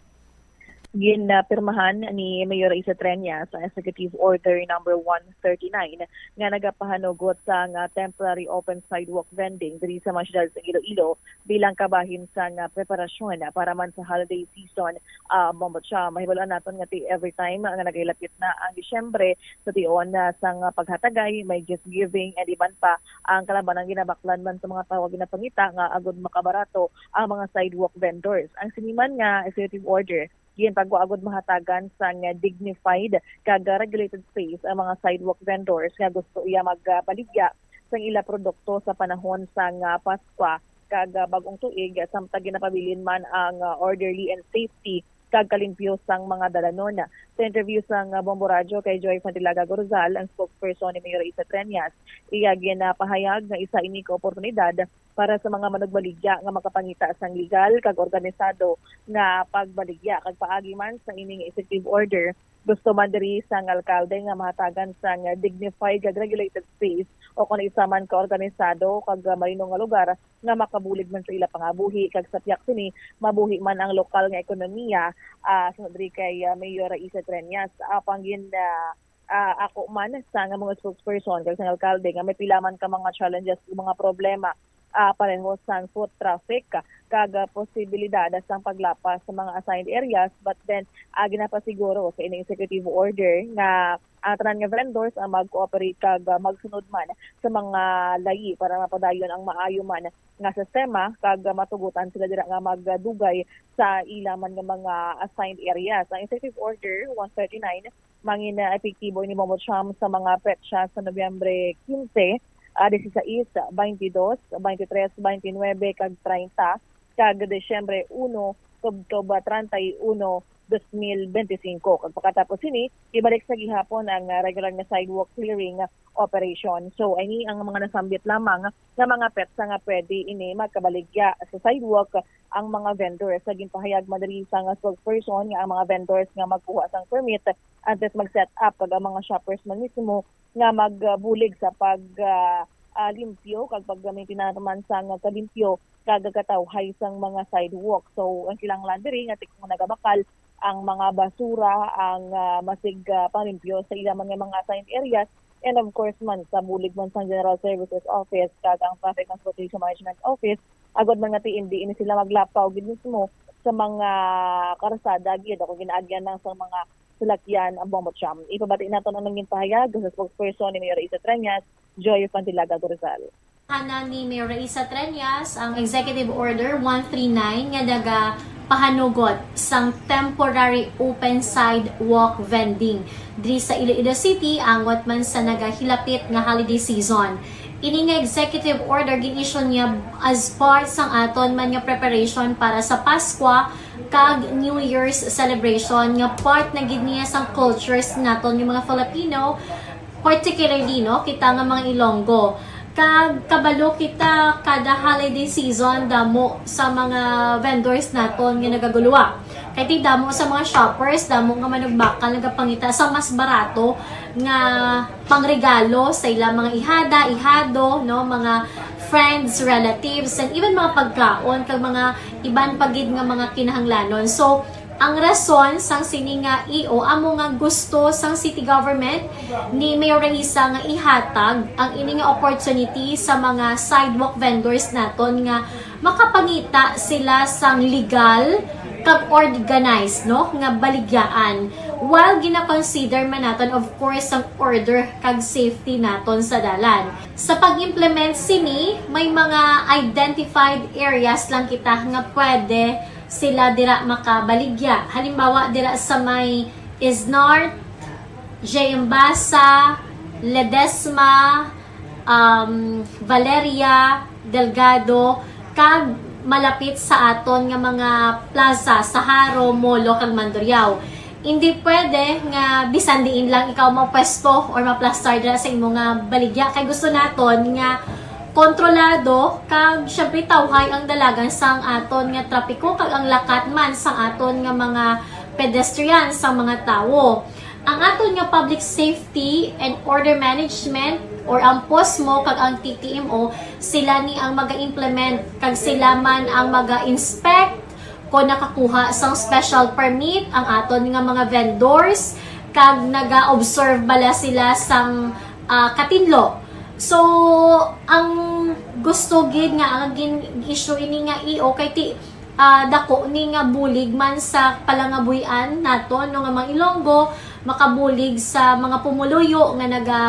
Ginapirmahan ni Mayor Isa Treñas ang Executive Order number one thirty-nine nga nagapahanugot sa nga temporary open sidewalk vending diri sa mga siyudad sa Iloilo bilang kabahin sa nga preparasyon para man sa holiday season. Ah, Bombo Cha, mahibaluan naton nga ti every time nga nagahilapit na ang Disyembre, sa tion na sa nga paghatagay, may gift giving, and iban pa ang kalabanan ginabaklan man sa mga tawo ginapangita nga agud makabarato ang mga sidewalk vendors. Ang sini man nga executive order ginpagwa agud mahatagan sang dignified kag regulated space ang mga sidewalk vendors nga gusto iya magbaligya sang ila produkto sa panahon sang Paskwa kag Bag-ong Tuig, samtang ginapabilin man ang orderly and safety kag kalimpyo sang mga dalanon. Sa interview sang Bombo Radyo kay Joy Fantilaga Gorzal, ang spokesperson ni Mayor Isa Treñas, iya ginapahayag nga isa ini ka oportunidad para sa mga manugbaligya nga makapangita sang legal kag organisado nga pagbaligya. Kag paagi man sa ining executive order, gusto man diri sang alkalde nga mahatagan sang dignified kag regulated space o kon isa man ka organisado kag malinong nga lugar nga makabulig man sa ila pangabuhi, kag sa piyak sini mabuhi man ang lokal nga ekonomiya, ah, sa diri kay, ah, Mayor Isa Treñas. Apang gin, ah, ah, ako man sang mga spokesperson kag sang alkalde nga may pila man ka mga challenges ug mga problema, ah, pareho sang foot traffic, ah, kag, ah, posibilidad sang paglapas sa mga assigned areas, but then, ah, ginapasiguro sa ining executive order nga ang tanan nga vendors ang mag-cooperate kag, ah, magsunod man sa mga layi para mapadayon ang maayo man nga sistema kag, ah, matugutan sila dira nga magdugay sa ila man nga mga assigned areas. Ang Executive Order one thirty-nine mangin, ah, epektibo ini, Momo Cham, sa mga petsa sa Nobyembre quince, ah, dieciséis, veintidós, veintitrés, veintinuebe, kag treinta, kag Disyembre uno tubtob treinta y uno, dos mil benti singko. Kag pagkatapos sini, ibalik sa gihapon ang, ah, regular nga sidewalk clearing operation. So, ini ang mga nasambit lamang nga mga petsa nga pwede ini magkabaligya sa sidewalk ang mga vendors. Sa ginpahayag man diri sang spokesperson nga ang mga vendors nga magkuha sang permit antes mag-set up kag ang mga shoppers man mismo nga magbulig sa pag, ah, ah, limpyo kag pag-maintain naman sang kalimpyo kag katawhay sang mga sidewalk. So, ang kinahanglan diri nga tikong nagabakal ang mga basura, ang, ah, masig, ah, panglimpyo sa ila man nga mga assigned areas, and of course man sa bulig man sang General Services Office kag ang Traffic Transportation Management Office, agod man nga ti-, hindi ini sila maglapaw gid mismo sa mga karsada gid o kung ginaagyan lang sa mga salakyan ang Bombo Cham. Ipabati naton ang nangin pahayag sa spokesperson ni Mayor Isa Treñas, Joy Pantilaga Gorizal. Hana ni Mayor Raisa Treñas ang Executive Order one three nine nga nagapahanugot sang temporary open sidewalk vending diri sa Iloilo City, angot man sa nagahilapit nga holiday season. Ini nga executive order gin-issue niya as part sang aton man nga preparation para sa Paskwa kag New Year's celebration, nga part na gid niya sang cultures naton nga mga Filipino, particularly, no, kita nga mga Ilonggo. Kag kabalo kita, kada holiday season, damo sa mga vendors naton nga nagaguluwa. Kay ti damo sa mga shoppers, damo nga manugbakal nagapangita sa mas barato nga pangregalo sa ilang mga ihada, ihado, no, mga friends, relatives, and even mga pagkaon kag mga iban pa gid nga mga kinahanglanon. So, ang rason sang sini nga E O amo nga gusto sang city government ni Mayor Raisa nga ihatag ang ini nga opportunity sa mga sidewalk vendors naton nga makapangita sila sang legal kag organized, no, nga baligyaan, while gina-consider man naton, of course, ang order kag safety naton sa dalan. Sa pag-implement sini, may mga identified areas lang kita nga pwede sila dira makabaligya. Halimbawa, dira sa may Isnart, J M Basa, Ledesma, um, Valeria, Delgado, kag malapit sa aton nga mga plaza sa Jaro, Molo, kag Mandurriao. Hindi pwede nga bisan diin lang ikaw mapwesto or maplastar dira sa imo nga baligya. Kay gusto naton nga kontrolado kag, syempre, tawhay ang dalagan sang aton nga trapiko kag ang lakat man sang aton nga mga pedestrian, sang mga tawo. Ang aton nga Public Safety and Order Management or ang POSMO kag ang T T M O, sila ni ang maga-implement kag sila man ang maga-inspect kon nakakuha sang special permit ang aton nga mga vendors kag naga-observe bala sila sang, ah, katinlo. So, ang gusto gid nga ang gin-issue ini nga E O kay ti, ah, dako ni nga bulig man sa palangabuhian naton, no, nga mga Ilonggo, makabulig sa mga pumuluyo nga naga,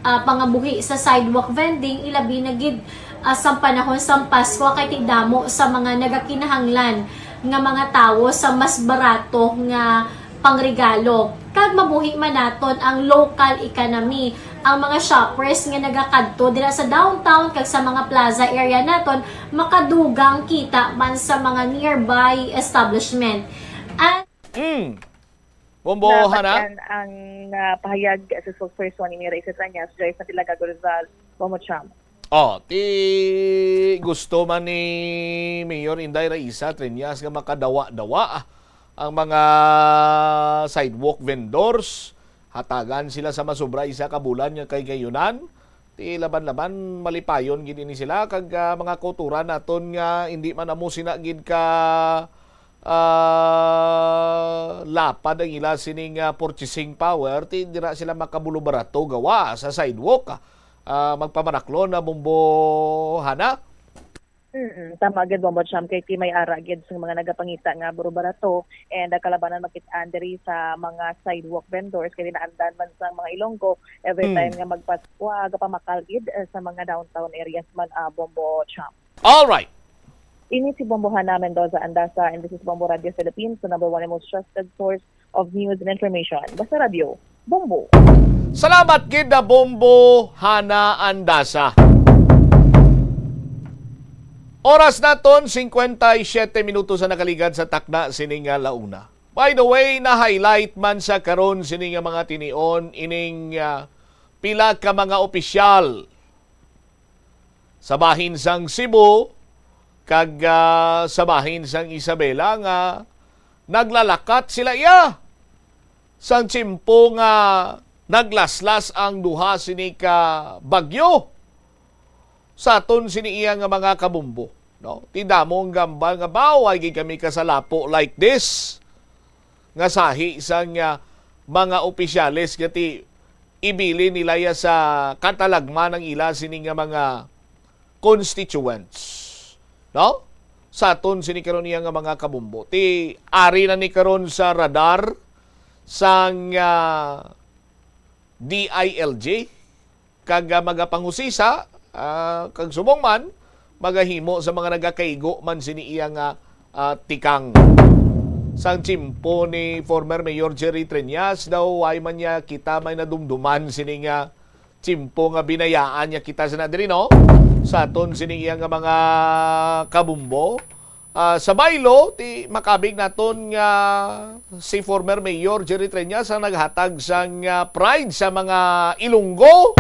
ah, pangabuhi sa sidewalk vending, ilabi na gid, ah, sa panahon sang Pasko kay ti damo sa mga nagakinahanglan nga mga tawo sa mas barato nga pangregalo. Kag mabuhi man naton ang local economy, ang mga shoppers nga nagakadto dira sa downtown kag sa mga plaza area naton makadugang kita man sa mga nearby establishment. And Mm. Bombo, Hana? Nabatian ang, ah, pahayag sa spokesperson ni Mayor Isa Treñas, Joyce Santilaga Gorizal, Bombo Cham. Oh, ti gusto man ni Mayor Inday Raisa Treñas nga makadawa-dawa ang mga sidewalk vendors, hatagan sila sa masobra isa ka bulan nga kay kayunan. Ti laban-laban malipayon gid ini sila kag, ah, mga kauturan naton nga hindi man amo sina gid ka, ah, lapad ang ila sining, ah, purchasing power, ti dira sila makabulubarato gawa sa sidewalk. Ah, magpamanaklon na, Bombo Hana? Mm, tama gid, Bombo Cham, kay ti may ara gid sa mga nagapangita nga buro-barato and, ah, kalabanan makit-an diri sa mga sidewalk vendors, kay naandan man sa mga Ilonggo every Hmm. time nga magpaskwa, gapamakal gid, eh, sa mga downtown areas man, ah, Bombo Cham. All right. Ini si Bombo Hana Mendoza Andasa, and this is Bombo Radio Philippines, the number one and most trusted source of news and information. Basta Radio, Bombo. Salamat gid na, Bombo Hana Andasa. Oras naton, cincuenta y siete minutos ang nakaligad sa takna sini nga launa. By the way, na-highlight man sa karon sini nga mga tinion ining, ah, pila ka mga opisyal sa bahin sang Cebu kag, ah, sa bahin sang Isabela nga naglalakat sila iya sang tiyempo nga naglaslas ang duha sini ka bagyo sa aton sini iya nga mga kabumbo, no? Ti damo ang gambal nga, "Baw, ay gid kami kasalapo like this," nga sahi sang, ah, mga opisyales nga ti ibilin nila ya sa katalagman ang ila sini nga mga constituents, no? Sa aton sini karon iya nga mga kabumbo. Ti ari na ni karon sa radar sang, ah, D I L G, kag, ah, magapangusisa, ah, kag subong man, magahimo sa mga nagakaigo man sini iya nga, ah, tikang. Sang tiyempo ni former Mayor Jerry Treñas daw, way man niya kita may nadumduman sini nga tiyempo nga binayaan niya kita sa nadiri, no? Sa aton sini iya nga mga kabumbo. Ah, sa baylo, ti makabig naton nga si former Mayor Jerry Treñas ang naghatag sang, ah, pride sa mga Ilonggo,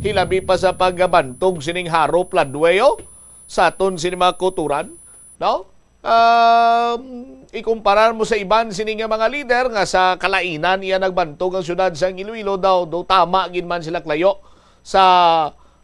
hilabi pa sa pagbantog sining Haro Floodway, oh, sa aton sini mga kauturan, no? Um, ikumparar mo sa iban sini nga mga lider nga sa kalainan iya nagbantog ang siyudad sang Iloilo, daw, daw tama gid man sila klayo sa,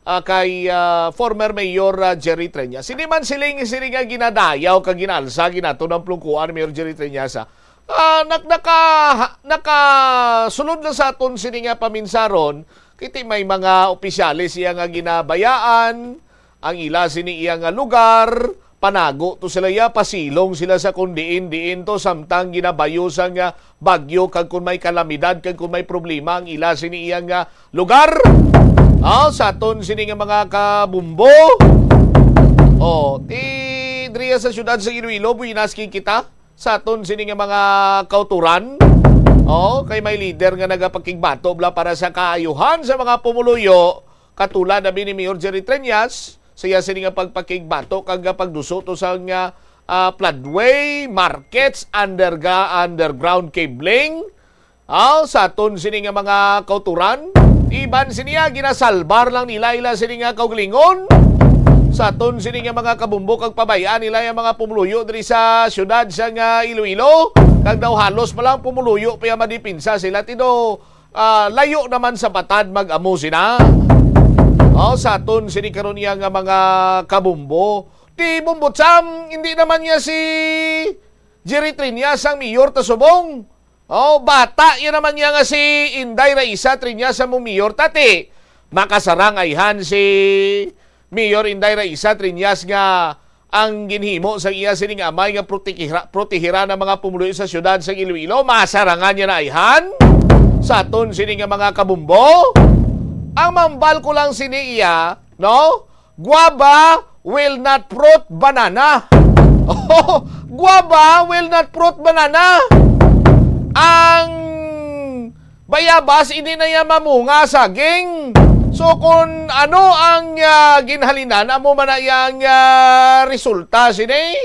ah, kay, ah, former Mayor, ah, Jerry Treñas. Hindi man siling sini nga ginadayaw kag ginalsa ginato ng plungkuan ni Mayor Jerry Treñas, ah. Ah, nak-, naka-, nakasulod na sa aton sini nga paminsaron, kiti may mga opisyales iya nga ginabayaan, ang ila sini iya nga lugar, panago to sila iya, pasilong sila sa kung diin-diin to, samtang ginabayo sang, ah, bagyo, kag kung may kalamidad, kag kung may problema ang ila sini iya nga lugar. Ah, sa aton sini nga mga kabumbo. Oh, ti diriya sa siyudad sa Iloilo, buenas gid kita sa aton sini nga mga kauturan. Oh, kay may lider nga nagapakigbato bala para sa kaayuhan sa mga pumuluyo, katulad abi ni Mayor Jerry Treñas, sa iya sini nga pagpakigbato kag pagduso to sa nga, ah, floodway, markets, underga-, underground cabling. Ah, sa aton sini nga mga kauturan, iban sini, ah, ginasalbar lang nila ila sini nga kaugalingon. Sa aton sini nga mga kabumbo kag pabay-an nila ang mga pumuluyo diri sa siyudad sa nga Iloilo. Kag daw halos pa lang pumuluyo pa iya madipinsa sila, ti do, ah, layo naman sa patad mag-amo sina. Oh, sa aton sini karon iya nga mga kabumbo, ti Bombo Cham, hindi naman niya si Jerry Treñas ang mayor ta subong. Oh, bata iya naman niya nga si Inday Raisa Treñas ang mo mayor ta, ti makasarang ayhan si Mayor Inday Raisa Treñas nga ang ginhimo sang iya sining amay nga protekira-, protehiran ang mga pumuluyo sa siyudad sa Iloilo, masarangan niya na ayhan sa aton sini nga mga kabumbo. Ang mambal ko lang sini iya, no? Guava will not fruit banana. Guava will not fruit banana. Ang bayabas, hindi na iya mamunga saging. So, kung ano ang, ah, ginhalinan, amo man na iyang, ah, resulta sini.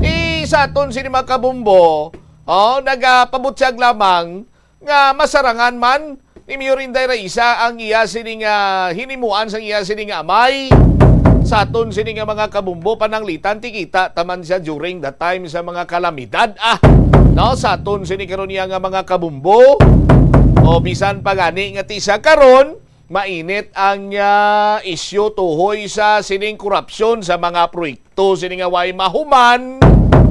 Ti sa aton sini mga kabumbo, oh, nagapabutyag lamang nga masarangan man ni Mayor Inday Raisa ang iya sini nga hinimuan sang iya sini nga amay. Sa aton sini nga mga kabumbo, pananglitan, ti kita taman siya during the time sa mga kalamidad, ah. No, sa aton sini karon iya nga mga kabumbo, o bisan pa gani nga ti sa karon, mainit ang, ah, isyu tuhoy sa sining korupsyon sa mga proyekto sini nga way mahuman.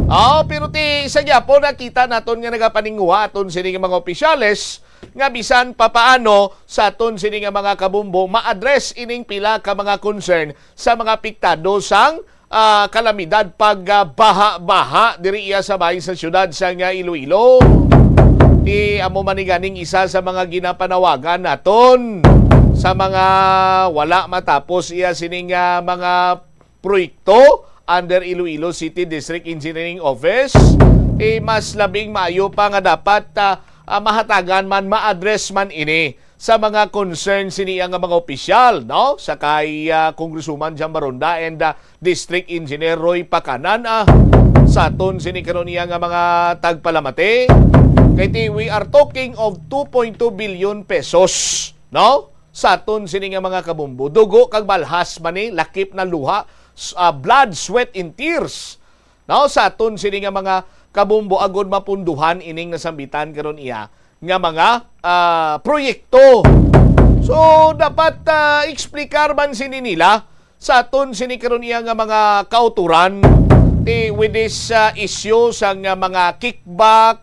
Oh, pero ti sa gyapon nakita naton nga nagapaninguha aton sini nga mga opisyales nga bisan papaano sa aton sini nga mga kabumbo ma-address ining pila ka mga concern sa mga apektado sang ah, kalamidad pag ah, baha-baha diri iya sa bahin sa siyudad sang ah, Iloilo. Ti amo man ni ganing isa sa mga ginapanawagan naton sa mga wala matapos iya sining ah, mga proyekto under Iloilo City District Engineering Office. Eh, mas labing maayo pa nga dapat ah, ah, mahatagan man, ma-address man ini sa mga concern sini nga mga opisyal, no? Sa kay ah, Congresswoman Jam Baronda and ah, District Engineer Roy Pacanan, ah, sa aton sini karon iya nga mga tagpalamati. Kay ti, we are talking of two point two billion pesos, no? Sa aton sini nga mga kabumbo. Dugo kag balhas man ni, lakip na luha, s- ah, blood, sweat, and tears. No, sa aton sini nga mga kabumbo agud mapunduhan ining nasambitan karon iya nga mga ah, proyekto. So dapat ah, explicar man sini nila sa aton sini karon iya nga mga kauturan ti with this ah, issue sa nga mga kickback,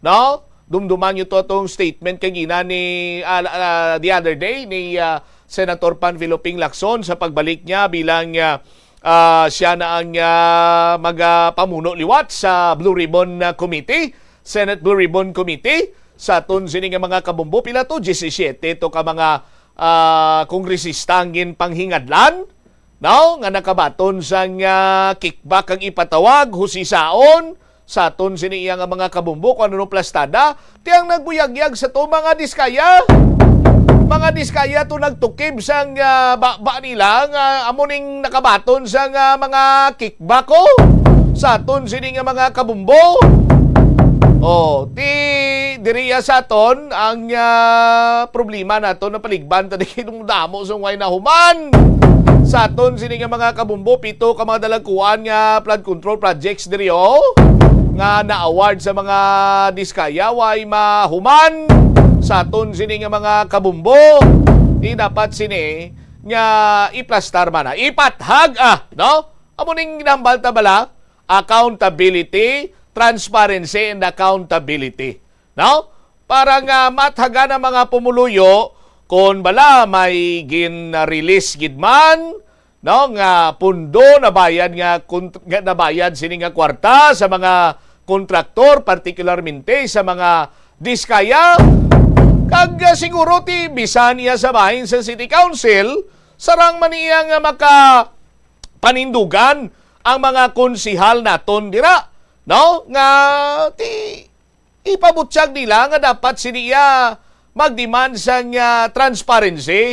no? Dumduman niyo to atong statement kagina ni ah, ah, the other day ni ah, Senator Panfilo Ping Lacson sa pagbalik niya bilang ah, ah, siya na ang ah, magapamuno liwat sa Blue Ribbon ah, Committee, Senate Blue Ribbon Committee. Sa aton sini nga mga kabumbo, pila to? Diyesisiyete to ka mga ah, kongresista ang ginpanghingadlan, no? Nga nakabaton sang ah, kickback ang ipatawag, husisaon sa aton sini iya nga mga kabumbo kung ano plastada, ti ang nagbuyagyag sa to mga Diskaya. Mga Diskaya to nagtukib sang ah, baba nila nga amo ning nakabaton sang ah, mga kickback ko sa aton sini nga mga kabumbo. Oh, ti diriya sa aton ang ah, problema nato na paligban ta di kay damo sa way nahuman sa aton sini nga mga kabumbo, pito ka mga dalagkuan nga flood control projects diri, oh, nga na-award sa mga Diskaya, way mahuman sa aton sini nga mga kabumbo. Di dapat sini nga iplastar man na, ipathag, ah, no? Amo ning ginahambal ta bala, accountability, transparency, and accountability, no? Para nga mathagan ang mga pumuluyo kung bala may gin-release gid man, no, nga pundo, nabayad nga kont-, nga nabayad sini nga kwarta sa mga kontraktor, partikularmente sa mga Diskaya, kag ah, siguro ti bisan iya sa bahin sa City Council, sarang man iya nga maka panindugan ang mga konsihal naton dira, no? Nga ti ipabutyag nila nga dapat sini iya mag-demand sang ah, transparency,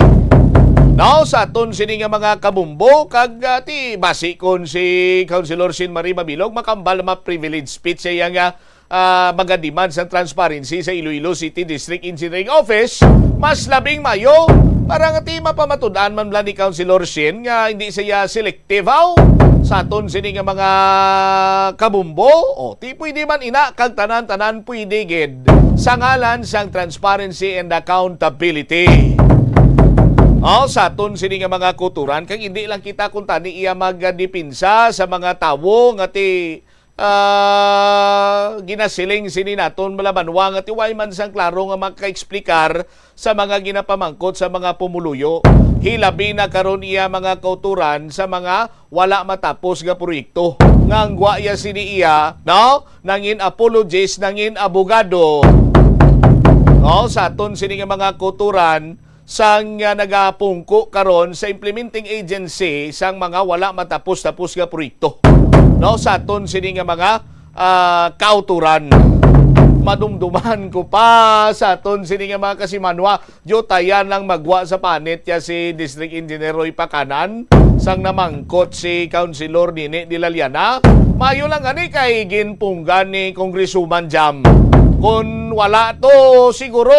no, sa aton sini nga mga kabumbo. Kag ah, ti basi kon si Councilor Sin Marie Mabilog makambal ma privilege speech sa iya nga ah, mga demand sang transparency sa Iloilo City District Engineering Office, mas labing mayo para nga ti mapamatud-an man lang ni Councilor Shin nga hindi siya selective, aw, sa aton sini nga mga kabumbo. O, ti pwede man ina kag tanan-tanan pwede gid sa ngalan sang transparency and accountability. O, sa aton sini nga mga kuturan, kag hindi lang kita kuntani iya magdepensa sa mga tawo nga ti ah, ginasiling sini naton malabanwa nga ti way man sang klaro nga makaexplikar sa mga ginapamangkot sa mga pumuluyo. Hilabi na karon iya mga kauturan sa mga wala matapos nga proyekto. Nga ang gwa iya sini iya, no? Nangin apologist, nangin abogado. No, sa aton sini nga mga kauturan, sang, ah, nagapungko karon sa implementing agency sang mga wala matapos-tapos nga proyekto, no, sa aton sini nga mga, ah, kauturan. Madumduman ko pa sa aton sini nga mga kasimanwa, yutayan lang magwa sa panit ya si District Engineer Roy Pacanan sang namangkot si Councilor Nini Dilaliana. Mayo lang gani kay ginpunggan ni Congresswoman Jam. Kung wala to, siguro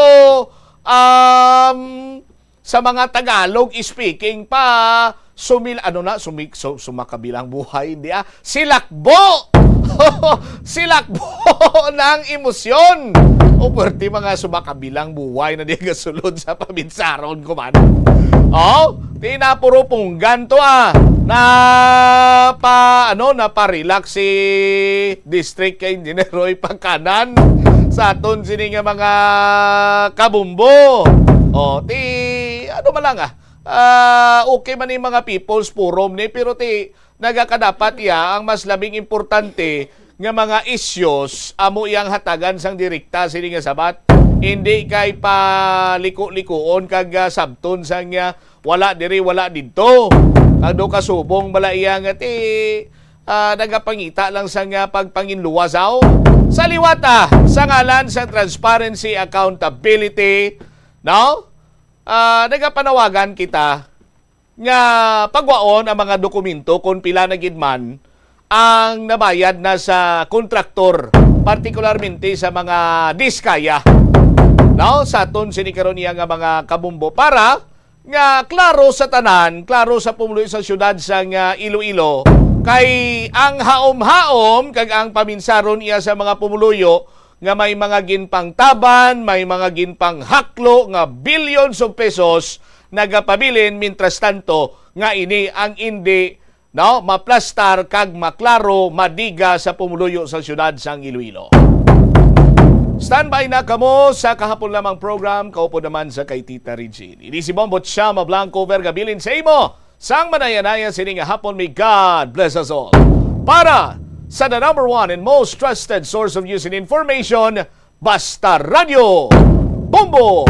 um, sa mga Tagalog speaking pa, sumil-, ano na, sumi-, su-, sumakabilang buhay, hindi ah, silakbo! Silakbo ng emosyon! O pwerte mga sumakabilang buhay na di gasulod sa pabinsaron ko man. Oh, tinapuro punggan to ah, na pa Ano, naparelax si District Engineer Roy Pangkanan sa aton sini nga mga kabumbo. O, ti, ano man lang, ah, ah, okay man yung mga People's Forum ni, pero ti, nagakadapat iya ang mas labing importante nga mga issues amo iyang hatagan sang direkta sini nga sabat. Hindi kay paliko-likuon kag, ah, sabton sang, ah, wala diri, wala didto. Kag do kasubong bala iya nga ti, ah, nagapangita lang sang, ah, pagpanginluwasaw. Sa liwat, ah, sa ngalan sa transparency, accountability, no? Ah, nagapanawagan kita nga pagwaon ang mga dokumento kung pila na gid man ang nabayad na sa kontraktor, partikularmente sa mga diskaya. Now, sa aton sini karon niya nga mga kabumbo, para nga klaro sa tanan, klaro sa pumuluyo sa siyudad sang, ah, Iloilo, kay ang haom-haom kag ang paminsaron iya sa mga pumuluyo nga may mga ginpangtaban, may mga ginpanghaklo nga billions of pesos nagapabilin, mintras tanto nga ini ang indi, no, maplastar kag maklaro, madiga sa pumuluyo sa siyudad sang Iloilo. Standby na kamo sa kahapon lamang program, kaupod naman sa kay Tita Regine. Ini si Bombo Chama Blanco Vergabilin sa imo sang manayanaya sini nga hapon. May God bless us all. Para sa the number one and most trusted source of news and information, Basta Radyo, Bombo!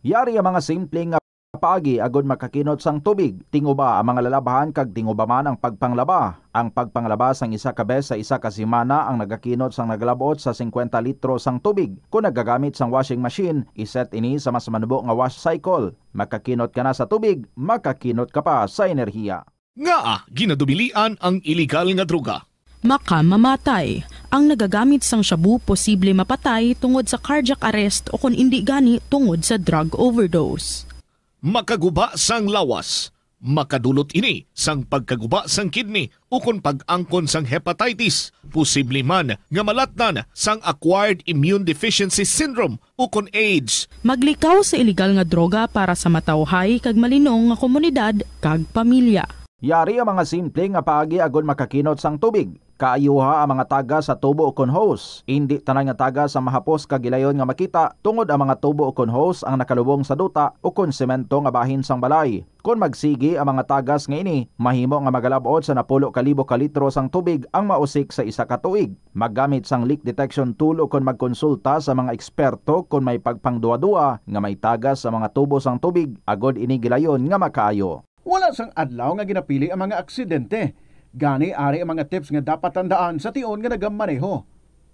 Yari ang mga simple nga paagi agud makakinot sang tubig. Tinguba ang mga lalabahan kag tinguba man ang pagpanglaba. Ang pagpanglaba sang isa ka bes sa isa ka semana ang nagakinot sang nagalabot sa singkwenta litro sang tubig. Kon nagagamit sang washing machine, iset ini sa mas manubo nga wash cycle. Makakinot ka na sa tubig, makakinot ka pa sa enerhiya. Ngaa ginadubilian ang iligal nga droga? Makamamatay. Ang nagagamit sang shabu posible mapatay tungod sa cardiac arrest o kon indi gani tungod sa drug overdose. Makaguba sang lawas. Makadulot ini sang pagkaguba sang kidney ukon pag-angkon sang hepatitis, posible man nga malatnan sang acquired immune deficiency syndrome ukon AIDS. Maglikaw sa iligal nga droga para sa matawhay kag malinong nga komunidad kag pamilya. Yari ang mga simple nga paagi agud makakinot sang tubig. Kaayuha ang mga tagas sa tubo ukon hose. Indi tanan nga tagas ang mahapos kag gilayon nga makita, tungod ang mga tubo ukon hose ang nakalubong sa duta ukon semento nga bahin sang balay. Kon magsigi ang mga tagas nga ini, mahimo nga magalab-ot sa napulo ka libo ka litro sang tubig ang mausik sa isa ka tuig. Maggamit sang leak detection tool ukon magkonsulta sa mga eksperto kon may pagpangduwa-duwa nga may tagas sa mga tubo sang tubig, agod ini gilayon nga makaayo. Wala sang adlaw nga ginapili ang mga aksidente. Gani, ari ang mga tips nga dapat tandaan sa tion nga nagamaneho.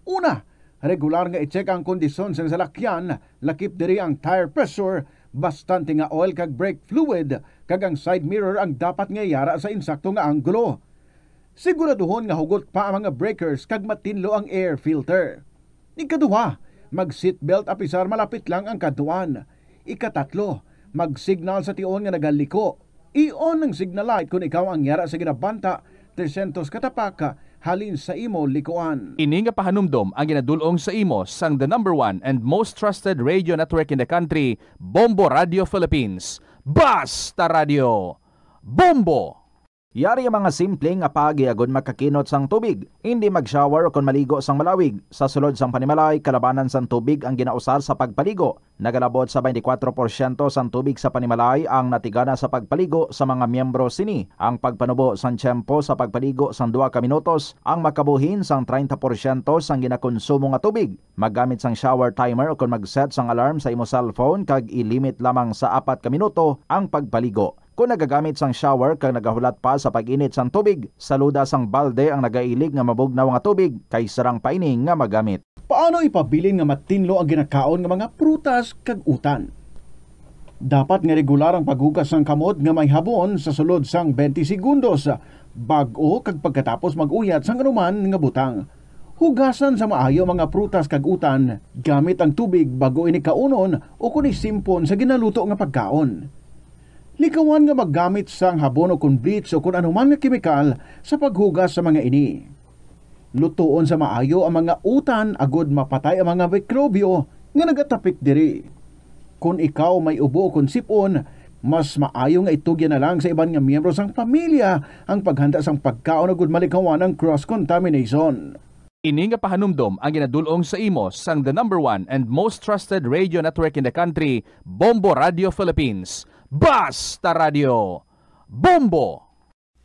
Una, regular nga i-check ang kondisyon sang salakyan, lakip diri ang tire pressure, bastante nga oil kag brake fluid, kag ang side mirror ang dapat nga yara sa insakto nga anggulo. Siguraduhon nga hugot pa ang mga breakers kag matinlo ang air filter. Ikaduha, mag-seatbelt apisar malapit lang ang kadtuan. Ikatatlo, mag-signal sa tion nga nagaliko. I-on ang signal light kon ikaw ang yara sa ginabanta tresyentos ka tapak halin sa imo likuan. Ini nga pahanumdom ang ginadul-ong sa imo sang the number one and most trusted radio network in the country, Bombo Radio Philippines. Basta Radio, Bombo! Yari ang mga simple nga paagi agud makakinot sang tubig. Indi mag-shower ukon maligo sang malawig. Sa sulod sang panimalay, kalabanan sang tubig ang ginausar sa pagpaligo. Nagalabot sa twenty-four porsyento sang tubig sa panimalay ang natigana sa pagpaligo sa mga miyembro sini. Ang pagpanubo sang tiyempo sa pagpaligo sang duha ka minutos ang makabuhin sang treinta porsyento sang ginakonsumo nga tubig. Maggamit sang shower timer ukon mag-set sang alarm sa imo cellphone kag i-limit lamang sa apat ka minuto ang pagpaligo. Kon nagagamit sang shower kag nagahulat pa sa pag-init sang tubig, saluda sang balde ang nagailig nga mabugnaw nga tubig kay sarang pa ini nga magamit. Paano ipabilin nga matinlo ang ginakaon nga mga prutas kag utan? Dapat nga regular ang paghugas sang kamot nga may habon sa sulod sang twenty segundos, bag-o kag pagkatapos mag-uyat sang anuman nga butang. Hugasan sa maayo ang mga prutas kag utan gamit ang tubig bag-o ini kaunon ukon isimpon sa ginaluto nga pagkaon. Likawan nga maggamit sang habon ukon bleach ukon anuman nga kemikal sa paghugas sa mga ini. Lutoon sa maayo ang mga utan agod mapatay ang mga mikrobyo nga nagatapik diri. Kon ikaw may ubo ukon sip-on, Mas maayo nga itugyan na lang sa iban nga miyembro sang pamilya ang paghanda sang pagkaon agud malikawan ang cross-contamination. Ini nga pahanumdom ang ginadul-ong sa imo sang the number one and most trusted radio network in the country, Bombo Radio Philippines. Basta Radio! Bombo!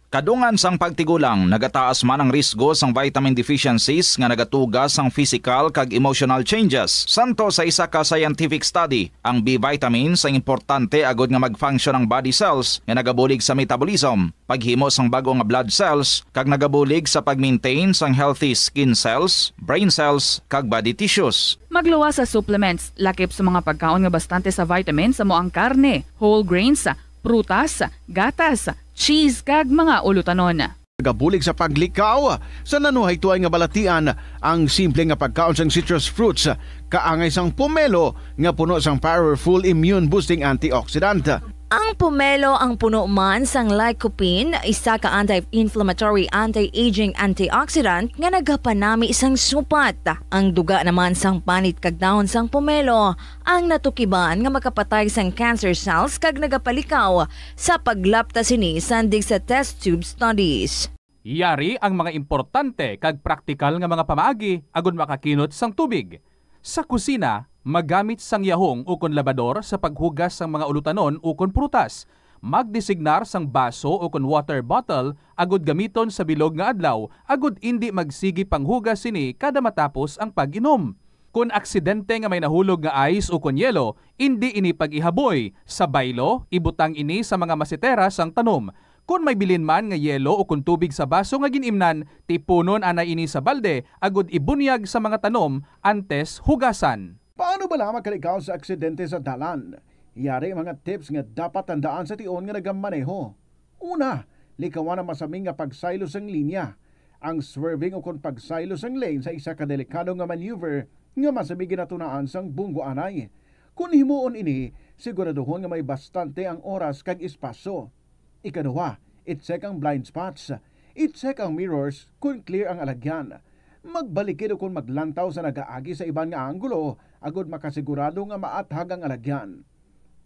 Kadungan sang pagtigulang, nagataas man ang risgo sang vitamin deficiencies nga nagatuga sang physical kag emotional changes. Santo sa isa ka scientific study, ang B vitamins ang importante agud nga mag-function ang body cells nga nagabulig sa metabolism, paghimo sang bag-o nga blood cells, kag nagabulig sa pag-maintain sang healthy skin cells, brain cells, kag body tissues. Magluwas sa supplements, lakip sa mga pagkaon nga bastante sa vitamins, amo ang karne, whole grains, prutas, gatas, cheese, kag mga ulutanon. Nagabulig sa paglikaw sa nanuhaytoay nga balatian ang simple nga pagkaon sang citrus fruits, kaangay sang pomelo nga puno sang powerful immune-boosting antioxidant. Ang pomelo ang puno man sang lycopene, isa ka anti-inflammatory, anti-aging antioxidant nga nagapanami sang supat. Ang duga naman sang panit kag dahon sang pomelo ang natukiban nga makapatay sang cancer cells kag nagapalikaw sa paglapta sini sandig sa test tube studies. Yari ang mga importante kag praktikal nga mga pamaagi agud makakinot sang tubig. Sa kusina, magamit sang yahong ukon labador sa paghugas sang mga ulutanon ukon prutas. Magdesignar sang baso ukon water bottle agud gamiton sa bilog nga adlaw agud indi magsigi panghugas sini kada matapos ang pag-inom. Kon aksidente nga may nahulog nga ice ukon yelo, indi ini pag-ihaboy. Sa baylo, ibutang ini sa mga masitera sang tanom. Kon may bilin man nga yelo ukon tubig sa baso nga gin-imnan, tipunon anay ini sa balde agud ibunyag sa mga tanom antes hugasan. Paano bala makalikaw sa aksidente sa dalan? Yari ang mga tips nga dapat tandaan sa tion nga nagamaneho. Una, likawan ang masami nga pagsaylo sang linya. Ang swerving ukon pagsaylo sang lane sa isa ka delikado nga maneuver nga masami ginatunaan sang bunggo anay. Kon himuon ini, siguraduhon nga may bastante ang oras kag espasyo. Ikaduha, i-check ang blind spots. I-check ang mirrors kon clear ang alagyan. Magbalikid ukon maglantaw sa nagaagi sa iban nga anggulo agud makasigurado nga maathag ang alagyan.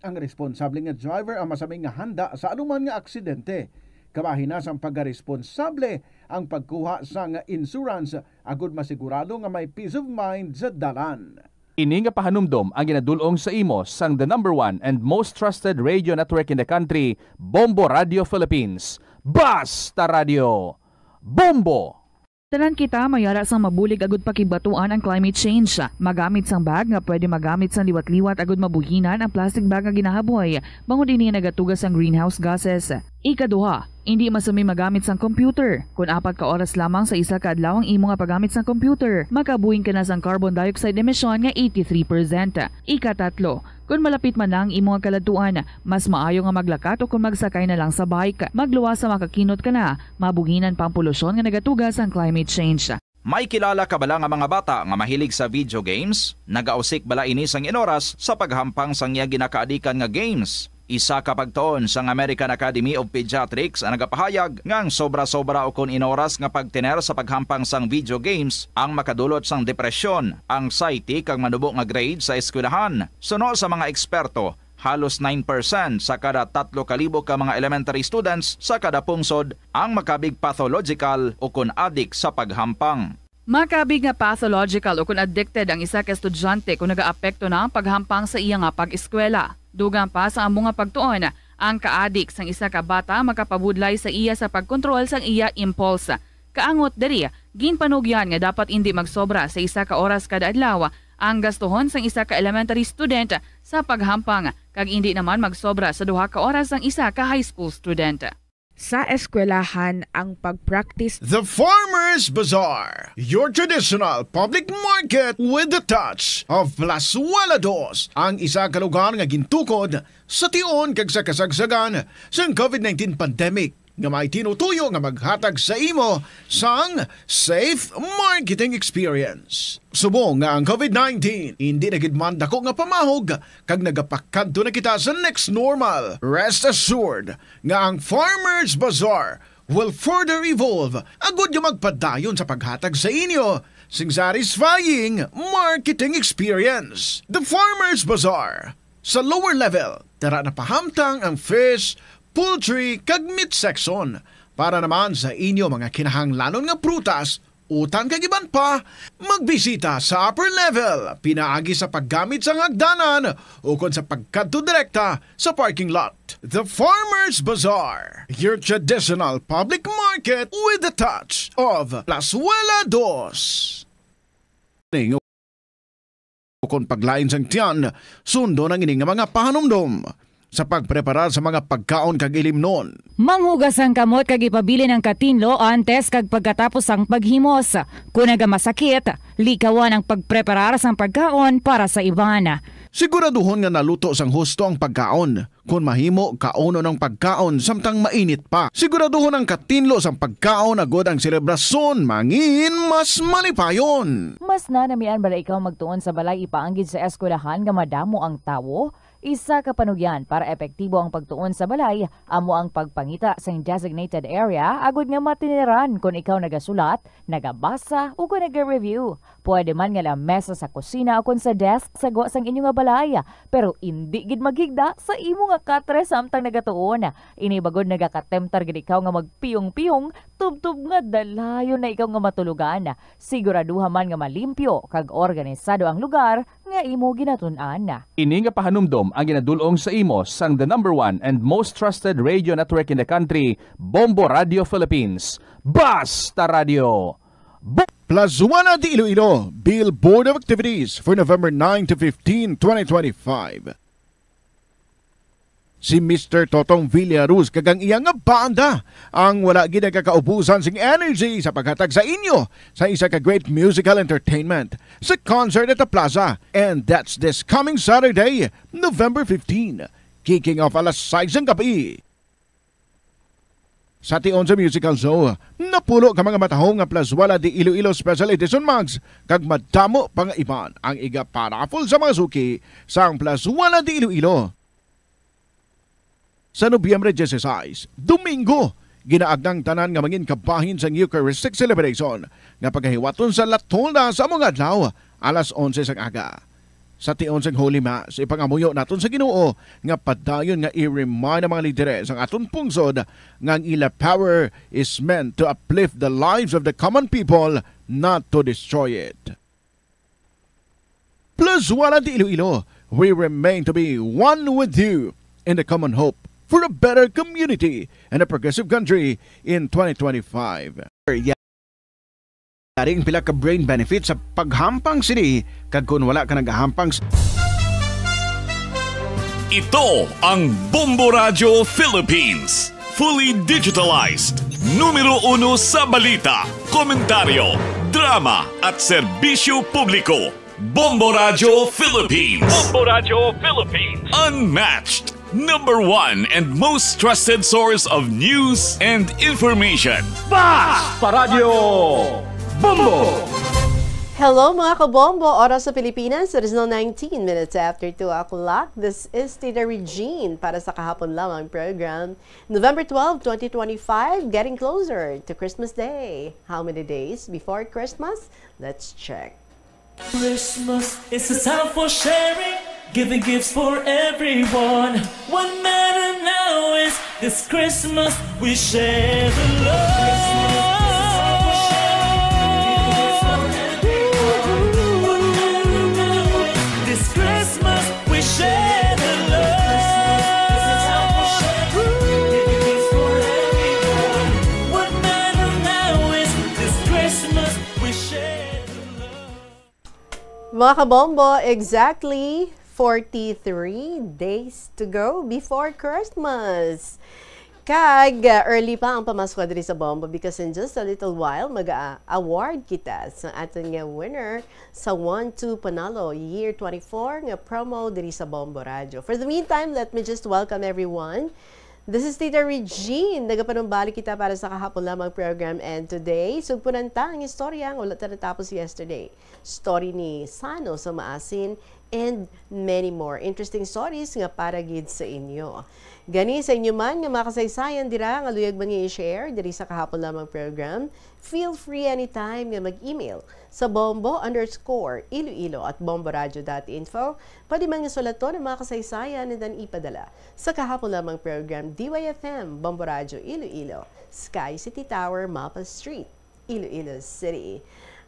Ang responsable nga driver ang masami nga handa sa anuman nga aksidente. Kabahin na sang pagkaresponsable ang pagkuha sang insurance agud masigurado nga may peace of mind sa dalan. Ini nga pahanumdom ang ginadul-ong sa imo sang the number one and most trusted radio network in the country, Bombo Radio Philippines. Basta Radio! Bombo! Tanan kita may ara sang mabulig agud pakibatuan ang climate change. Magamit sang bag nga pwede magamit sang liwat-liwat agud mabuhinan ang plastic bag nga ginahaboy, bangod ini nagatuga sang greenhouse gases. Ikaduha, indi masami magamit sang computer. Kon apat ka oras lamang sa isa ka adlaw ang imo nga paggamit sang computer, makabuhin ka na sang carbon dioxide emission nga eighty-three percent. Ikatatlo, kon malapit man na ang imo nga kaladtuan, mas maayo nga maglakat o kon magsakay na lang sa bike. Magluwas sa makakinot ka na, mabuhinan pa ang polusyon nga nagatuga sang climate change. May kilala ka bala nga mga bata nga mahilig sa video games? Nagausik bala ini sang inoras sa paghampang sang iya ginakaadikan nga games? Isa ka pagtuon sang American Academy of Pediatrics ang nagapahayag nga ang sobra-sobra ukon inoras nga pagtener sa paghampang sang video games ang makadulot sang depresyon, anxiety, kag manubo nga grade sa eskwelahan. Suno sa mga eksperto, halos nine percent sa kada tatlo ka libo ka mga elementary students sa kada pungsod ang makabig pathological ukon adik sa paghampang. Makabig nga pathological ukon addicted ang isa ka estudyante kon nagaapekto na ang paghampang sa iya nga pag-eskwela. Dugang pa sa amo nga pagtuon, ang kaadik sang isa ka bata makapabudlay sa iya sa pagkontrol sang iya impulse. Kaangot diri, ginpanugyan nga dapat indi magsobra sa isa ka oras kada adlaw ang gastuhon sang isa ka elementary student sa paghampang, kag indi naman magsobra sa duha ka oras ang isa ka high school student. Sa eskwelahan ang pag-practice. The Farmers Bazaar, your traditional public market with the touch of Plazuela Dos, ang isa ka lugar nga gintukod sa tion kag sa kasagsagan sang covid nineteen pandemic, nga may tinutuyo nga maghatag sa imo sang safe marketing experience. Subong nga ang covid nineteen indi na gid man dako nga pamahog kag nagapakadto na kita sa next normal, rest assured nga ang Farmers Bazaar will further evolve agud nga magpadayon sa paghatag sa inyo sing satisfying marketing experience. The Farmers Bazaar, Sa lower level, dira na pahamtang ang fish, poultry, kag meat section. Para naman sa inyo mga kinahanglanon nga prutas, utan kag iban pa, magbisita sa upper level, pinaagi sa paggamit sang hagdanan ukon sa pagkadto direkta sa parking lot. The Farmers Bazaar, your traditional public market with a touch of Plazuela Dos. Kon paglain sang tiyan, sundon ang ini nga mga pahanumdom sa pagpreparar sa mga pagkaon kag ilimnon. Manghugas ang kamot kag ipabilin ang katinlo antes kag pagkatapos sang paghimos. Kon nagamasakit, likawan ang pagpreparar sang pagkaon para sa iban. Siguraduhon nga naluto sang husto ang pagkaon. Kon mahimo, kaunon ang pagkaon samtang mainit pa. Siguraduhon ang katinlo sang pagkaon agod ang selebrasyon mangin mas malipayon. Mas nanamian bala ikaw magtuon sa balay ipaanggid sa eskwelahan nga madamo ang tawo? Isa ka panugyan para epektibo ang pagtuon sa balay amo ang pagpangita sang designated area agod nga matiniran kon ikaw nagasulat, nagabasa, o kon naga-review. Pwede man nga lamesa sa kusina ukon sa desk sa gwa sang inyo nga balay, pero indi gid maghigda sa imo nga katre samtang nagatuon. Ini bagod nagakatemptar gid ikaw nga magpiyong-piyong, tubtob nga dalayon na ikaw nga matulogan. Siguraduha man nga malimpyo kag organisado ang lugar nga imo ginatun-an. Ini nga pahanumdom ang ginadul-ong sa imo sang the number one and most trusted radio network in the country, Bombo Radio Philippines. Basta Radio! Bo- Plazuela de Iloilo, Bill Board of Activities for November nine to fifteen, twenty twenty-five. Si Mister Totong Villaruz kag ang iya nga banda ang wala gid nagakaubusan sing energy sa paghatag sa inyo sa isa ka great musical entertainment sa concert at the plaza. And that's this coming Saturday, November fifteen, kicking off alas sais sang gabi. Sa tion sa musical show, napulo ka mga matahom nga Plazuela de Iloilo Special Edition mugs kag madamo pa nga iban ang iga-paraffle sa mga suki sang Plazuela de Iloilo. Sa Nobyembre dieciséis, Domingo, ginaagda ang tanan nga mangin kabahin sang Eucharistic celebration nga pagahiwaton sa La Tolda sa amo nga adlaw, alas onse sang aga. Sa tion sang Holy Mass, ipangamuyo naton sa Ginoo nga padayon nga i-remind ang mga lideres sang aton pungsod nga ang ila power is meant to uplift the lives of the common people, not to destroy it. Plazuela de Iloilo, we remain to be one with you in the common hope for a better community and a progressive country in twenty twenty-five. Yari ang pila ka brain benefits sa paghampang sini, kag kon wala ka nagahampang s- Ito ang Bombo Radyo Philippines. Fully digitalized. Numero uno sa balita, komentaryo, drama, at serbisyo publiko. Bombo Radyo Philippines. Bombo Radyo Philippines. Unmatched. Number one and most trusted source of news and information. Basta Radyo Bombo! Hello, mga kabombo! Oras sa Pilipinas, it is now nineteen minutes after two o'clock. This is Tita Regine para sa Kahapon Lamang program, November twelve, twenty twenty-five, getting closer to Christmas Day. How many days before Christmas? Let's check. Christmas is a time for sharing, giving gifts for everyone. What matter now is this Christmas we share the love. This Christmas we share the love. What matter now is this Christmas we share the love. Mga kabombo, exactly forty-three days to go before Christmas. Kag, uh, early pa ang pamasko diri sa Bombo because in just a little while, mag-a-award kita sa aton nga winner sa One Two Panalo Year twenty-four nga promo diri sa Bombo Radio. For the meantime, let me just welcome everyone. This is Tita Regine. Nagapanumbalik kita para sa Kahapon Lamang program, and today, sugpunan ta ang istorya nga wala ta natapos yesterday. Story ni Sano sa Maasin and many more interesting stories nga para gid sa inyo. Gani sa inyo man nga mga kasaysayan dira nga luyag man nga i-share diri sa kahapon lamang program, feel free anytime nga mag-email sa bombo underscore iloilo at bomboradio dot info. Pwede man nga sulaton ang mga kasaysayan and then ipadala sa kahapon lamang program, D Y F M, Bombo Radyo Iloilo, Sky City Tower, Mapa Street, Iloilo City.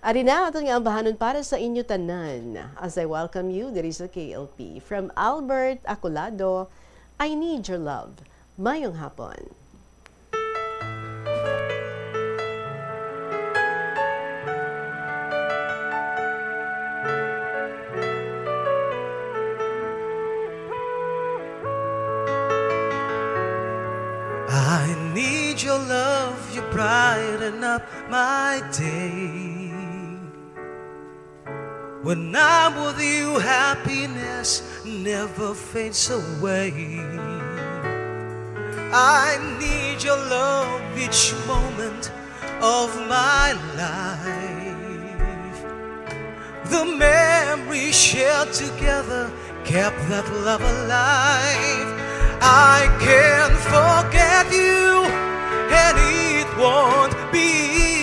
Ari na aton nga ambahanon para sa inyo tanan, as I welcome you diri sa K L P. From Albert Acolado, "I Need Your Love." Mayong hapon. I need your love, you brighten up my day. When I'm with you, happiness never fades away. I need your love each moment of my life. The memories shared together kept that love alive. I can't forget you, and it won't be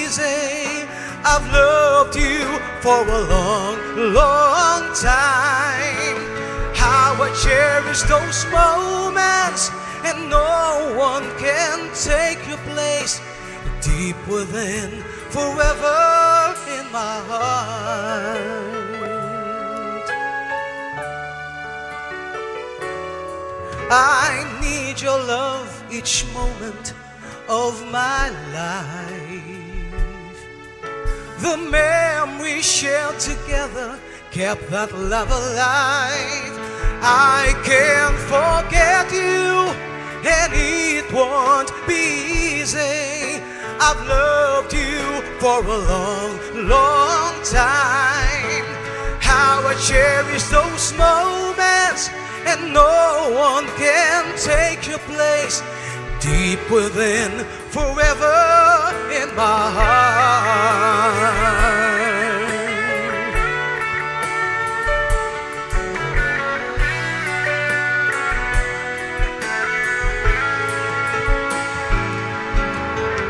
easy. I've loved you for a long, long time. How I cherish those moments, and no one can take your place. Deep within, forever in my heart. I need your love each moment of my life. The memories shared together kept that love alive. I can't forget you, and it won't be easy. I've loved you for a long, long time. How I cherish those moments, and no one can take your place. Deep within, forever in my heart.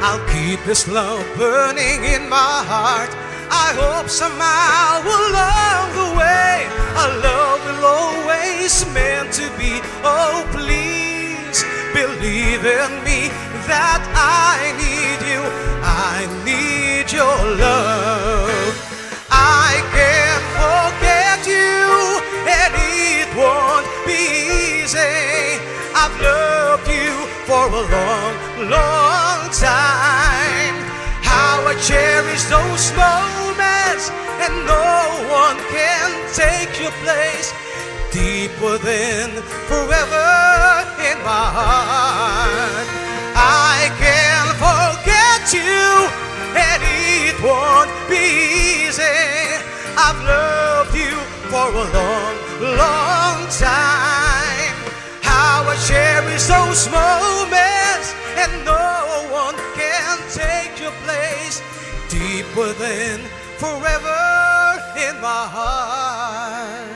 I'll keep this love burning in my heart. I hope somehow along the way our love will always meant to be. Oh, please believe in me that I need you. I need your love. I can't forget you, and it won't be easy. I've loved you for a long, long time. How I cherish those moments, and no one can take your place. Deep within, forever in my heart. I can't forget you, and it won't be easy. I've loved you for a long, long time. How I cherish those moments, and no one can take your place. Deep within, forever in my heart.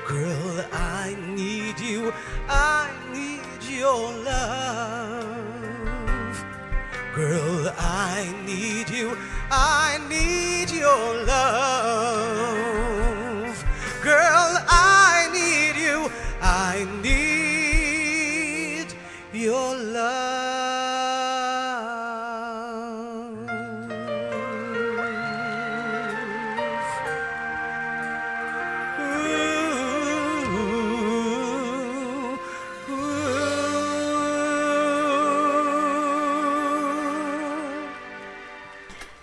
Girl, I need you, I need your love. Girl, I need you, I need your love. Girl, I need you, I need your love.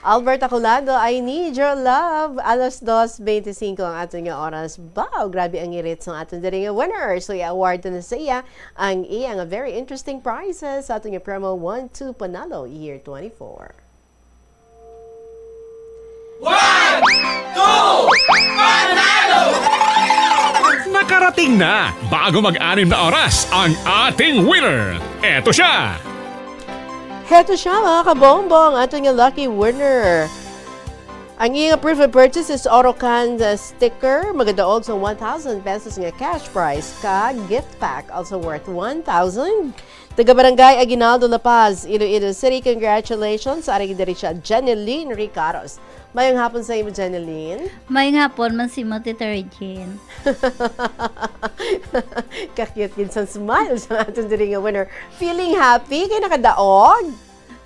Albert Acolado, "I Need Your Love." Alas dos bente singko ang aton nga oras. Wow, grabe ang ngirit sa aton diri nga winner. So, i-award na sa iya ang iya nga very interesting prizes sa aton nga promo One Two Panalo Year twenty-four. One, two, panalo! Nakarating na, bago mag-anim na oras, ang ating winner. Eto siya. Heto siya, mga kabombo, ang aton nga lucky winner. Ang iyang proof of purchase is Orocan, uh, sticker, magadaog sa one thousand pesos nga cash prize, ka gift pack, also worth one thousand. Taga Barangay Aguinaldo, La Paz, Iloilo City. Congratulations, ari diri siya, Jeneline Ricaros. Mayong hapon sa imo, Jeneline. Mayong hapon man sa imo, Tita Regine. Ka-cute gid sang smile sa aton diri nga winner. Feeling happy kay nakadaog?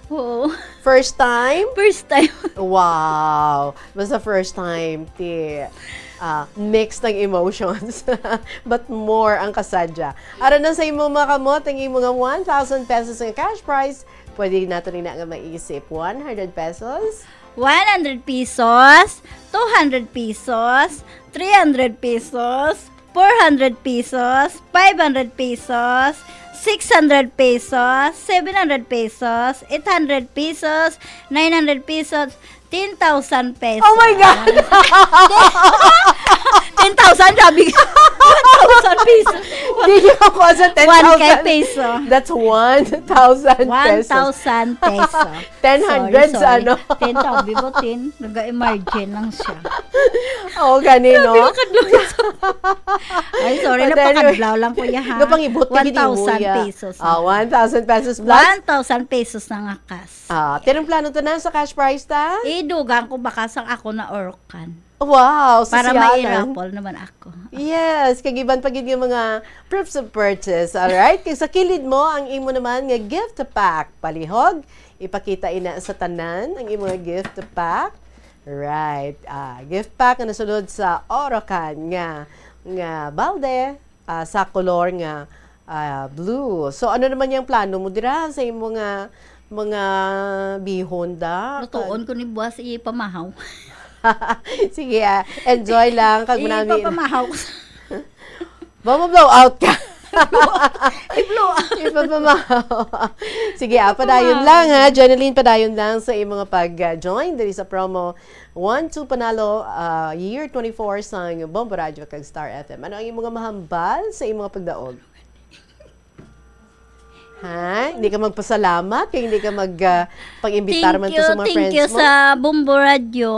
Oo. First time? First time. Wow! Basta first time, ti, ah, mixed ang emotions. But more ang kasadya. Aron na sa imo makamot ang imo nga one thousand pesos nga cash prize, pwede nato ni na nga maisip. One hundred pesos? One hundred pesos, two hundred pesos, three hundred pesos, four hundred pesos, five hundred pesos, six hundred pesos, seven hundred pesos, eight hundred pesos, nine hundred pesos, ten thousand pesos. Oh my God! Ten thousand, sabi ko. One thousand pesos. Hindi niyo ako sa One K ten thousand. Peso. That's one thousand pesos. One thousand peso. Ten hundred Sorry, sa sorry. ano? Ten, sabi ko, ten. Nag-imagine lang siya. Oo, gani, Grabe, no? Nakadlaw sa Ay, sorry, But anyway, napakadlaw lang, kuya, ha? Napangibot ka gid, one thousand kuya. Pesos Ah, na. One thousand pesos plus. One thousand pesos na nga cash. Ah, pero ang plano to na sa cash prize ta? Idugang ko baka sang ako na Orocan. Wow, Para may sosyalan. I-raffle naman ako. Yes, kag iban pa gid nga mga proofs of purchase, alright? Kag sa kilid mo, ang imo naman nga gift pack. Palihog, ipakita ina sa tanan ang imo nga gift pack. Right. Ah, gift pack nga nasulod sa Orocan nga, nga balde, ah, sa kolor nga, ah, blue. So, ano naman yung plano mo dira sa imo nga mga bihon, da? Lutuon ko ni buwas ipamahaw. Sige, ah, enjoy lang. Kag manami- Ipapamahaw ko sa Ba, ma-blow out ka? I-blow out. Ipapamahaw. Sige, ah, padayon Ipapamahaw. lang, ha. Jeneline, padayon lang sa imo nga pag-join diri sa promo One two Panalo, ah, Year twenty-four sang Bombo Radyo kag Star F M. Ano ang imo nga mahambal sa imo nga pagdaog? Ha? Hindi ka magpasalamat kay hindi ka mag, ah, pag-imbitar Thank man to you, sa mga thank friends you mo? sa Bombo Radyo.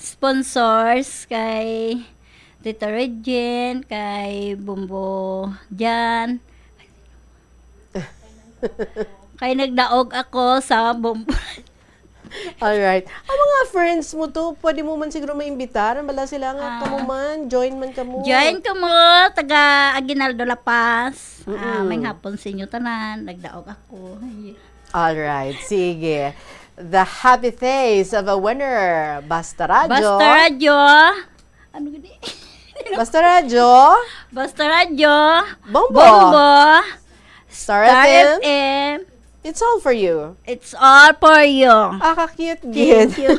Sponsors kay Tita Regine, kay Bombo Jan. Kay nagdaog ako sa Bombo. Alright. Ang mga friends mo to, pwede mo man siguro maimbitar. Bala sila nga, Ah. kamo man, join man kamo. Join kamo, taga Aguinaldo, La Paz. Ah, Mm-mm. May hapon sa inyo tanan. Nagdaog ako. Alright, sige. The happy face of a winner. Basta Radyo. Basta Radyo. Ano gani? Basta Radyo. Basta Radyo. Bombo. Bombo. Star Star F M. F M. It's all for you. It's all for you. Ah, ka-cute Thank gid. you.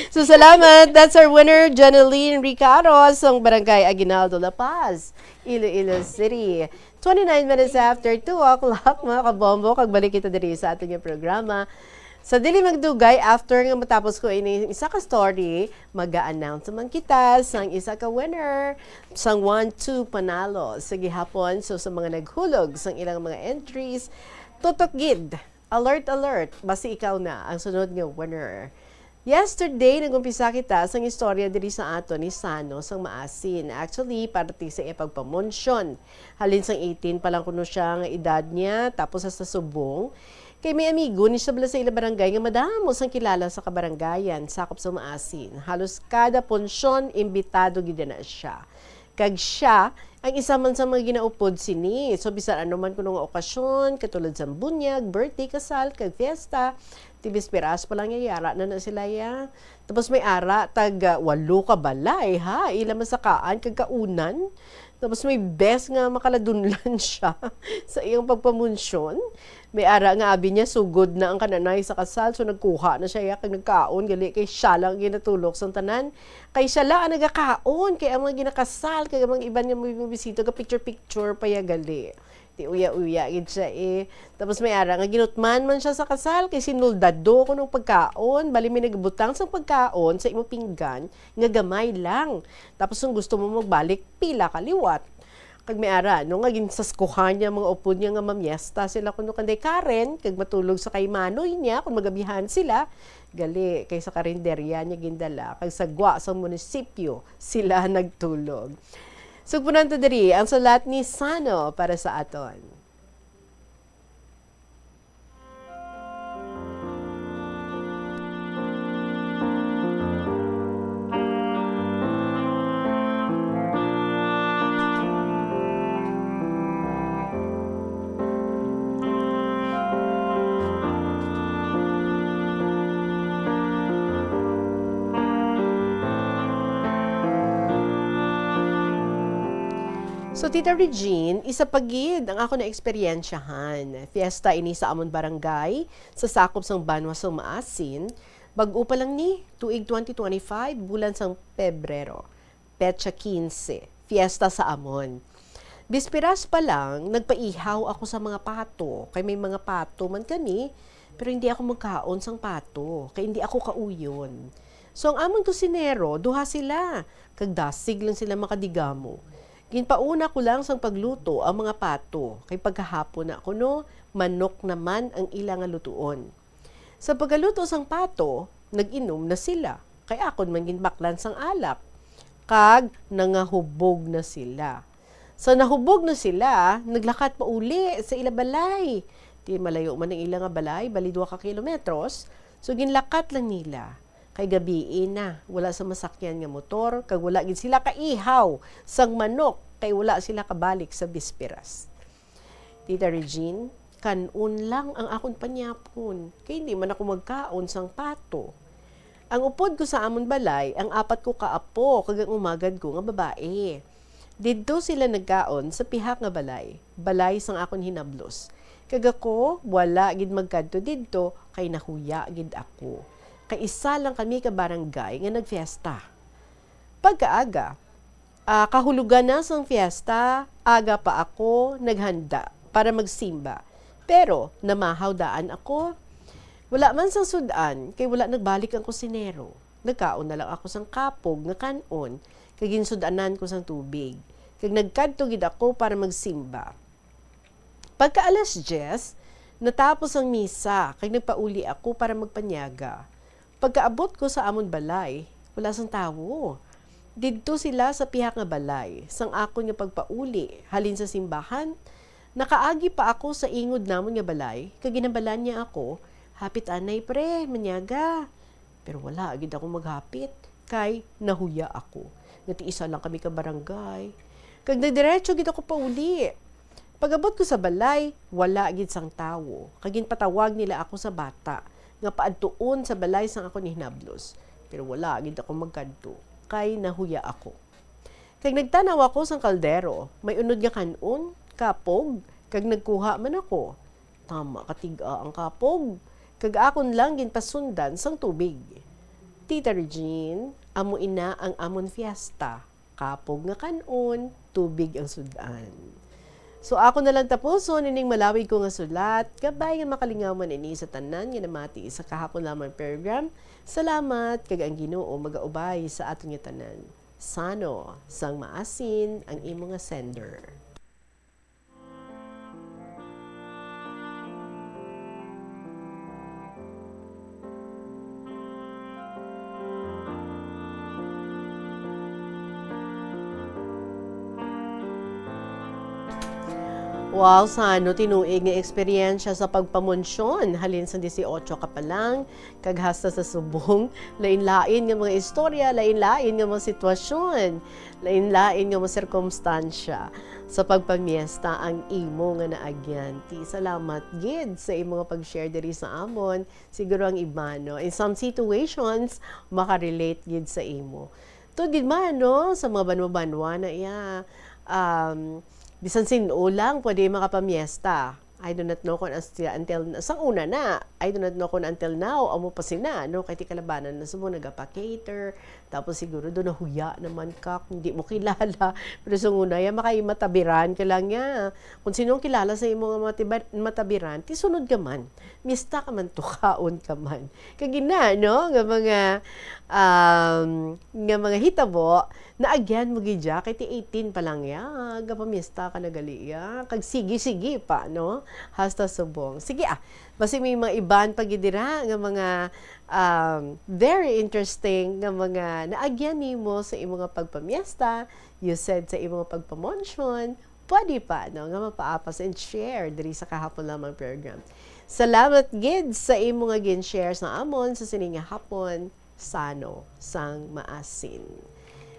So, salamat. That's our winner, Jeneline Ricaros, ang Barangay Aguinaldo, La Paz, Iloilo City. Twenty-nine minutes after two o'clock, mga kabombo, kag balik kita diri sa aton nga programa. Sa dili magdugay, after nga matapos ko ini isa ka story, mag-a-announce naman kita sang isa ka winner sang One two Panalo sa gihapon. So, sa mga naghulog sang ilang mga entries, tutok gid. Alert, alert. Basi ikaw na ang sunod nga winner. Yesterday, nag-umpisa kita sang istorya diri sa ato ni Sano sang Maasin. Actually, parte sa iya pagpamunsyon. Halin sang eighteen pa lang kuno siya nga edad niya, tapos hasta subong. Kay may amigo ni siya bala sa ila barangay nga madamo sang kilala sa kabarangayan, sakop sa Maasin. Halos kada punsyon, imbitado gid na siya. Kag siya, ang isa man sa mga ginaupod sini. So, bisan ano man kuno nga okasyon, katulad sa bunyag, birthday, kasal, kag fiesta, ti bisperas pa lang ya, yara na na sila ya. Tapos may ara, tag, ah, walo ka balay, ha? Ila masakaan kag kaunan. Tapos may best nga makaladunlan siya sa iyang pagpamunsyon. May ara nga abi niya, sugod na ang kananay sa kasal. So, nagkuha na siya, ya, kag nagkaon, gali, kay siya lang ginatulok sang tanan. Kay siya lang ang nagakaon, kay ang mga ginakasal, kay ang mga iban nga mga bisita, ga-picture-picture pa ya gali. Ti uya-uya gid siya, eh. Tapos may ara nga ginutman man siya sa kasal, kay sinuldado kuno pagkaon. Bali, may nagbutang sang pagkaon sa imo pinggan, nga gamay lang. Tapos kung gusto mo magbalik, pila ka liwat. Kag may ara, no, nga ginsaskuhan niya mga upod niya nga mamiesta sila kuno kanday Karen, kag matulog sa kay manoy niya kung magabihan sila, gali kay sa karinderya niya gindala, kag sa gwa sa munisipyo sila nagtulog. Sugpunan ta diri ang sulat ni Sano para sa aton. So, Tita Regine, isa pa gid ang ako na eksperyensyahan. Fiesta ini sa amon barangay, sa sakop sang Banwa sang Maasin. Bag-o pa lang ni, tuig twenty twenty-five, bulan sang Pebrero, petsa quince, fiesta sa amon. Bisperas pa lang, nagpaihaw ako sa mga pato, kay may mga pato man kami, pero hindi ako magkaon sang pato, kay hindi ako kauyon. So, ang amon kusinero, duha sila, kag dasig lang sila makadigamo. Ginpauna ko lang sang pagluto ang mga pato, kay pagkahapon na kuno, manok naman ang ila nga lutuon. Sa pagkaluto sang pato, nag-inom na sila, kay akon man ginbaklan sang alak, kag nangahubog na sila. Sa nahubog na sila, naglakat pauli sa ila balay. Di malayo man ang ila nga balay, bali dua ka kilometros, so ginlakat lang nila. Kay gabii na, wala sa masakyan nga motor, kag wala gid sila kaihaw sang manok, kay wala sila kabalik sa bisperas. Tita Regine, kan-on lang ang akon panyapon, kay hindi man ako magkaon sang pato. Ang upod ko sa amon balay, ang apat ko ka apo, kag ang umagad ko nga babae. Didto sila nagkaon sa pihak nga balay, balay sang akon hinablos. Kag ako, wala gid magkadto didto, kay nahuya gid ako. Kay isa lang kami ka barangay nga nagfiesta. Pagkaaga, ah, kahulogan na sang fiesta, aga pa ako naghanda para magsimba. Pero namahaw daan ako. Wala man sang sud-an, kay wala nagbalik ang kusinero. Nagkaon na lang ako sang kapog nga kan-on, kag ginsud-anan ko sang tubig. Kag nagkadto gid ako para magsimba. Pagka alas diyes, natapos ang misa, kag nagpauli ako para magpanyaga. Pagkaabot ko sa amon balay, wala sang tawo. Didto sila sa pihak nga balay, sang akon nga pagpauli halin sa simbahan. Nakaagi pa ako sa ingod namon nga balay, kag ginhambalan niya ako, "Hapit anay, pre, manyaga." Pero wala gid ako maghapit, kay nahuya ako nga ti isa lang kami ka barangay. Kag nagdiretso gid ako pauli. Pag-abot ko sa balay, wala gid sang tawo, kag ginpatawag nila ako sa bata nga paadtuon sa balay sang akon hinablos. Pero wala gid ako magkadto, kay nahuya ako. Kag nagtan-aw ako sang kaldero, may unod nga kan-on, kapog, kag nagkuha man ako. Tama ka tig-a ang kapog, kag akon lang ginpasundan sang tubig. Tita Regine, amo ina ang amon fiesta. Kapog nga kan-on, tubig ang sud-an. So, ako na lang tapuson ining malawig ko nga sulat, kabay nga makalingaw man ini sa tanan nga namati sa kahapon lamang program. Salamat, kag ang Ginoo magaubay sa aton nga tanan. Sano sang maasin ang imo nga sender. Wow, Sano, tinuig nga eksperyensya sa pagpamunsyon, halin sa dieciocho ka pa lang, kag hasta sa subong, lain-lain nga mga istorya, lain-lain nga mga sitwasyon, lain-lain nga mga sirkumstansya sa pagpamiesta ang imo nga naagyan. Ti, salamat gid sa imo nga pag-share diri sa amon. Siguro ang iba, no? In some situations, makarelate gid sa imo. Tuod gid man, no? Sa mga banwa-banwa na iya, um, bisan sin-o lang pwede makapamiesta. I do not know kung ano sila until na, sang una na. I do not know kung until now, amo pa sina, no? Kay ti kalabanan na subong nagapa-cater, tapos siguro do nahuya naman ka, kung di mo kilala. Pero sa una, ya makay matabiran ka lang ya. Kung sino ang kilala sa imo nga matibar-, matabiran, ti sunod ka man. Mista ka man, tukaon ka man. Kag ina, no? Nga mga, um, nga mga hitabo, naagyan mo gid ya, kay ti eighteen pa lang ya, gapamista ka na gali ya. Kag sige, sige pa, no? Hasta subong. Sige, ah, basi may mga iban pa gid dira nga mga, um, very interesting nga mga naagyan nimo sa imo nga pagpamiesta, you said sa imo nga pagpamonsyun, pwede pa, no, nga mapaapas and share diri sa Kahapon Lamang program. Salamat gid sa imo nga gin-share sa amon sa sini nga hapon sano sang maasin.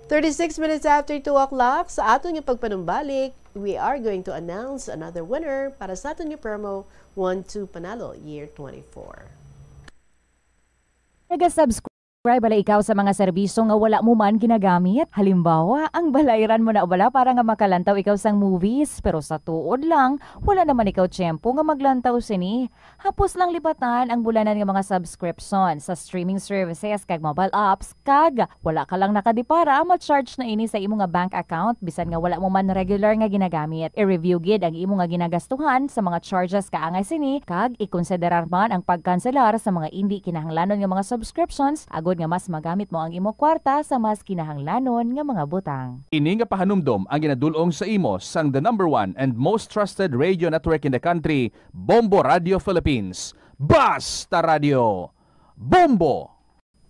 Thirty-six minutes after two o'clock, sa aton nga pagpanumbalik, we are going to announce another winner para sa aton nga promo One two Panalo Year twenty-four. Naga-subscribe bala ikaw sa mga serbisyo nga wala mo man ginagamit? Halimbawa, ang balayran mo na bala para nga makalantaw ikaw sang movies, pero sa tuod lang, wala naman ikaw tiyempo nga maglantaw sini. Hapos lang lipatan ang bulanan nga mga subscription sa streaming services kag mobile apps, kag wala ka lang nakadipara, ma-charge na ini sa imo nga bank account bisan nga wala mo man regular nga ginagamit. I-review gid ang imo nga ginagastuhan sa mga charges kaangay sini, kag ikonsiderar man ang pagkanselar sa mga indi kinahanglanon nga mga subscriptions agod nga mas magamit mo ang imo kwarta sa mas kinahanglanon nga mga butang. Ini nga pahanumdom ang ginadul-ong sa imo sang the number one and most trusted radio network in the country, Bombo Radio Philippines. Basta Radio, Bombo!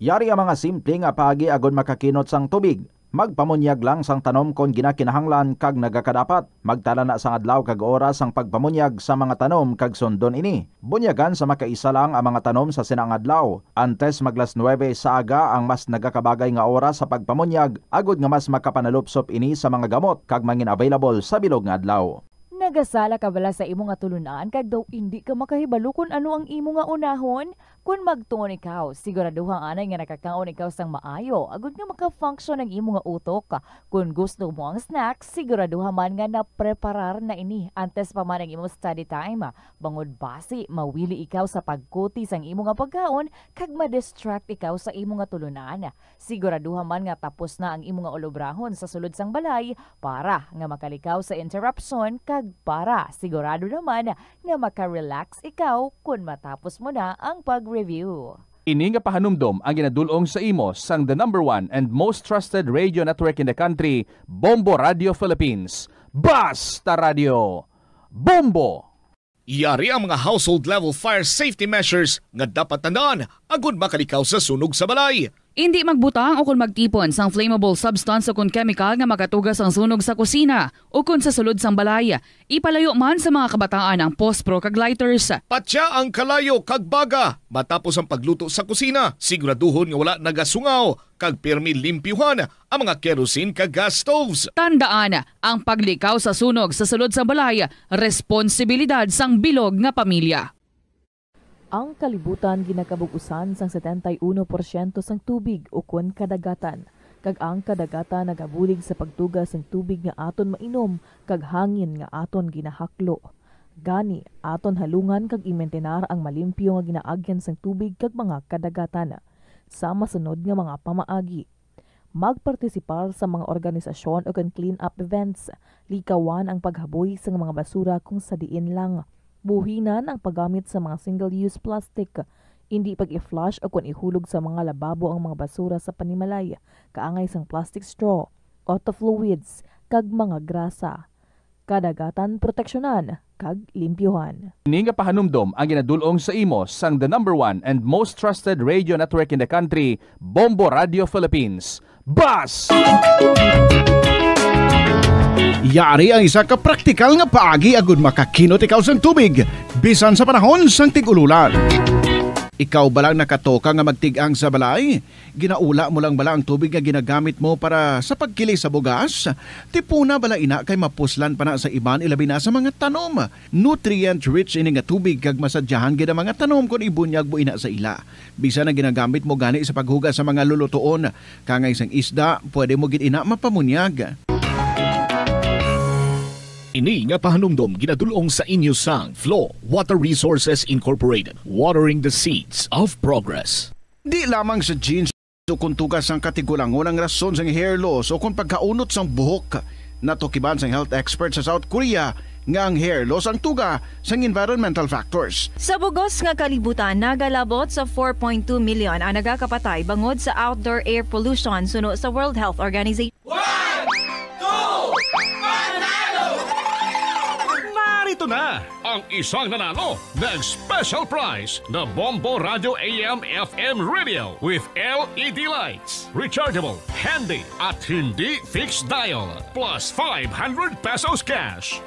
Yari ang mga simple nga paagi agod makakinot sang tubig. Magpamunyag lang sang tanom kon ginakinahanglan kag nagakadapat. Magtala na sang adlaw kag oras sang pagpamunyag sa mga tanom kag sundon ini. Bunyagan sa makaisa lang ang mga tanom sa sina nga adlaw. Antes mag las nuebe sa aga ang mas nagakabagay nga oras sa pagpamunyag, agod nga mas makapanalupsop ini sa mga gamot kag mangin-available sa bilog nga adlaw. Nagasala ka bala sa imo nga tulunan kag daw indi ka makahibalo kon ano ang imo nga unahon? Kon magtuon ikaw, siguraduha anay nga nakakaon ikaw sang maayo agud nga maka-function ang imo nga utok. Kon gusto mo ang snack, siguraduha man nga napreparar na ini antes pa man ang imo study time, bangod basi mawili ikaw sa pagkuti sang imo nga pagkaon kag ma-distract ikaw sa imo nga tulunan. Siguraduha man nga tapos na ang imo nga ulobrahon sa sulod sang balay para nga makalikaw sa interruption kag para sigurado naman nga maka-relax ikaw kon matapos mo na ang pag-review. Ini nga pahanumdom ang ginadul-ong sa imo sang the number one and most trusted radio network in the country, Bombo Radio Philippines. Basta Radio, Bombo! Yari ang mga household level fire safety measures nga dapat tandaan agud makalikaw sa sunog sa balay. Indi magbutang o kon magtipon sang flammable substance o kon chemical nga makatuga sang sunog sa kusina o kon sa sulod sang balay. Ipalayo man sa mga kabataan ang pospro kag lighters. Patya ang kalayo kag baga matapos ang pagluto sa kusina. Siguraduhon nga wala nagasungaw kag pirmi limpyuhan ang mga kerosene kag gas stoves. Tandaan, ang paglikaw sa sunog sa sulod sang balay, responsibilidad sang bilog nga pamilya. Ang kalibutan ginakabug-usan sang setenta y uno porsyento sang tubig ukon kadagatan, kag ang kadagatan nagabulig sa pagtuga sang tubig nga aton mainom kag hangin nga aton ginahaklo. Gani, aton halungan kag imintenar ang malimpyo nga ginaagyan sang tubig kag mga kadagatan. Sa masunod nga mga pamaagi, magpartisipar sa mga organisasyon ukon clean-up events. Likawan ang paghaboy sa mga basura kung sa diin lang. Buhinan ang paggamit sa mga single-use plastic. Indi pag-i-flush ukon ihulog sa mga lababo ang mga basura sa panimalay, kaangay sang plastic straw, auto fluids, kag mga grasa. Kadagatan proteksyonan kag limpyuhan. Ini nga pahanumdom ang ginadul-ong sa imo sang the number one and most trusted radio network in the country, Bombo Radio Philippines. Bas! Yari ang isa ka praktikal nga paagi agud makakinot ikaw sang tubig, bisan sa panahon sang tig-ululan. Ikaw bala ang nakatoka nga magtig-ang sa balay? Ginaula mo lang bala ang tubig nga ginagamit mo para sa pagkili sa bugas? Tipuna bala ina kay mapuslan pa na sa iban, ilabi na sa mga tanom. Nutrient-rich ini nga tubig kag masadyahan gid ang mga tanom kon ibunyag mo ina sa ila. Bisan ang ginagamit mo gani sa paghugas sa mga lulutoon, kangay sang isda, pwede mo gid ina mapamunyag. Ini nga pahanumdom ginadul-ong sa inyo sang Flow Water Resources Incorporated, watering the seeds of progress. Di lamang sa jeans o kung tuga sang katigulangon ang rason sang hair loss o kung pagkaunot sang buhok. Natukiban sang health expert sa South Korea nga ang hair loss ang tuga sang environmental factors. Sa bugos nga kalibutan, nagalabot sa four point two million ang nagakapatay bangod sa outdoor air pollution, suno sa World Health Organization. One, two, panalo! Narito na ang isang nanalo ng special prize na Bombo Radio A M F M Radio with L E D lights, rechargeable, handy, at hindi fixed dial, plus five hundred pesos cash.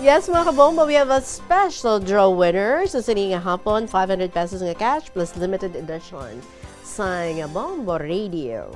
Yes, mga kabombo, we have a special draw winner. So, sini nga hapon, five hundred pesos nga cash plus limited edition sa nga Bombo Radio.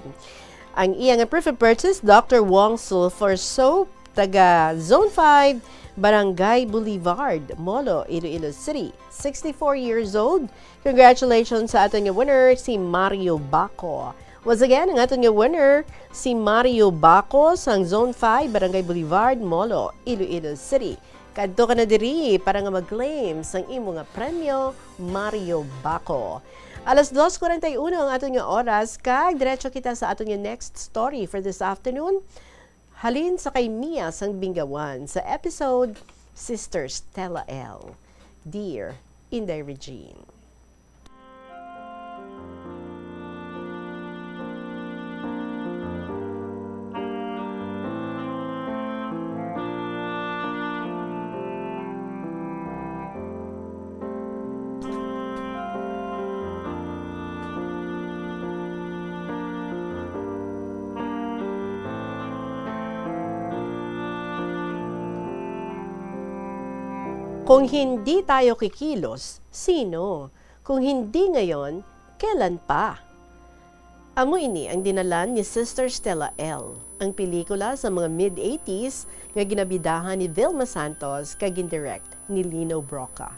Ang iya nga proof of purchase, Doctor Wong Sulfur Soap, taga Zone five, Barangay Boulevard, Molo, Iloilo City. Sixty-four years old. Congratulations sa aton nga winner, si Mario Baco. Once again, ang aton nga winner, si Mario Baco sang Zone five, Barangay Boulevard, Molo, Iloilo City. Kadto ka na diri para nga mag-claim sang imo nga premyo, Mario Baco. Alas dos cuarenta y uno ang aton nga oras, kag diretso kita sa aton nga next story for this afternoon. Halin sa kay Mia sang Bingawan sa episode Sister Stella L. Dear Inday Regine. Kung hindi tayo kikilos, sino? Kung hindi ngayon, kailan pa? Amo ini ang dinalan ni Sister Stella L, ang pelikula sa mga mid-eighties nga ginabidahan ni Vilma Santos kag gindirect ni Lino Brocka.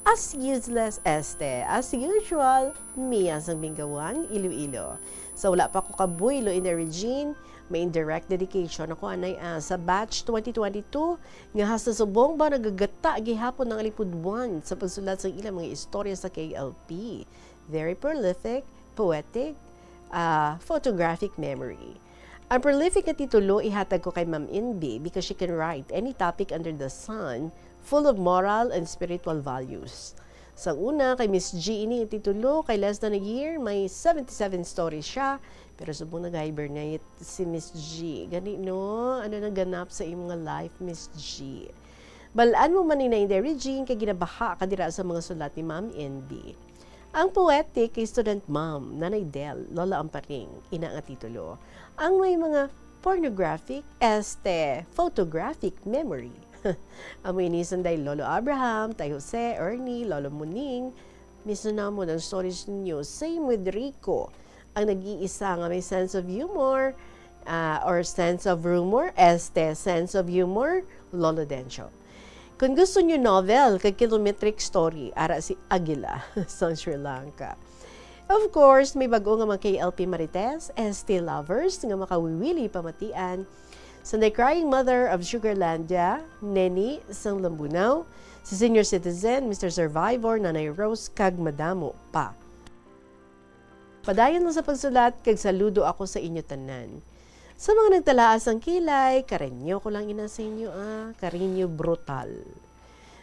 As useless este, as usual, Mia sang Bingawan, Iloilo. Sa wala pa ko kabuylo, Inday Regine, may indirect dedication ako anay, ah, sa batch twenty twenty-two nga hasta subong ba nagagata gihapon ang alipudwan sa pagsulat sang ilang mga istorya sa K L P. Very prolific, poetic, ah, photographic memory. Ang prolific nga titulo ihatag ko kay Ma'am Inbi because she can write any topic under the sun, full of moral and spiritual values. Sa una, kay Miss G ini nga titulo, kay less than a year, may seventy-seven stories siya, pero subong nag-hibernate si Miss G. Gani, no? Ano nang ganap sa imo nga life, Miss G? Bal-an mo man ni na, Inday Regine, kay ginabaha ka dira sa mga sulat ni Ma'am Inbi. Ang poetic kay student mom, Nanay Del, Lola Amparing, ina nga titulo. Ang may mga pornographic, este, photographic memory. Amo ini sanday Lolo Abraham, Tay Jose, Ernie, Lolo Muning. Miss na namon ang stories ninyo. Same with Rico, ang nag-iisa nga may sense of humor, ah, or sense of rumor, este, sense of humor, Lolo Dencho. Kung gusto niyo novel kag kilometric story, ara si Aguila sang Sri Lanka. Of course, may bag-o nga mga K L P Marites, este lovers nga makawiwili pamatian, sanday Crying Mother of Sugarlandia, Neni sang Lambunao, si Senior Citizen, Mister Survivor, Nanay Rose, kag madamo pa. Padayon lang sa pagsulat, kag saludo ako sa inyo tanan. Sa mga nagtalaa sang kilay, karinyo ko lang ina sa inyo, ah, karinyo brutal.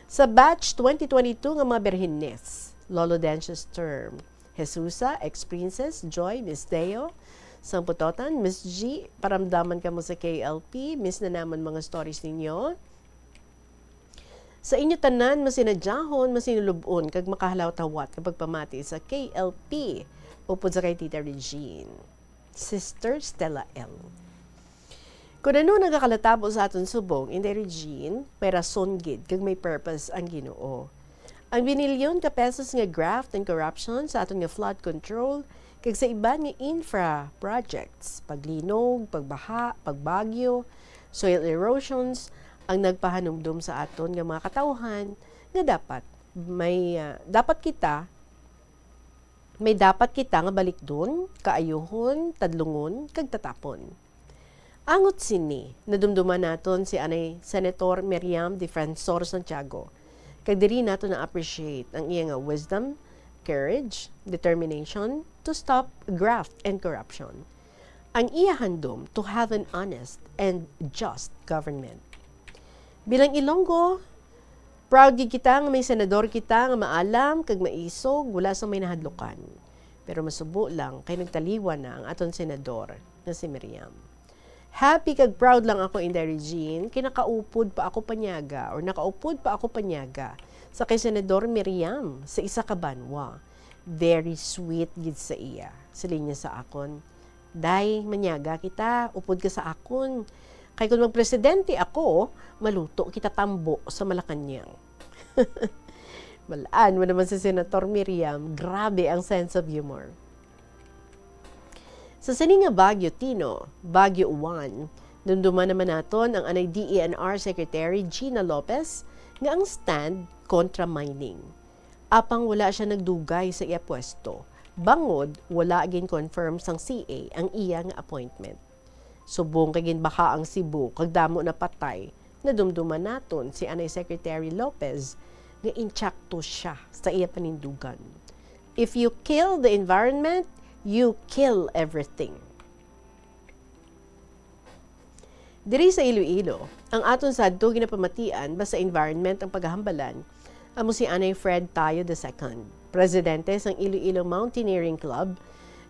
Sa batch twenty twenty-two nga mga Berhenes, Lolo Dencho's term, Jesusa, Ex-Princess, Joy, Miss Deo, sang Putotan, Miss G, paramdaman kamo sa K L P, miss na namon mga stories ninyo. Sa inyo tanan, masinadyahon, masinulub-on, kag makahalawat-hawat nga pagpamati sa K L P, upod sa kay Tita Regine. Sister Stella L. Kun ano nagakalatabo sa aton subong, Inday Regine, may rason gid kag may purpose ang Ginoo. Ang binilyon ka pesos nga graft and corruption sa aton nga flood control kag sa iban nga infra projects, paglinog, pagbaha, pagbagyo, soil erosions, ang nagpahanumdom sa aton nga mga katawhan nga dapat may, ah, dapat kita, may dapat kita nga balikdon, kaayuhon, tadlungon, kag tatapon. Angot sini, nadumduman naton si anay Senator Miriam Defensor Santiago, kag diri nato na-appreciate ang iya nga wisdom, courage, determination to stop graft and corruption. Ang iya handom to have an honest and just government. Bilang Ilonggo, proud gid kita nga may senador kita nga maalam kag maisog, wala sang may nahadlukan. Pero masubo lang kay nagtaliwan na ang aton senador nga si Miriam. Happy kag proud lang ako, Inday Regine, kay nakaupod pa ako panyaga or nakaupod pa ako panyaga sa kay Senador Miriam sa isa ka banwa. Very sweet gid sa iya. Siling niya sa akon, "Day, manyaga kita, upod ka sa akon. Kay kung magpresidente ako, maluto kita tambo sa Malacañang." Balaan mo naman si Senator Miriam, grabe ang sense of humor. Sa sini nga Bagyo Tino, Bagyo Juan, dumduman naman naton ang anay D E N R Secretary Gina Lopez nga ang stand kontra mining. Apang wala sia nagdugay sa iya pwesto, bangod wala gin-confirm sang C A ang iya nga appointment. Subong kay ginbaha ang Cebu kag damo napatay, nadumduman naton si anay Secretary Lopez nga intsakto sia sa iya panindugan. If you kill the environment, you kill everything. Diri sa Iloilo, ang aton sadto ginapamatian basta environment ang paghahambalan, amo si anay Fred Tayo the second, presidente sang Iloilo Mountaineering Club,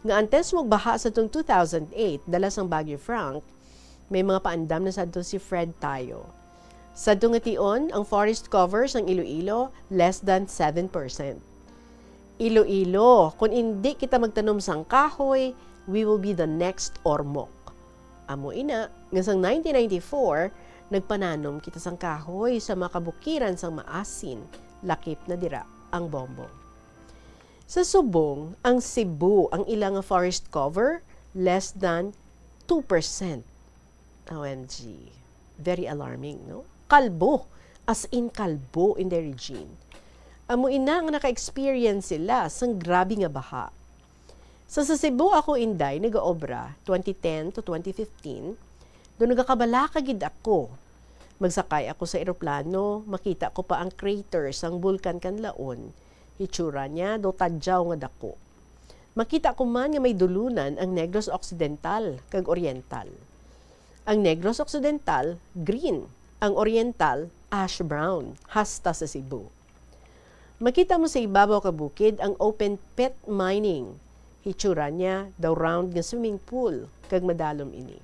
nga antes magbaha sa tung two thousand eight dala sang Bagyo Frank, may mga paandam na sadto si Fred Tayo. Sadto nga tion, ang forest cover sang Iloilo less than seven percent. Iloilo, kung indi kita magtanom sang kahoy, we will be the next Ormoc. Amo ina nga sang nineteen ninety-four, nagpananom kita sang kahoy sa mga kabukiran sang Maasin, lakip na dira ang Bombong. Sa subong, ang Cebu, ang ila nga forest cover, less than two percent. O M G. Very alarming, no? Kalbo. As in, kalbo, Inday Regine. Amo ina nga naka-experience sila sang grabe nga baha. Sa, sa Cebu ako, Inday, nagaobra, twenty ten to twenty fifteen, do nagakabalaka gid ako. Magsakay ako sa eroplano, makita ko pa ang crater sang Bulkan Kanlaon. Hitsura niya, do tadyaw nga dako. Makita ko man nga may dulunan ang Negros Occidental kag Oriental. Ang Negros Occidental, green. Ang Oriental, ash brown, hasta sa Cebu. Makita mo sa ibabaw ka bukid ang open pit mining. Hitsura niya daw round nga swimming pool, kag madalom ini.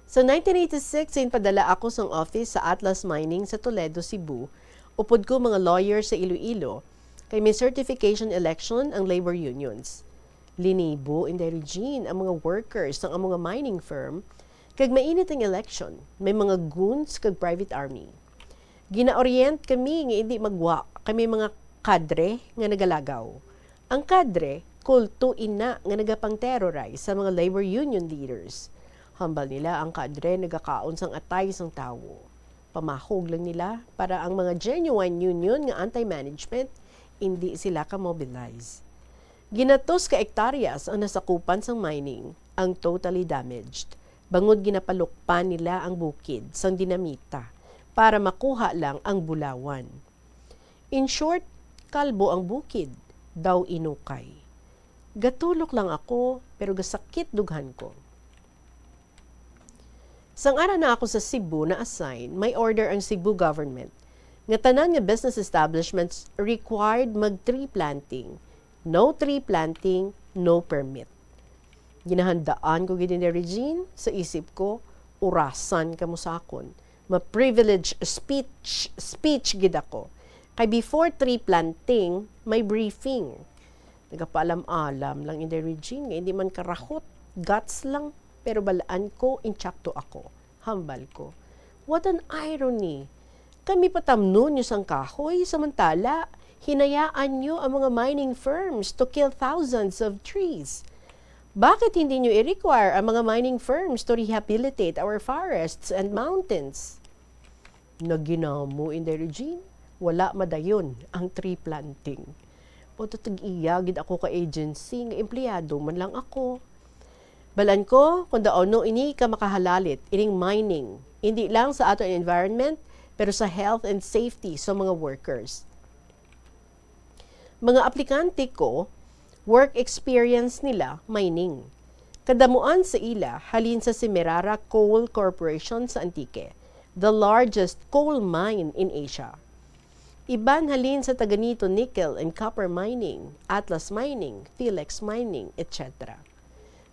Sa nineteen eighty-six, ginpadala ako sang office sa Atlas Mining sa Toledo, Cebu, upod ko mga lawyer sa Iloilo, kay may certification election ang labor unions. Linibo, Inday Regine, ang mga workers sang amo nga mining firm, kag mainit ang election, may mga goons kag private army. Gina-orient kami nga indi magwa kay may mga kadre nga nagalagaw. Ang kadre, kulto ina nga nagapang-terrorize sa mga labor union leaders. Hambal nila ang kadre nagakaon sang atay sang tawo. Pamahog lang nila para ang mga genuine union nga anti-management, indi sila ka-mobilize. Ginatos ka ektaryas ang nasakupan sang mining, ang totally damaged, bangod ginapalukpan nila ang bukid sang dinamita para makuha lang ang bulawan. In short, kalbo ang bukid, daw inukay. Gatulok lang ako, pero gasakit dughan ko. Sang ara na ako sa Cebu na-assign, may order ang Cebu government nga tanan nga business establishments required mag-tree planting. No tree planting, no permit. Ginahandaan ko gid ni Regine, sa isip ko, "Urasan kamo sa akon. Ma-privilege speech, speech gid ako. Kay before tree planting, may briefing." Nagapaalam-alam lang, Inday Regine, nga hindi man karahot, guts lang, pero balaan ko, intsakto ako. Hambal ko, "What an irony! Kami patamnon niyo sang kahoy, samantala hinayaan niyo ang mga mining firms to kill thousands of trees. Bakit hindi niyo i-require ang mga mining firms to rehabilitate our forests and mountains?" Naginamo, Inday Regine, wala madayon ang tree planting. Pagtatag-iya gid ako ka agency nga empleyado man lang ako. Balan ko kung daw ano ini ka makahalalit ining mining, hindi lang sa aton environment, pero sa health and safety sa mga workers. Mga aplikante ko, work experience nila mining. Kadamuan sa ila halin sa Semirara Coal Corporation sa Antique, the largest coal mine in Asia. Iban halin sa Taganito Nickel and Copper Mining, Atlas Mining, Philex Mining, et cetera.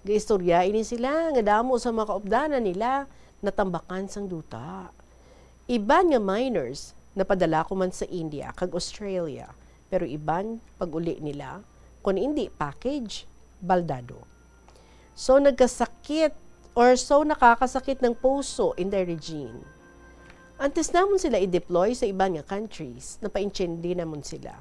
Gaistorya ini sila nga damo sa mga kaupdanan nila natambakan sang duta. Iban nga miners napadala ko man sa India kag Australia, pero iban pag-uli nila, kon indi package, baldado. So nagkasakit or so nakakasakit ng puso, Inday Regine. Antes namon sila i-deploy sa iban nga countries, napaintindi namon sila.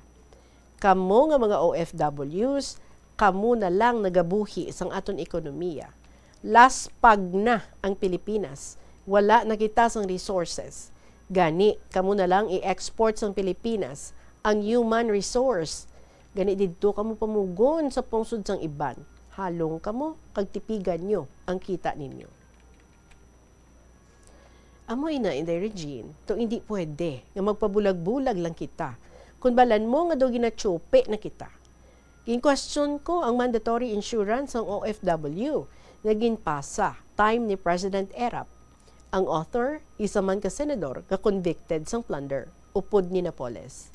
Kamo nga mga O F Ws, kamo na lang nagabuhi sang aton ekonomiya. Laspag na ang Pilipinas. Wala na kita sang resources. Gani, kamo na lang i-export sang Pilipinas ang human resource. Gani, didto kamo pamugon sa pungsod sang iban. Halong kamo kag tipigan nyo ang kita ninyo. Amo ina, Inday Regine, to hindi pwede nga magpabulag-bulag lang kita. Kung balan mo nga daw ginatsupi na kita. Gin-question ko ang mandatory insurance sang O F W nga ginpasa time ni President Erap. Ang author, isa man ka senador nga convicted sang plunder, upod ni Napoles.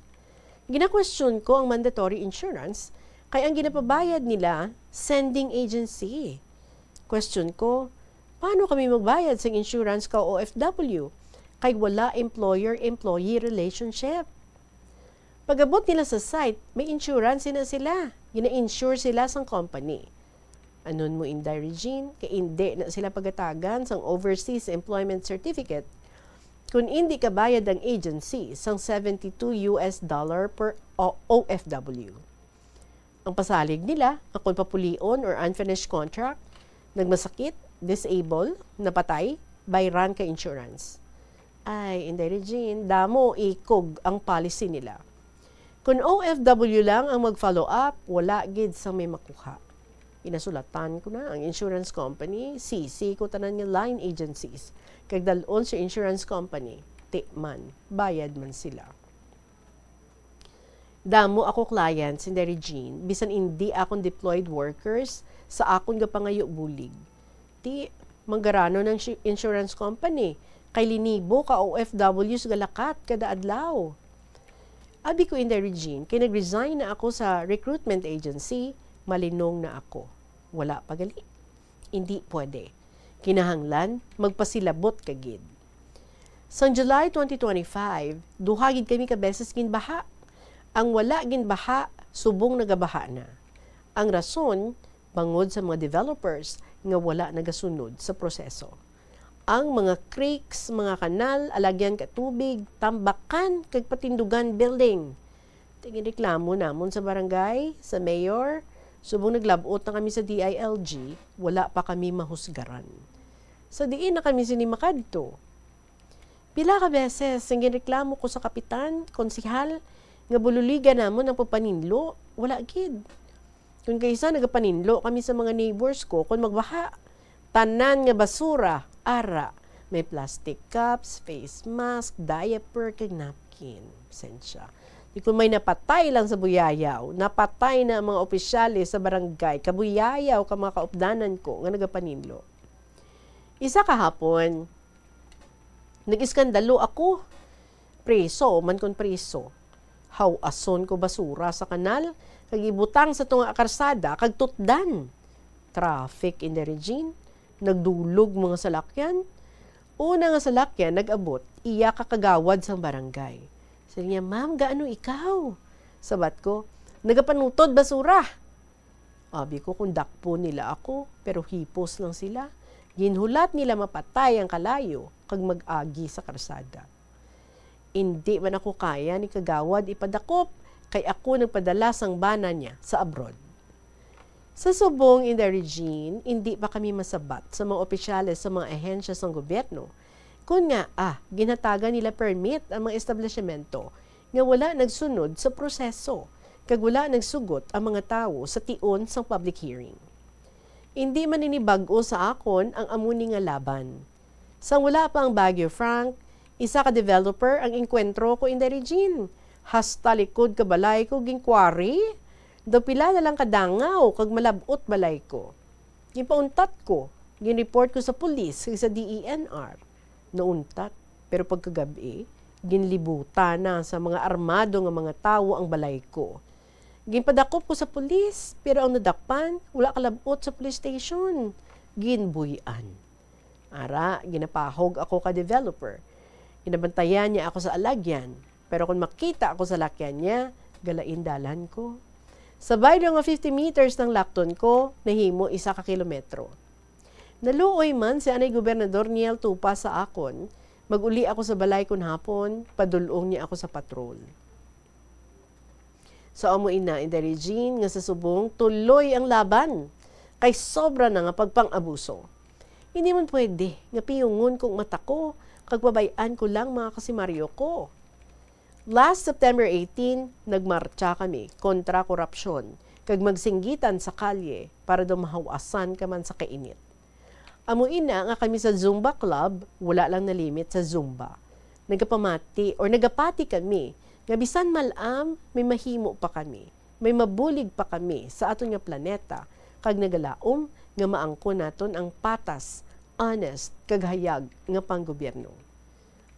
Gina-question ko ang mandatory insurance kay ang ginapabayad nila sending agency. Question ko, paano kami magbayad sang insurance ka O F W kay wala employer-employee relationship? Pag-abot nila sa site, may insurance na sila. Gina-insure sila sang company. Anon mo, Inday Regine, kay indi na sila pagatagan sang overseas employment certificate kung indi kabayad ang agency sang seventy-two U S dollar per O-, O F W. Ang pasalig nila, ang kon papulion or unfinished contract, nagmasakit, disable, napatay, bayran ka insurance. Ay, Inday Regine, damo ikog ang policy nila. Kung O F W lang ang mag-follow up, wala gid sang may makuha. Ginasulatan ko na ang insurance company, sisi ko tanan nga line agencies. Kag dal-on sa insurance company, ti man, bayad man sila. Damo ako clients, Inday Regine, bisan indi akon deployed workers sa akon nga pangayo bulig. Ti, manggaranon ang insu-, insurance company, kay linibo ka O F Ws galakat kada adlaw. Abi ko, Inday Regine, kay nag-resign na ako sa recruitment agency, malinong na ako. Wala pa gali. Indi pwede. Kinahanglan magpasilabot ka gid. Sang July twenty twenty-five, duha gid kami ka beses ginbaha. Ang wala ginbaha, subong nagabaha na. Ang rason, bangod sa mga developers nga wala nagasunod sa proseso. Ang mga creeks, mga kanal, alagyan ka tubig, tambakan kag patindugan building. Ti ginreklamo namon sa barangay, sa mayor, subong naglab-ot na kami sa D I L G, wala pa kami mahusgaran. Sa diin na kami sini makadto? Pila ka beses ang ginreklamo ko sa kapitan, konsehal, nga bululigan namon ang pagpaninlo, wala gid. Kung kaisa nagapaninlo kami sa mga neighbors ko, kung magbaha, tanan nga basura, ara, may plastic cups, face mask, diaper, kag napkin. Sensya. Di kung may napatay lang sa buyayaw, napatay na ang mga opisyales sa barangay, kabuyayaw ka mga kaupdanan ko nga nagapaninlo. Isa ka hapon, nag-iskandalo ako. Preso man kon preso. Haw-ason ko basura sa kanal, kag ibutang sa tunga karsada, kag tutdan. Traffic in the region, nagdulog mga salakyan. Una nga salakyan nag-abot, iya ka kagawad sang barangay. Siling niya, "Ma'am, gaano ikaw?" Sabat ko, "Nagapanutod basura." Abi ko kung dakpon nila ako, pero hipos lang sila. Ginhulat nila mapatay ang kalayo kag mag-agi sa karsada. Indi man ako kaya ni Kagawad ipadakop, kay ako nagpadala sang bana niya sa abroad. Sa subong, Inday Regine, indi pa kami masabat sa mga opisyales sa mga ahensya sang gobyerno. Kun nga, ah, ginhatagan nila permit ang mga establisimento nga wala nagsunod sa proseso, kag wala nagsugot ang mga tawo sa tion sang public hearing. Indi man ini bag-o sa akon ang amo ni nga laban. Sang wala pa ang Baguio Frank, isa ka developer ang engkwentro ko, Inday Regine. Hasta likod ka balay ko ginkwari. Daw pila na lang ka dangaw kag malab-ot balay ko. Ginpauntat ko, ginreport ko sa pulis kag sa D E N R. Nauntat, pero pagkagab-i, ginlibutan na sa mga armado nga mga tawo ang balay ko. Ginpadakop ko sa pulis, pero ang nadakpan, wala kalab-ot sa police station. Ginbuy-an. Ara, ginapahog ako ka developer. Ginabantayan niya ako sa alagyan, pero kon makita ako sa lakyan niya, galaindalan ko. Sa baylo nga fifty meters nang lakton ko, nahimo isa ka kilometro. Naluoy man si anay Gobernador Niel Tupa sa akon, mag-uli ako sa balay kon hapon, padul-ong niya ako sa patrol. So, amo ina, Inday Regine, nga sa subong tuloy ang laban kay sobra na nga pagpang-abuso. Hindi man pwede nga piyungon kong mata ko kag pabay-an ko lang mga kasimaryo ko. Last September eighteen, nagmartsa kami kontra korupsyon kag magsinggitan sa kalye para daw mahawasan ka man sa kainit. Amo ina nga kami sa Zumba Club wala lang nalimit sa Zumba. Nagapamati or nagapati kami nga bisan mal-am, may mahimo pa kami, may mabulig pa kami sa aton nga planeta, kag nagalaom nga maangkon naton ang patas, honest, kag hayag nga panggobyerno.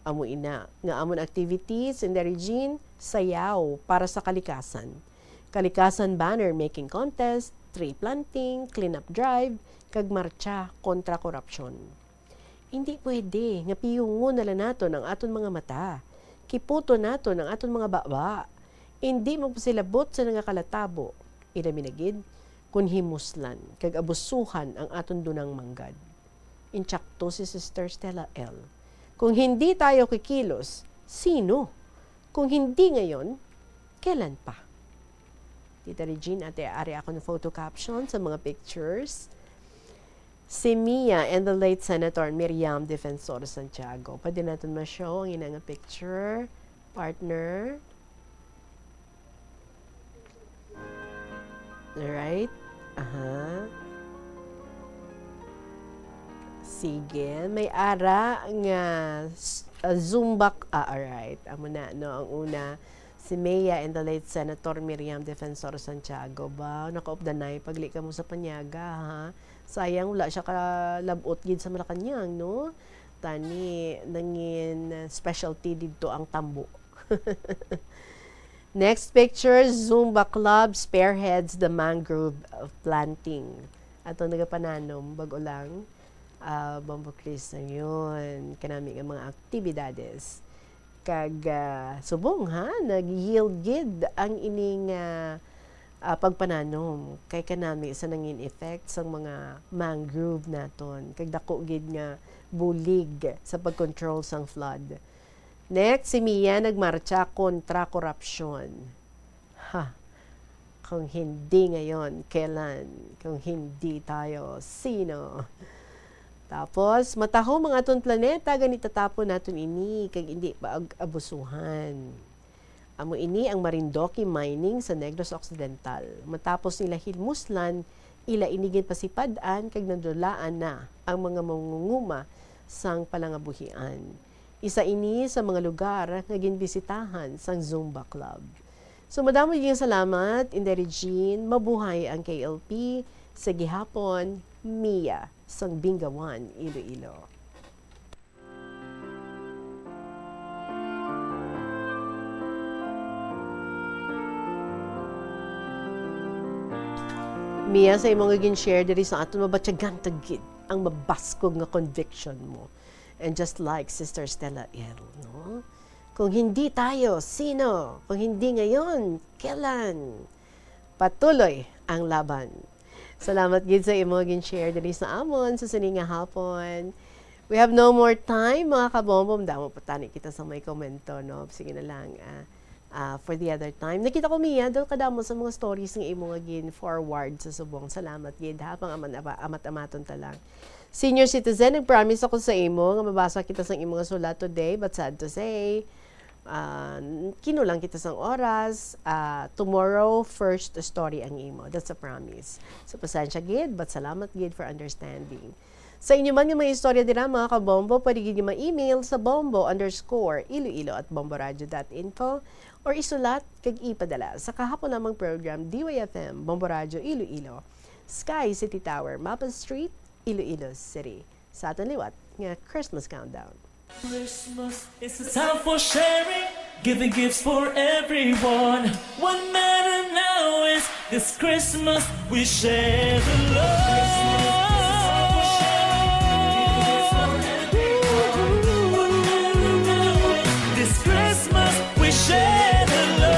Amo ina nga amon activities, Inday Regine, sayaw para sa kalikasan. Kalikasan banner making contest, tree planting, cleanup drive, kag martsa kontra korupsyon. Hindi pwede nga piyungon na lang naton ang aton mga mata, kiputon naton ang aton mga baba. Hindi magpasilabot sa nangakalatawo, ilabi na gid kon himuslan kag abusuhan ang aton dunang manggad. Intsakto si Sister Stella L. Kung hindi tayo kikilos, sino? Kung hindi ngayon, kailan pa? Tita Regine, ate, ari ako ng photo caption sa mga pictures. Si Mia and the late Senator Miriam Defensor Santiago. Pwede natin ma-show ang ina nga picture, partner. Alright? Aha. Sige. May ara nga s-, ah, Zumba k-, ah, alright. Amo na, no? Ang una, si Mia and the late Senator Miriam Defensor Santiago. Ba, nakaupdanay, pagli ka mo sa panyaga, ha? Sayang, wala siya kalabot gid sa Malacañang, no? Tani, nangin specialty didto ang tambo. Next picture, Zumba Club spearheads the mangrove planting. Ato nagapananom, bag-o lang, ah, bamboo trees na yun. Kanami nga mga aktibidades. Kag, ah, subong, ha, nag-yield gid ang ining, ah, ah, pagpananom kay kanami sa nangin effect sang mga mangrove naton. Kag dako gid nga bulig sa pag-control sang flood. Next, si Mia nagmartsa kontra korupsyon. Ha, kung hindi ngayon, kailan? Kung hindi tayo, sino? Tapos, matahom ang aton planeta, gani tatapon naton ini, kag hindi pa ag-, abusuhan. Amo ini ang Marindoque Mining sa Negros Occidental. Matapos nila hilmuslan, ila ini ginpasipad-an kag nadulaan na ang mga mangunguma sang palangabuhian. Isa ini sa mga lugar nga ginbisitahan sang Zumba Club. So, madamo gyud salamat, Inday Regine. Mabuhay ang K L P. Sa gihapon, Mia, sang Bingawan, Iloilo. Mia, sa imo nga gin-share diri sa aton, mabatyagan ta gid ang mabaskog nga conviction mo. And just like Sister Stella L, no? Kung hindi tayo, sino? Kung hindi ngayon, kailan? Patuloy ang laban. Salamat gid sa imo gin-share diri sa amon sa sini nga hapon. We have no more time, mga kabombom. Damo pa tani kita sa may komento, no? Sige na lang, ah, ah, for the other time. Nakita ko, Mia, daw kadamo sa mga stories nga imo nga gin-forward sa subong. Salamat gid, ha? Pang amat-, amat-amaton ta lang. Senior citizen, nag-promise ako sa imo nga mabasa kita sang imo nga sulat today, but sad to say, Ah, kinulang kita sang oras. Ah, tomorrow, first story ang imo. That's a promise. So, pasensya gid, but salamat gid for understanding. Sa inyo man nga mga istorya dira, mga kabombo, pwede gid ma-email sa bombo underscore iloilo at bomboradio dot info or isulat kag ipadala sa kahapon lamang program, D Y F M, Bombo Radio Iloilo, Sky City Tower, Mapa Street, Iloilo City. Sa aton liwat nga Christmas Countdown. Christmas is a time for sharing, giving gifts for everyone. What matter now is this Christmas we share the love. This Christmas we share the love.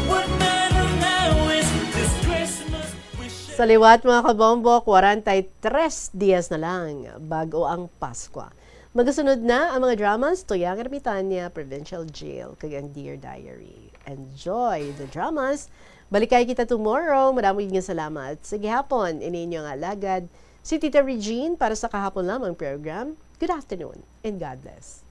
What matter now is this Christmas we share. Sa liwat, mga kabombo, kwarenta y tres dias na lang bago ang Paskwa. Magasunod na ang mga dramas, Tuyang Ermitaña, Provincial Jail, kag ang Dear Diary. Enjoy the dramas! Balikay kita tomorrow. Madamo gid nga salamat. Sa gihapon, ini inyo nga alagad, si Tita Regine para sa kahapon lamang program. Good afternoon and God bless.